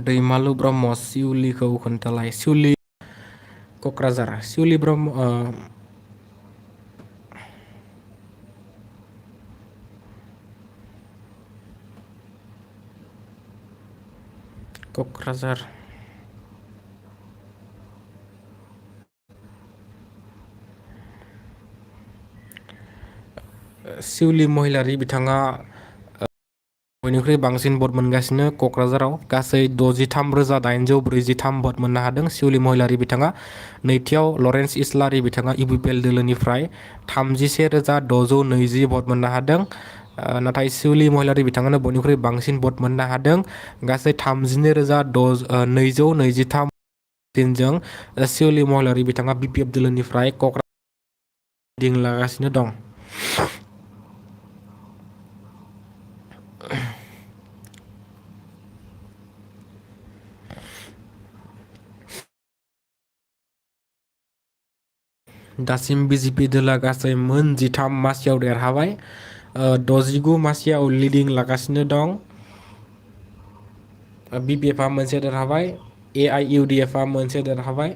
दैमालु ब्रह्म सिउलिखौ खोन्थालाय। सिउलि क'क्राझार। सिउलि ब्रह्म क'क्राझार। सिउलि महिलारि बिथाङा बयनिख्रुइ बांसिन भट मोनगासिनो क'क्राझाराव। गासै 63,843 भट मोननो हादों सिउलि महिलारि बिथाङा। नैथियाव लरेन्स इस्लारि बिथाङा UPPL दोलोनिफ्राय 31,620 भट मोननो हादों। नाथाय सिउलि महिलारि बिथाङानो बयनिख्रुइ बांसिन भट मोननो हादों। गासै 32,223 दिनजों सिउलि महिलारि बिथाङा BPF दोलोनिफ्राय क'क्राझार लिडिं लागासिनो दं। दासिम BJP दोला गासै मोन 13 मासियाव देरहाबाय। 69 मासियाव लिडिं लागासिनो दं। BPFआ मोनसे देरहाबाय, AIUDFआ मोनसे देरहाबाय।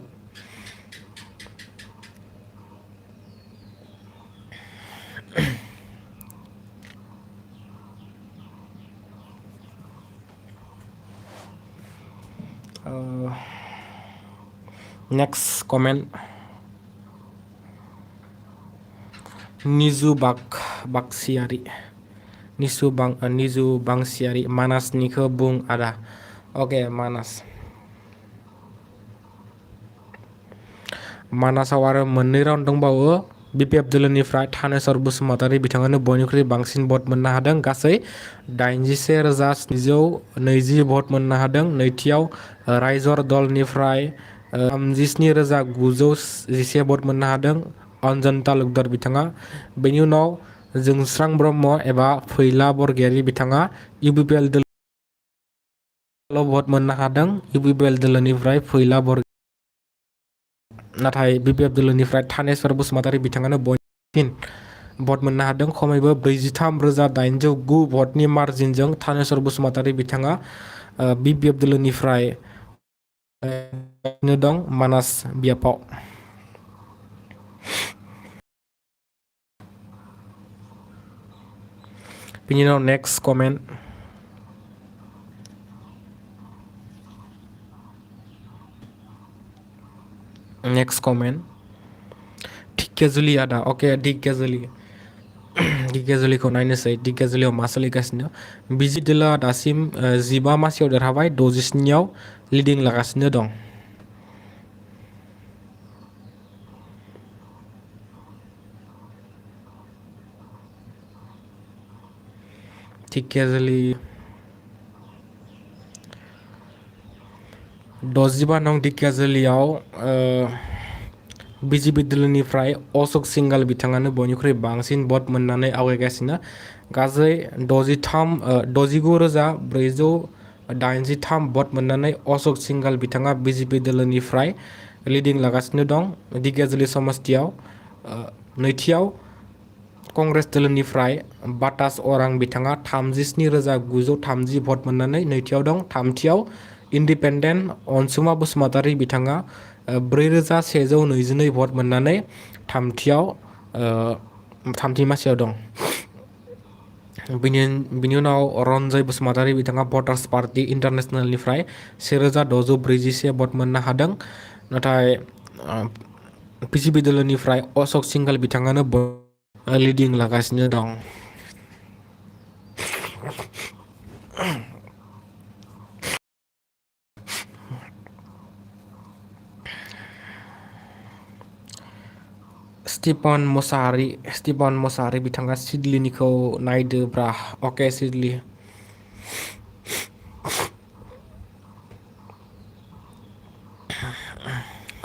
Next comment. Nizu Baksiari. Nizu Bangsiari. Manas Niko Bung ada. Oke, Manas. Manasaव आरो मोननै राउन्ड दंबावो BPF दोलोनिफ्राय थानेश्वर बसुमतारी बिथाङानो बयनिख्रुइ बांसिन भट मोननो हादों गासै 81,720 भट मोननो हादों। नैथियाव रायजर दलनिफ्राय 37,911 भट मोननो हादों अन्जन तालुकदार बिथाङा। बेनि उनाव जोंस्रां ब्रह्म एबा फैला बरगयारी बिथाङा UPPL दोलोआव भट मोननो हादों। UPPL दोलोनिफ्राय फैला बरगयारी नाथाय BPF दोलोनिफ्राय थानेश्वर बसुमतारी बिथाङानो बयनिसिन भट मोननो हादों खमैबो 43,809 भटनि मार्जिनजों थानेश्वर बसुमतारी बिथाङा BPF दोलोनिफ्राय दं मानास बियापाव। बिनि उनाव next comment. Next comment. Dhekiajuli ada. Oke, Dhekiajuliखौ नायनोसै। Dhekiajuliयाव मा सोलिगासिनो। BJP दोलोआ दासिम 15 मासियाव देरहाबाय 67आव लिडिं लागासिनो दं। Dhekiajuli 65 नं Dhekiajuliयाव BJP दोलोनिफ्राय अशोक सिंघाल बिथाङानो बयनिख्रुइ बांसिन भट मोननानै आवगायगासिनो गासै 69,483 भट मोननानै अशोक सिंघाल बिथाङा BJP दोलोनिफ्राय लिडिं लागासिनो दं Dhekiajuli समस्तियाव। नैथियाव कंग्रेस दोलोनिफ्राय बातास अरां बिथाङा 37,930 भट मोननानै नैथियाव दं। थामथियाव इन्डिपेन्डेन्ट अनसुमा बसुमतारी बिथाङा 4,122 भट मोननानै थामथि मासियाव दं। बिनि उनाव रन्जय बसुमतारी बिथाङा भटार्स पार्टी इन्टारनेशनेलनिफ्राय 1,641 भट मोननो हादों नाथाय BJP दोलोनिफ्राय अशोक सिंघाल बिथाङानो लिडिं लागासिनो दं। स्टिफन मोसाहारी बिथाङा सिडलीनिखौ नायदोब्रा। अके सिडली।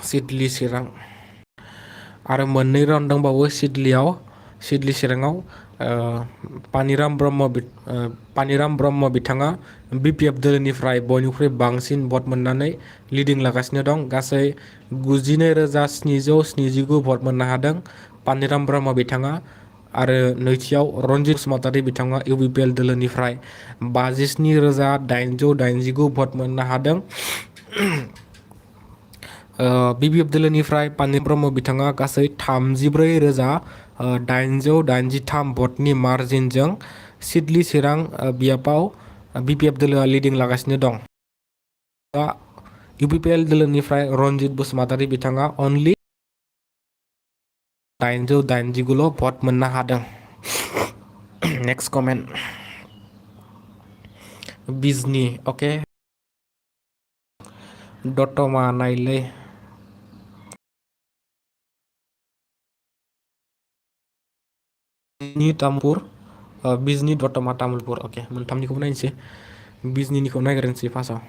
सिडली चिरां आरो मोननै राउन्ड दंबावो सिडली चिराङाव पानिराम ब्रह्म बिथाङा BPF दोलोनिफ्राय बयनिख्रुइ बांसिन भट मोननानै लिडिं लागासिनो दं गासै 92,779 भट मोननो हादों पानिराम ब्रह्म बिथाङा। आरो नैथियाव रन्जित बसुमतारी बिथाङा UPPL दोलोनिफ्राय 57,889 भट मोननो हादों। BPF दोलोनिफ्राय पानिराम ब्रह्म बिथाङा गासै 34,883 भटनि मार्जिनजों सिडली चिरां बियापाव BPF दोलोआ लिडिं लागासिनो दं। UPPL दोलोनिफ्राय रन्जित बसुमतारी बिथाङा अनलि 889 भट मोननो हादों। Next comment. बिजनी अके दतमा नायलै तामुलपुर बिजनी दतमा तामुलपुर अके मोनथामनिखौबो नायनोसै। बिजनीनिखौ नायग्रोनोसै फार्स्टआव।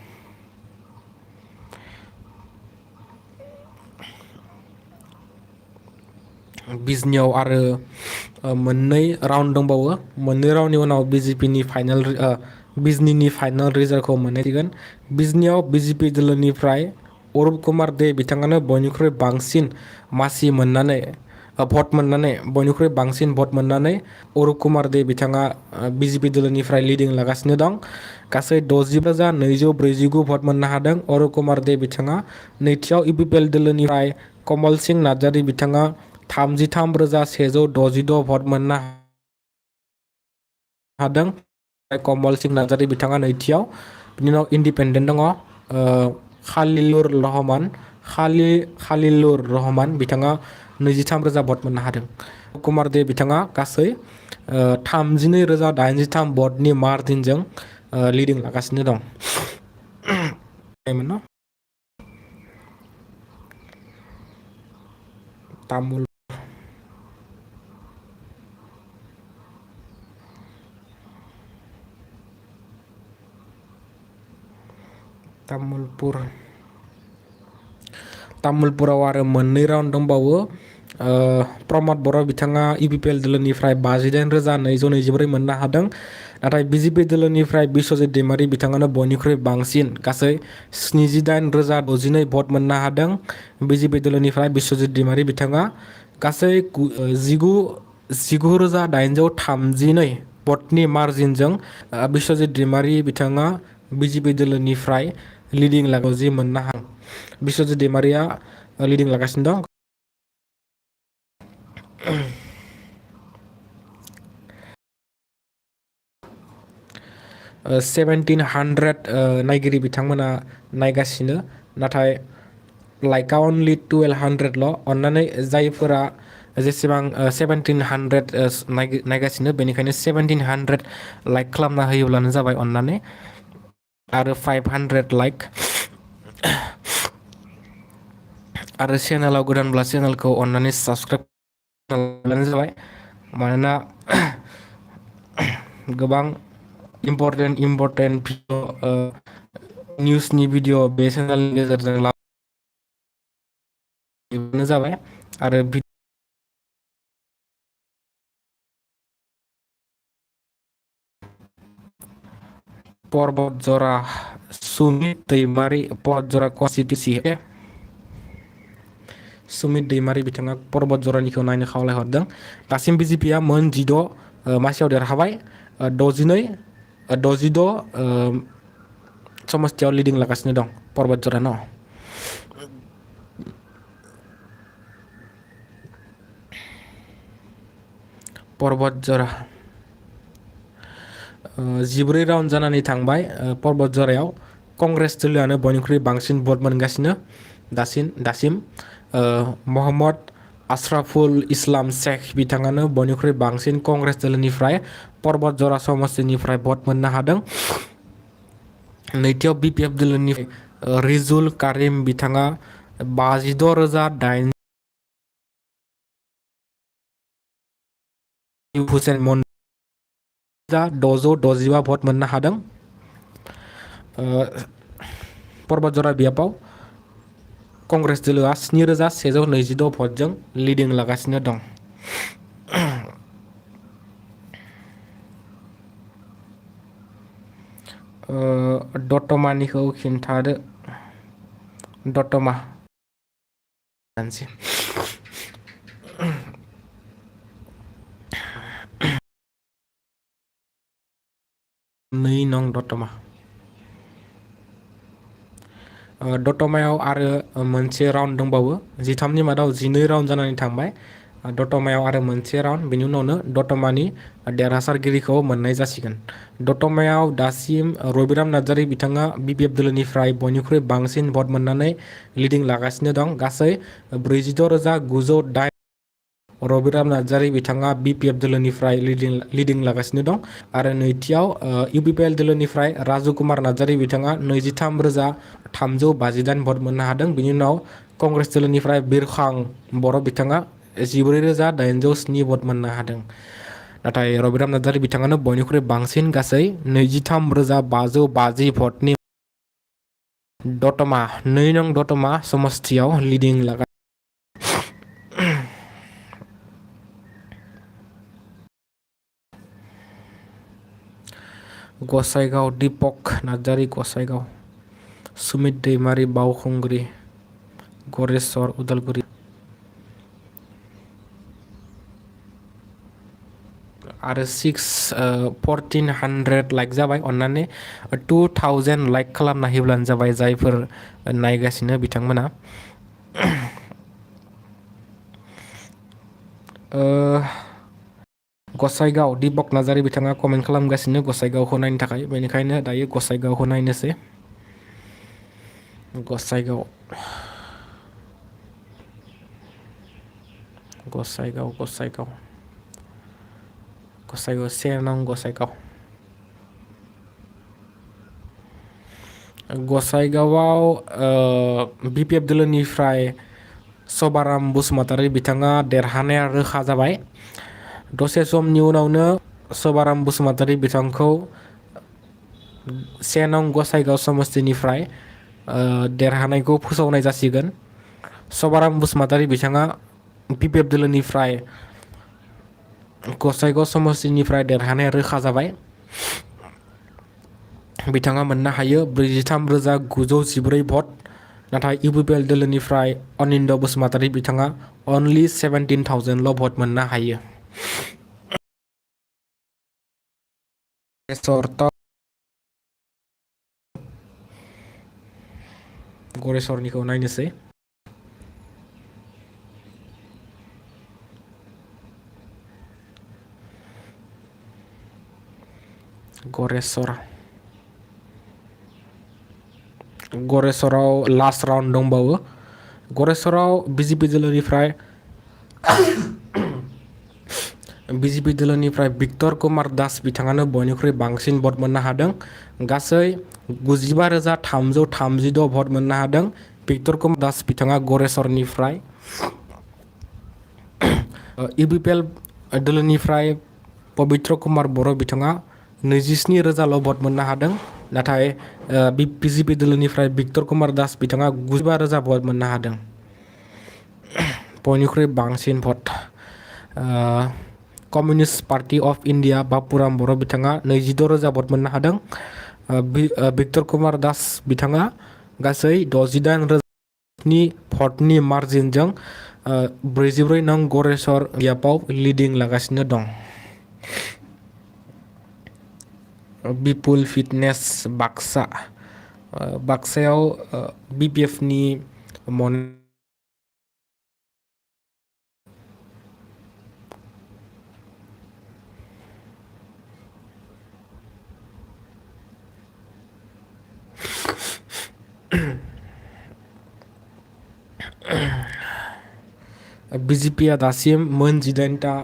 बिजनीयाव आरो मोननै राउन्ड दंबावो मोननै राउन्डनि उनाव बिजनीनि फाइनाल रिजाल्टखौ मोनहैगोन। बिजनीयाव BJP दोलोनिफ्राय अरुप कुमार दे बिथाङानो बयनिख्रुइ बांसिन बयनिख्रुइ बांसिन भट मोननानै अरुप कुमार दे बिथाङा BJP दोलोनिफ्राय लिडिं लागासिनो दं गासै 60,249 भट मोननो हादों अरुप कुमार दे बिथाङा। नैथियाव UPPL दोलोनिफ्राय कमल सिंह नार्जारी बिथाङा 33,166 भट मोननो हादों कमल सिंह नार्जारी बिथाङा नैथियाव। बिनि उनाव इन्डिपेन्डेन्ट दङ खालिलुर रहमान खालिलुर रहमान बिथाङा 23,000 भट मोननो हादों। कुमार दे बिथाङा गासै 32,083 भटनि मार्जिनजों लिडिं लागासिनो दं। तामुलपुराव आरो मोननै राउन्ड दंबावो। प्रमद बर' बिथाङा UPPL दोलोनिफ्राय 58,224 मोननो हादों। नाथाय BJP दोलोनिफ्राय बिश्वजित दैमारी बिथाङानो बयनिख्रुइ बांसिन गासै 78,062 भट मोननो हादों। BJP दोलोनिफ्राय बिश्वजित दैमारी बिथाङा गासै 19,832 भटनि मार्जिनजों बिश्वजित दैमारी बिथाङा BJP दोलोनिफ्राय लिडिं लागाजि मोननो हादों। बिश्वजित दैमारीया लिडिं लागासिनो दं। 1700 नायगिरि बिथांमोना नायगासिनो, नाथाय लाइकआ अनलि 1200 ल'। अन्नानै जायफोरा जेसेबां 1700 नायगासिनो बेनिखायनो 1700 लाइक खालामना होयोब्लानो जाबाय अन्नानै, आरो 500 लाइक। आरो चेनेलाव गोदानब्ला चेनेलखौ अन्नानै साबस्क्राइब खालामब्लानो जाबाय, मानोना गोबां इम्पर्टेन्ट भिडिअ निउसनि भिडिअ बे चेनेलनि गेजेरजों लाबोनो जाबाय। आरो पर्बतजरा सुमित दैमारी पर्बतजरा कनस्टिटिउन्सि सुमित दैमारी बिथाङा पर्बतजरानिखौ नायनो खावलायहरदों। दासिम BJPआ मोन 16 मासियाव देरहाबाय, 62 समस्तियाव लिडिं लागासिनो दं पर्बतजरा न'। पर्बतजरा 14 राउन्ड जानानै थांबाय। पर्बतजरायाव कंग्रेस दोलोआनो बयनिख्रुइ बांसिन भट मोनगासिनो दासिम। मोहम्मद आशराफुल इस्लाम शेख बिथाङानो बयनिख्रुइ बांसिन कंग्रेस दोलोनिफ्राय पर्बतजरा समस्तिनिफ्राय भट मोननो हादों। नैथियाव BPF दोलोनिफ्राय रिजुल कारिम बिथाङा 56,800 हुसेन 665 भट मोननो हादों। पर्बतजरा बियाबाव कंग्रेस दोलोआ 7,126 भटजों लिडिं लागासिनो दं। दतमानिखौ खिन्थादो। दतमा 2 नं दतमा। दतमायाव आरो मोनसे राउन्ड दंबावो। 13नि मादाव 12 राउन्ड जानानै थांबाय। दतमायाव आरो मोनसे राउन्ड, बेनि उनावनो दतमानि देरहासारगिरिखौ मोननाय जासिगोन। दतमायाव दासिम रबिराम नार्जारी बिथाङा BPF दोलोनिफ्राय बयनिख्रुइ बांसिन भट मोननानै लिडिं लागासिनो दं, गासै 46,908। रबिराम नार्जारी बिथाङा BPF दोलोनिफ्राय लिडिं लागासिनो दं। आरो नैथियाव UPPL दोलोनिफ्राय राजु कुमार नार्जारी बिथाङा 23,358 भट मोननो हादों। बिनि उनाव कंग्रेस दोलोनिफ्राय बिरखां बर' बिथाङा 14,807 भट मोननो हादों। नाथाय रबिराम नार्जारी बिथाङानो बयनिख्रुइ बांसिन गासै 23,550 भटनि दतमा 2 नं दतमा समस्तियाव लिडिं लागा। गसाइगाव दीपक नार्जारी गसाइगाव, सुमित दैमारी बावखुंग्रि, गोरेस्वर उदालगुरि। आरो 1400 लाइक जाबाय। अन्नानै 2000 लाइक खालामना होब्लानो जाबाय जायफोर नायगासिनो बिथांमोना। गसाइगाव दीपक नार्जारी बिथाङा कमेन्ट खालामगासिनो गसाइगावखौ नायनो थाखाय, बेनिखायनो दायो गसाइगावखौ नायनोसै। गसाइगाव Gossaigaon से नं Gossaigaonआव BPF दोलोनिफ्राय सबाराम बसुमतारी बिथाङा देरहानाया रोखा जाबाय। दसे समनि उनावनो सबाराम बसुमतारी बिथांखौ 1 नं गसाइगाव समस्तिनिफ्राय देरहानायखौ फोसावनाय जासिगोन। सबाराम बसुमतारी बिथाङा BPF दोलोनिफ्राय गसाइगाव समस्तिनिफ्राय देरहानाया रोखा जाबाय। बिथाङा मोननो हायो 43,914 भट। नाथाय UPPL दोलोनिफ्राय अनिन्द बसुमतारी बिथाङा only 17,000 ल' भट मोननो हायो। गरेस्वरनिखौ नायनोसै। गरेस्वराव लास्ट राउन्ड दंबावो। गरेस्वराव BJP दोलोनिफ्राय भिक्टर कुमार दास बिथाङानो बयनिख्रुइ बांसिन भट मोननो हादों। गासै 95,336 भट मोननो हादों भिक्टर कुमार दास बिथाङा गरेस्वरनिफ्राय। UPPL दोलोनिफ्राय पबित्र कुमार बर' बिथाङा 27,000 भट मोननो हादों। नाथाय BJP दोलोनिफ्राय भिक्टर कुमार दास बिथाङा 95,000 भट मोननो हादों। बयनिख्रुइ बांसिन भट। कम्युनिस्ट पार्टी अफ इन्डिया बापुराम बर' बिथाङा 26,000 भट मोननो हादों। भिक्टर कुमार दास बिथाङा गासै 68,000 भटनि मार्जिनजों 44 नं गरेस्वर यापाव लिडिं लागासिनो दं। बिपुल फिटनेस बाक्सायाव BPF नि BJPआ दासिम मोन 18टा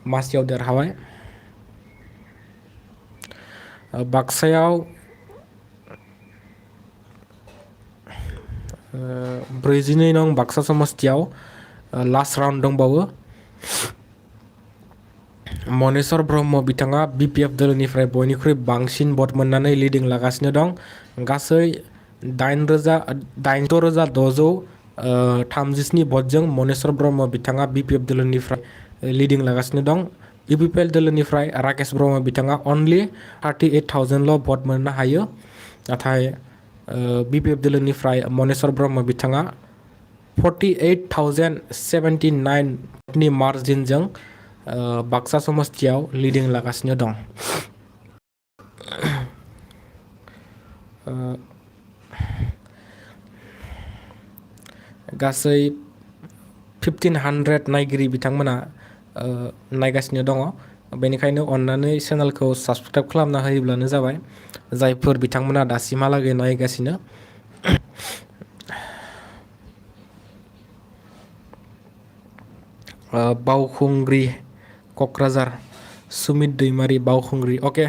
मासियाव देरहाबाय। बाक्सायाव 42 नं बाक्सा समस्तियाव लास्ट राउन्ड दंबावो। मनेश्वर ब्रह्म बिथाङा BPF दोलोनिफ्राय बयनिख्रुइ बांसिन भट मोननानै लिडिं लागासिनो दं। गासै 8,637 भटजों मनेश्वर ब्रह्म बिथाङा BPF दोलोनिफ्राय लिडिं लागासिनो दं। UPPL दोलोनिफ्राय राकेश ब्रह्म बिथाङा only 38,000 ल' भट मोननो हायो। नाथाय BPF दोलोनिफ्राय मनेश्वर ब्रह्म बिथाङा 48,079 भटनि मार्जिनजों बाक्सा समस्तियाव लिडिं लागासिनो दं। गासै 1,500 नायगिरि बिथांमोना नायगासिनो दङ। बेनिखायनो अन्नानै चेनेलखौ साबस्क्राइब खालामना होयोब्लानो जाबाय जायफोर बिथांमोना दासिमहालागै नायगासिनो। बावखुंग्रि क'क्राझार सुमित दैमारि बावखुंग्रि अके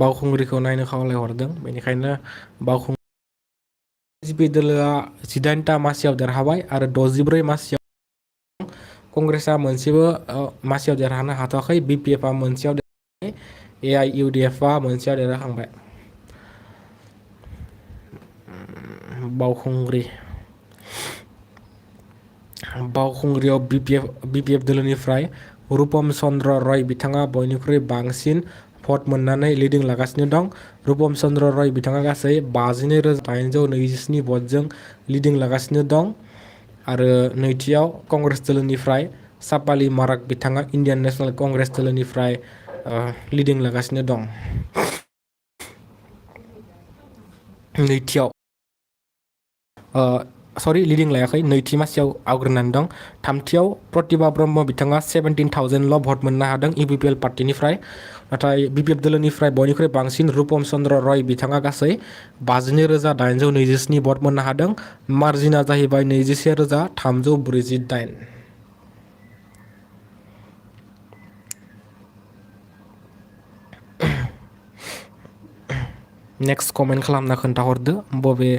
बावखुंग्रिखौ नायनो खावलायहरदों। बेनिखायनो BJP दोलोआ 18टा मासियाव देरहाबाय आरो 64 मासियाव कंग्रेसआ मोनसेबो मासियाव देरहानो हाथ'वाखै। BPFआ मोनसेयाव देरहाबाय। AIUDFआ मोनसेयाव देरहाखांबाय। बावखुंग्रियाव BPF दोलोनिफ्राय रूपम चन्द्र रय बिथाङा बयनिख्रुइ बांसिन भट मोननानै लिडिं लागासिनो दं। रूपम चन्द्र रय बिथाङा गासै 52,827 भटजों लिडिं लागासिनो दं। आरो नैथियाव कंग्रेस दोलोनिफ्राय सापाली माराक बिथाङा इन्डियान नेशनेल कंग्रेस दोलोनिफ्राय लिडिं लागासिनो दं। लिडिं लायाखै, नैथि मासियाव आवग्रिनानै दं। थामथियाव प्रतिभा ब्रह्म बिथाङा 17,000 ल' भट मोननो हादों UPPL पार्टिनिफ्राय। नाथाय BPF दोलोनिफ्राय बयनिख्रुइ बांसिन रूपम चन्द्र रय बिथाङा गासै 52,827 भट मोननो हादों। मार्जिना जाहैबाय 21,348। नेक्स्ट कमेन्ट खालामना खोन्थाहरदो बबे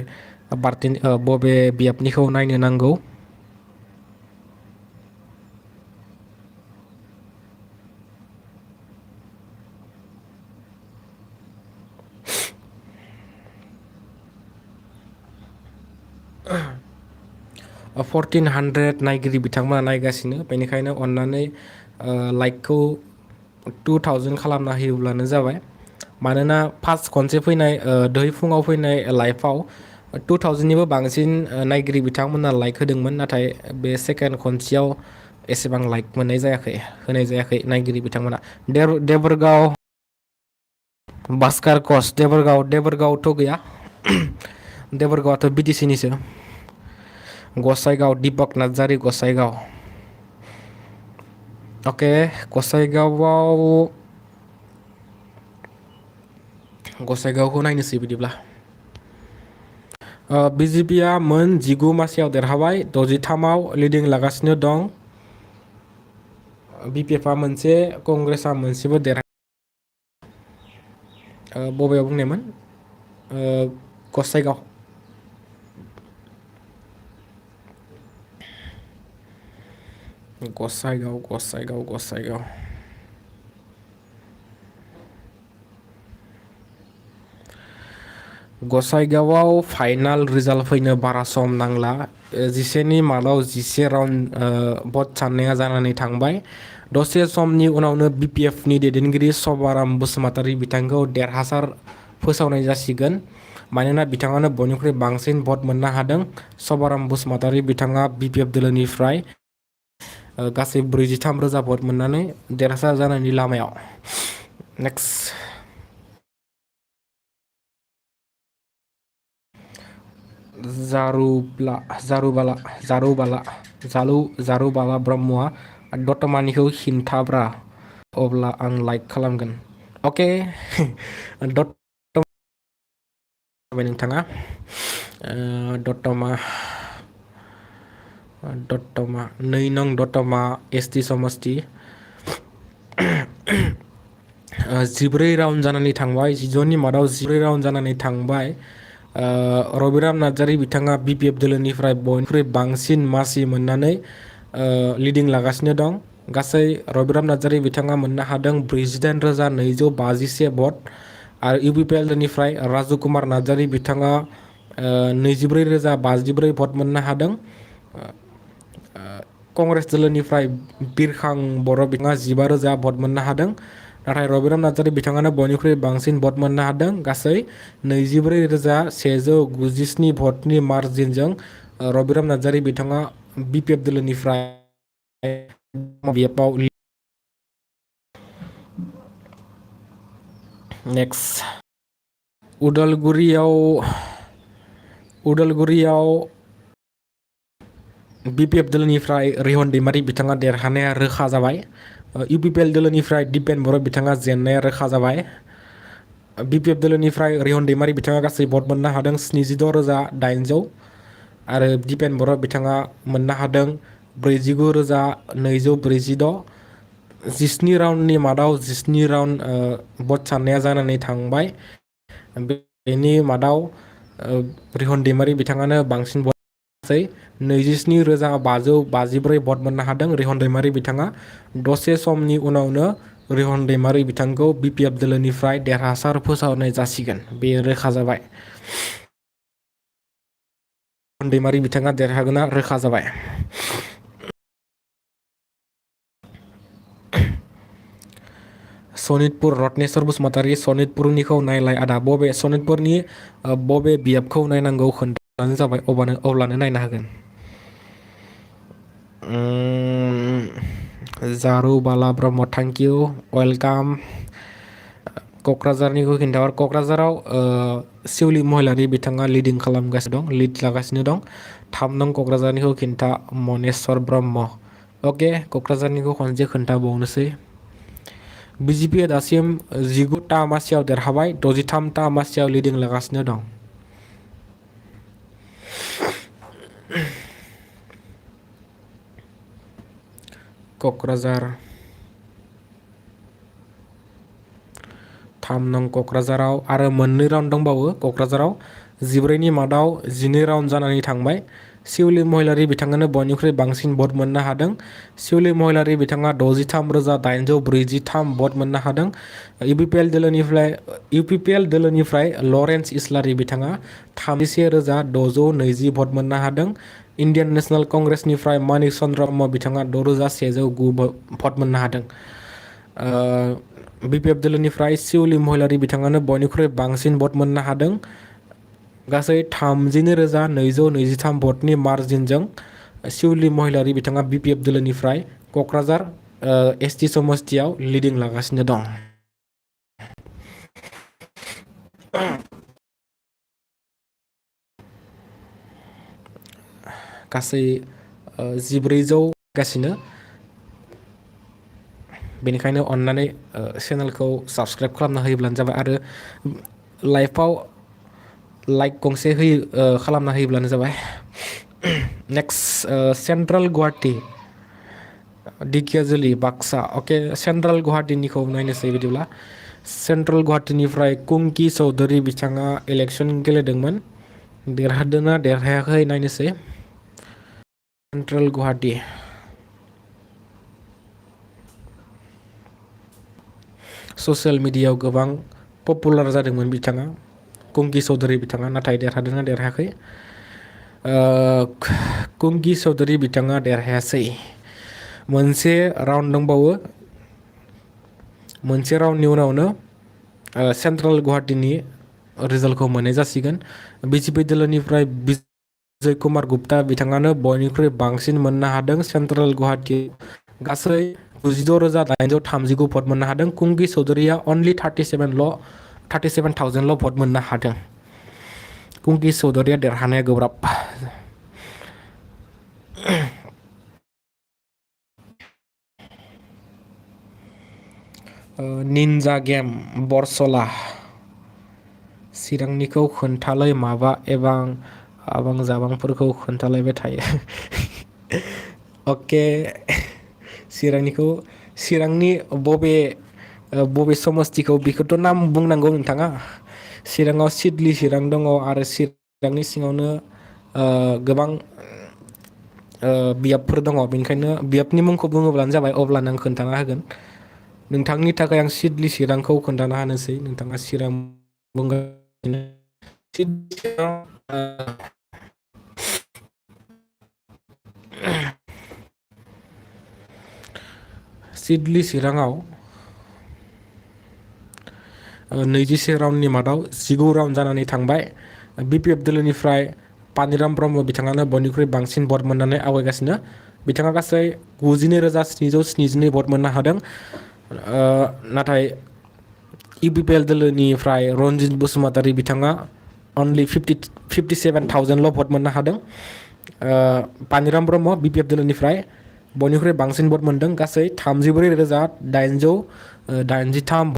बबे बियाबनिखौ नायनो नांगौ। uh, 1400 नायगिरि बिथांमोना नायगासिनो, बेनिखायनो अन्नानै लाइकखौ 2000 खालामना होयोब्लानो जाबाय। मानोना फार्स्ट खनसे फैनाय दहाय फुङाव फैनाय लाइभआव 2000निबो बांसिन नायगिरि बिथांमोना लाइक होदोंमोन, नाथाय बे सेकेन्ड खनसेयाव एसेबां लाइक होनाय जायाखै नायगिरि बिथांमोना। देबरगाव बास्कार कस देबरगावथ' गैया। देबरगावआथ' BTCनिसो। गसाइगाव दीपक नार्जारी गसाइगाव। ओके गसाइगावखौ नायनोसै बिदिब्ला। BJPआ मोन 19 मासियाव देरहाबाय, 63आव लिडिं लागासिनो दं। BPFआ मोनसे, कंग्रेसआ मोनसेबो देरहा बबेयाव बुंनायमोन? गसाइगाव। गसाइगावआव फाइनाल रिजाल्ट फैनो बारा सम नांला। 11नि मादाव 11 राउन्ड भट साननाया जानानै थांबाय। दसे समनि उनावनो BPFनि दैदेनगिरि सभाराम बसुमतारी बिथांखौ देरहासार फोसावनाय जासिगोन, मानोना बिथाङानो बयनिख्रुइ बांसिन भट मोननो हादों। सभाराम बसुमतारी बिथाङा BPF दोलोनिफ्राय गासै 43,000 भट मोननानै देरहासार जानायनि लामायाव। नेक्स्ट जारुबाला ब्रह्मआ दतमानिखौ खिन्थाब्रा, अब्ला आं लाइक खालामगोन। अके नोंथाङा दतमा 2 नं दतमा ST समस्ति 14 राउन्ड जानानै थांबाय। 14नि मादाव 14 राउन्ड जानानै थांबाय। रबिराम नार्जारी बिथाङा BPF दोलोनिफ्राय बयनिख्रुइ बांसिन मासि मोननानै लिडिं लागासिनो दं। गासै रबिराम नार्जारी बिथाङा मोननो हादों 48,251 भट। आरो UPPL दोलोनिफ्राय राजु कुमार नार्जारी बिथाङा 24,054 भट मोननो हादों। कंग्रेस दोलोनिफ्राय बिरखां बर' बिथाङा 15,000 भट मोननो हादों। नाथाय रबिराम नार्जारी बिथाङानो बयनिख्रुइ बांसिन भट मोननो हादों, गासै 24,197 भटनि मार्जिनजों रबिराम नार्जारी बिथाङा BPF दोलोनिफ्राय BFआव। नेक्स्ट उदालगुरियाव BPF दोलोनिफ्राय रिहन दैमारी बिथाङा देरहानाया रोखा जाबाय। UPPL दोलोनिफ्राय दिपेन बर' बिथाङा जेननाया रोखा जाबाय। BPF दोलोनिफ्राय रिहन दैमारी बिथाङा गासै भट मोननो हादों 76,800 आरो दिपेन बर' बिथाङा मोननो हादों 49,246। 17 राउन्डनि मादाव 17 राउन्ड भट साननाया जानानै थांबाय। बेनि मादाव रिहन दैमारी बिथाङानो बांसिन भट 27,554 भट मोननो हादों रिहन दैमारी बिथाङा। दसे समनि उनावनो रिहन दैमारी बिथांखौ BPF दोलोनिफ्राय देरहासार फोसावनाय जासिगोन, बेयो रोखा जाबाय। रिहन दैमारी बिथाङा देरहागोना रोखा जाबाय। सनितपुर रत्नेश्वर बसुमतारी सनितपुरनिखौ नायलाय आदा, बबे सनितपुरनि बबे बियाबखौ नायनांगौ खोन्थानो जाबाय, अब्लानो नायनो हागोन। जारुबाला ब्रह्म थेंक इउ, वेलकाम। क'क्राझारनिखौ खिन्थाहर। क'क्राझाराव सिउलि महिलारि बिथाङा लिड लागासिनो दं। 3 नं क'क्राझारनिखौ खिन्था मनेस्वर ब्रह्म। अके क'क्राझारनिखौ खनसे खोन्थाबावनोसै। BJPआ दासिम 19टा मासियाव देरहाबाय, 63टा मासियाव लिडिं लागासिनो दं। क'क्राझार 3 नं क'क्राझाराव आरो मोननै राउन्ड दंबावो क'क्राझाराव 14नि मादाव 12 राउन्ड जानानै थांबाय सिउलि महिलारि बिथाङानो बयनिख्रुइ बांसिन भट मोननो हादों सिउलि महिलारि बिथाङा 63,843 भट मोननो हादों इउपिपिएल दोलोनिफ्राय लरेन्स इस्लारि बिथाङा 31,620 भट मोननो हादों इन्डियान नेशनेल कंग्रेसनिफ्राय मानिक चन्द्र ब्रह्म बिथाङा 6,109 भट मोननो हादों बिपिएफ दोलोनिफ्राय सिउलि महिलारि बिथाङानो बयनिख्रुइ बांसिन भट मोननो हादों गासै 32,223 भटनि मार्जिनजों सिउलि महिलारि बिथाङा बिपिएफ दोलोनिफ्राय क'क्राझार एसटि समस्तियाव लिडिं लागासिनो दं गासै 1400 गासिनो बेनिखायनो अन्नानै चेनेलखौ साबस्क्राइब खालामना होयोब्लानो जाबाय आरो लाइभआव लाइक गंसे खालामना होयोब्लानो जाबाय next central Guwahati Dhekiajuli Baksa okay central गुवाहाटीनिखौ नायनोसै बिदिब्ला सेन्ट्रेल गुवाहाटीनिफ्राय कुंकि चौधुरी बिथाङा इलेक्सन गेलेदोंमोन देरहादोंना देरहायाखै नायनोसै सेन्ट्रेल गुवाहाटी ससियेल मिडियायाव गोबां पपुलार जादोंमोन बिथाङा कुंकि चौधुरी बिथाङा नाथाय देरहादोंना देरहायाखै कुंकि चौधुरी बिथाङा देरहायासै मोनसे राउन्ड दंबावो मोनसे राउन्डनि उनावनो सेन्ट्रेल गुवाहाटीनि रिजाल्टखौ मोननाय जासिगोन बिजेपि दोलोनिफ्राय बिजय कुमार गुप्ता बिथाङानो बयनिख्रुइ बांसिन मोननो हादों सेन्ट्रेल गुवाहाटी गासै 96,839 भट मोननो हादों कुंकि चौधुरीया अनलि 37,000 भट मोननो हादों कुंकि चौधुरीया देरहानाया गोब्राब निन्जा गेम बरसला चिरांनिखौ खोन्थालै माबा एबां आबां जाबांफोरखौ खोन्थालायबाय थायो अके चिरांनि बबे समस्तिखौ बेखौथ' नाम बुंनांगौ नोंथाङा चिराङाव सिडलि चिरां दङ आरो चिरांनि सिङावनो गोबां बियाबफोर दङ बेनिखायनो बियाबनि मुंखौ बुङोब्लानो जाबाय अब्लानो आं खोन्थाना होगोन नोंथांनि थाखाय आं सिडलि चिरांखौ खोन्थाना होनोसै नोंथाङा चिरां बुंगासिनो सिडलि चिराङाव 21 राउन्डनि मादाव 19 राउन्ड जानानै थांबाय बिपिएफ दोलोनिफ्राय पानिराम ब्रह्म बिथाङानो बयनिख्रुइ बांसिन भट मोननानै आवगायगासिनो बिथाङा गासै 92,772 भट मोननो हादों नाथाय इउपिपिएल दोलोनिफ्राय रन्जित बसुमतारी बिथाङा अनलि 57,000ल' भट मोननो हादों पानिराम ब्रह्म बिपिएफ दोलोनिफ्राय बयनिख्रुइ बांसिन भट मोनदों गासै 34,883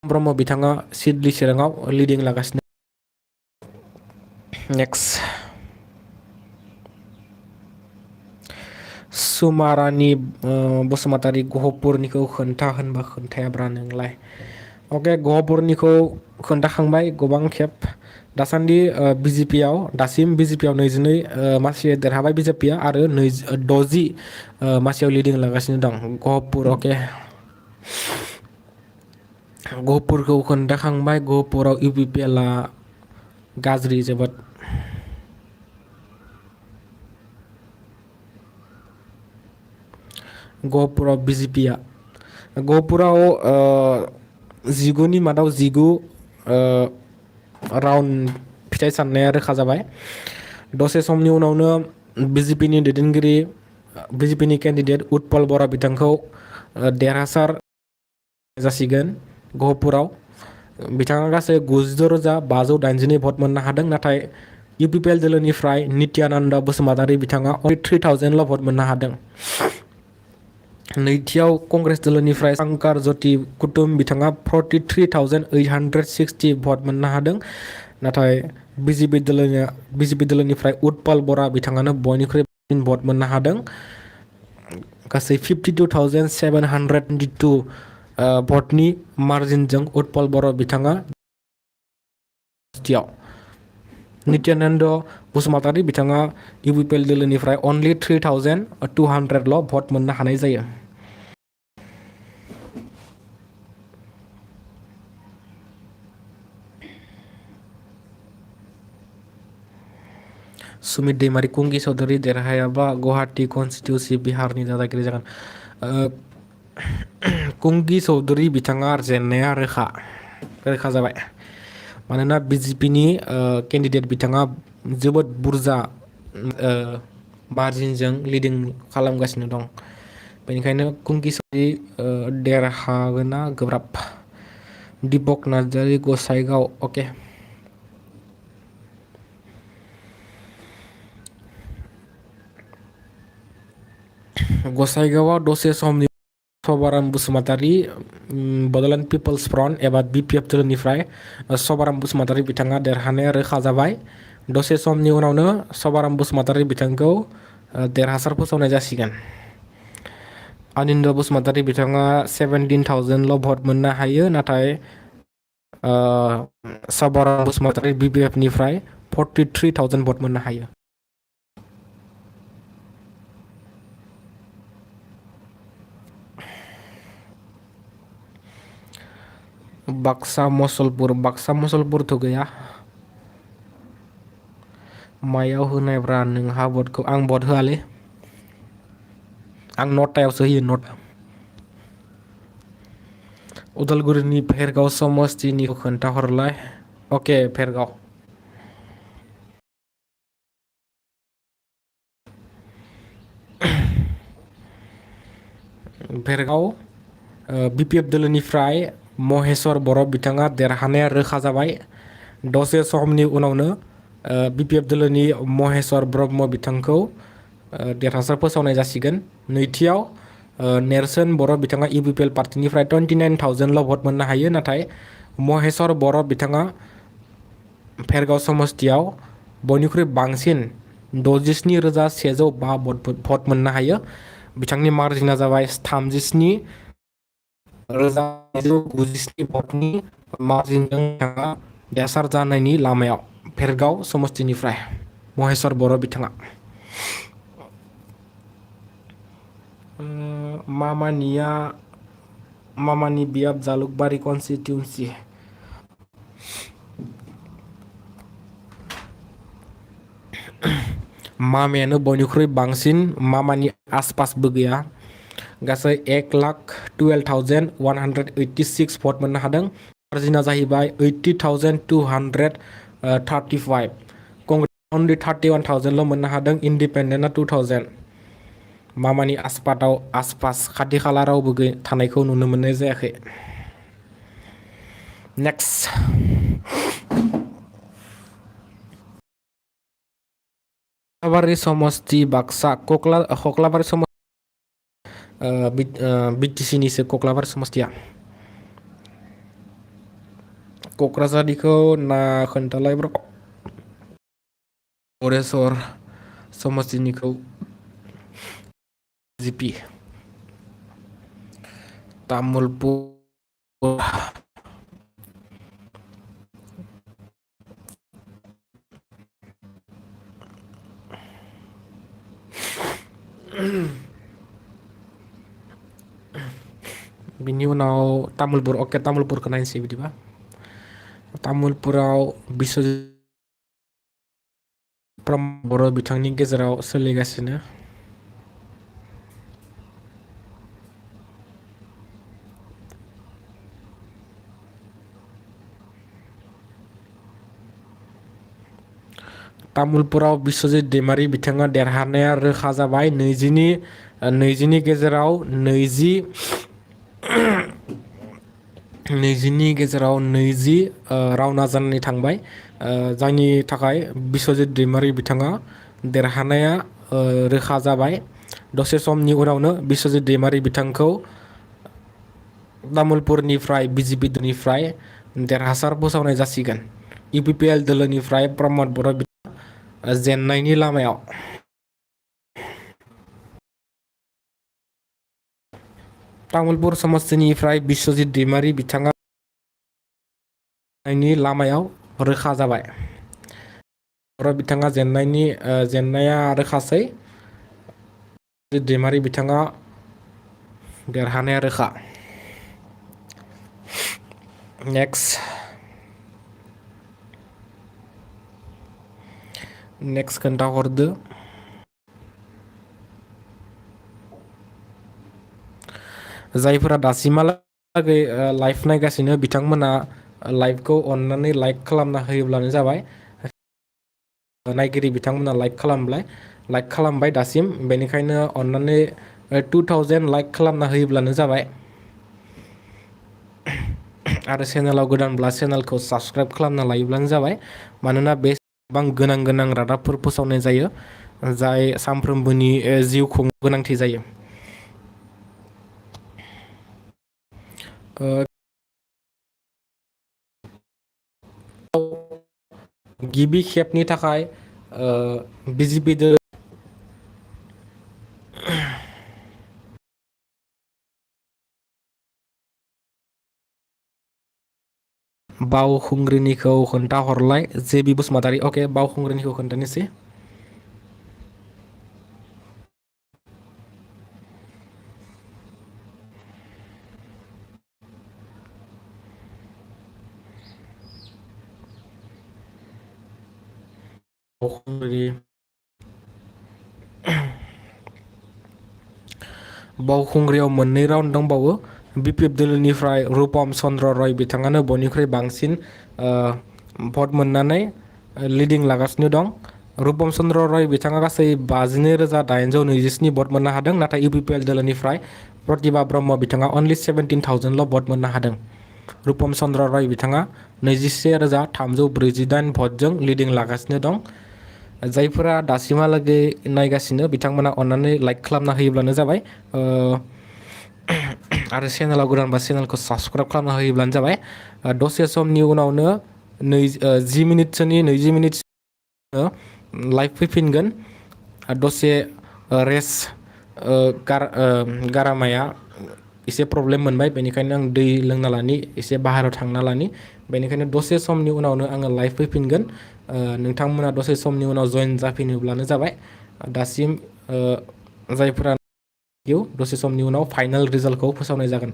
ब्रह्म बिथाङा सिडलि चिराङाव लिडिं लागासिनो नेक्स्ट सुमारानि बसुमतारी गहपुरनिखौ खोन्था होनबा खोन्थायाब्रा नोंलाय अके गहपुरनिखौ खोन्थाखांबाय गोबां खेब दासान्दि बिजेपियाव दासिम बिजेपियाव 22 मासि देरहाबाय बिजेपिया आरो 60 मासियाव लिडिं लागासिनो दं गहपुर अके गहपुरखौ खोन्थाखांबाय गहपुराव इउपिपिएलआ गाज्रि जोबोद गहपुराव बिजेपिया गहपुराव 19नि मादाव 19 राउन्ड फिथाइ साननाया रोखा जाबाय दसे समनि उनावनो बिजेपिनि दैदेनगिरि बिजेपिनि केन्डिडेट उत्पल बरा बिथांखौ देरहासार जासिगोन गहपुराव बिथाङा गासै 96,582 भट मोननो हादों नाथाय इउपिपिएल दोलोनिफ्राय नित्यानन्द बसुमतारी बिथाङा 3,000ल' भट मोननो हादों नैथियाव कंग्रेस दोलोनिफ्राय शंकर ज्योति कुटुम बिथाङा 43,860 भट मोननो हादों नाथाय बिजेपि दोलोनिफ्राय उत्पल बरा बिथाङानो बयनिख्रुइ बांसिन भट मोननो हादों गासै 52,722 भटनि मार्जिनजों उत्पल बर' बिथाङा नित्यानन्द बसुमतारी बिथाङा UPPL दोलोनिफ्राय only 3200 भट मोननो हानाय जायो। सुमित दैमारी कुंगी चौधरी देरहायाबा गुवाहाटी कन्स्टिटिउन्सि बिहारनि दादागिरि जागोन। कुंगी चौधरी बिथाङा जेननाया रोखा जाबाय। मानोना BJPनि केन्डिडेट बिथाङा जोबोद बुरजा मार्जिनजों लिडिं खालामगासिनो दं। बेनिखायनो कुंगी चौधरी देरहागोना गोब्राब। दीपक नार्जारी गसाइगाव अके। गसाइगावआव दसे समनि सबाराम बसुमतारी बड'लेण्ड पिपल्स फ्रन्ट एबा BPF दोलोनिफ्राय सबाराम बसुमतारी बिथाङा देरहानाया रोखा जाबाय। दसे समनि उनावनो सबाराम बसुमतारी बिथांखौ देरहासार फोसावनाय जासिगोन। आनिन्द बसुमतारी बिथाङा 17,000 भट मोननो हायो। नाथाय सबाराम बसुमतारी BPF निफ्राय 43,000 भट मोननो हायो। बाक्सा मसलपुरथ' गैया। मायाव होनायब्रा नोंहा भटखौ? आं भट होआलै। आं नटायावसो होयो नट। उदालगुरिनि भेरगाव समस्तिनिखौ खोन्थाहरलाय। अके भेरगाव। भेरगाव BPF दोलोनिफ्राय महेश्वर बर' बिथाङा देरहानाया रोखा जाबाय। दसे समनि उनावनो BPF दोलोनि महेश्वर ब्रह्म बिथांखौ देरहासार फोसावनाय जासिगोन। नैथियाव नेरसोन बर' बिथाङा UPPL पार्टिनिफ्राय 29,000 भट मोननो हायो। नाथाय महेश्वर बर' बिथाङा भेरगाव समस्तियाव बयनिख्रुइ बांसिन 67,105 भट मोननो हायो। बिथांनि मार्जिना जाबाय 37,197 भटनि मार्जिनजों बिथाङा देरहासार जानायनि लामायाव। भेरगाव समस्तिनिफ्राय महेश्वर बर' बिथाङा। मामानि बियाब जालुकबारि कन्स्टिटिउन्सि। मामायानो बयनिख्रुइ बांसिन। मामानि आसपासबो गैया। गासै 1,12,186 भट मोननो हादों। मार्जिना जाहैबाय 80,235। कंग्रेस अनलि 31,000 मोननो हादों। इन्डिपेन्डेन्टआ 2,000। मामानि आसपास खाथि खाला रावबो थानायखौ नुनो मोननाय जायाखै। नेक्स्ट कक्लाबारि समस्ति बाक्सा। कक्लाबारि समस्ति BTC निसो कक्लाबारि समस्तिया। क'क्राझारनिखौ ना खोन्थालाय ब्र'। गोरेस्वर समस्तिनिखौ BJP। तामुलपुर बिनि उनाव तामुलपुर। अके तामुलपुरखौ नायनोसै बिदिबा। तामुलपुराव बिश्वजित प्रमद बर' बिथांनि गेजेराव सोलिगासिनो। तामुलपुराव बिश्वजित दैमारी बिथाङा देरहानाया रोखा जाबाय। 20नि गेजेराव 20 राउन्डआ जानानै थांबाय। जायनि थाखाय बिश्वजित दैमारी बिथाङा देरहानाया रोखा जाबाय। दसे समनि उनावनो बिश्वजित दैमारी बिथांखौ तामुलपुरनिफ्राय BJP दोलोनिफ्राय देरहासार फोसावनाय जासिगोन। UPPL दोलोनिफ्राय प्रमद बर' जेननायनि लामायाव। तामुलपुर समस्तिनिफ्राय बिश्वजित दैमारी बिथाङा लामायाव रोखा जाबाय। बिथाङा जेननाया रोखासै। दैमारी बिथाङा देरहानाया रोखा। नेक्स्ट खोन्थाहरदो। जायफोरा दासिमहालागै लाइभ नायगासिनो बिथांमोना लाइभखौ अन्नानै लाइक खालामना होयोब्लानो जाबाय। नायगिरि बिथांमोना लाइक खालामबाय दासिम, बेनिखायनो अन्नानै 2000 लाइक खालामना होयोब्लानो जाबाय। आरो चेनेलाव गोदानब्ला चेनेलखौ साबस्क्राइब खालामना लायोब्लानो जाबाय। मानोना बे गोबां गोनां रादाबफोर फोसावनाय जायो जाय सानफ्रोमबोनि जिउ खुंनो गोनांथि जायो। गिबि खेबनि थाखाय BJP बावखुंग्रिनिखौ खोन्थाहरलाय जेबि बसुमतारी। अके, बावखुंग्रिनिखौ खोन्थानोसै। बावखुंग्रियाव मोननै राउन्ड दंबावो। BPF दोलोनिफ्राय रुपम चन्द्र रय बिथाङानो बयनिख्रुइ बांसिन भट मोननानै लिडिं लागासिनो दं। रुपम चन्द्र रय बिथाङा गासै 52,827 भट मोननो हादों, नाथाय UPPL दोलोनिफ्राय प्रतिभा ब्रह्म बिथाङा अनलि 17,000ल' भट मोननो हादों। रुपम चन्द्र रय बिथाङा 21,348 भटजों लिडिं लागासिनो दं। जायफोरा दासिमहालागै नायगासिनो बिथांमोना अन्नानै लाइक खालामना होयोब्लानो जाबाय। आरो चेनेलाव गोदानबा चेनेलखौ साबस्क्राइब खालामना होयोब्लानो जाबाय। दसे समनि उनावनो 20 मिनिट लाइभ फैफिनगोन। दसे रेस्ट, गारामाया एसे प्रब्लेम मोनबाय, बेनिखायनो आं दै लोंना लानि, एसे बाहेरायाव थांना लानि। बेनिखायनो दसे समनि उनावनो आङो लाइभ फैफिनगोन। नोंथांमोना दसे समनि उनाव जइन जाफिनोब्लानो जाबाय। दासिम जायफोरा दसे समनि उनाव फाइनाल रिजाल्टखौ फोसावनाय जागोन।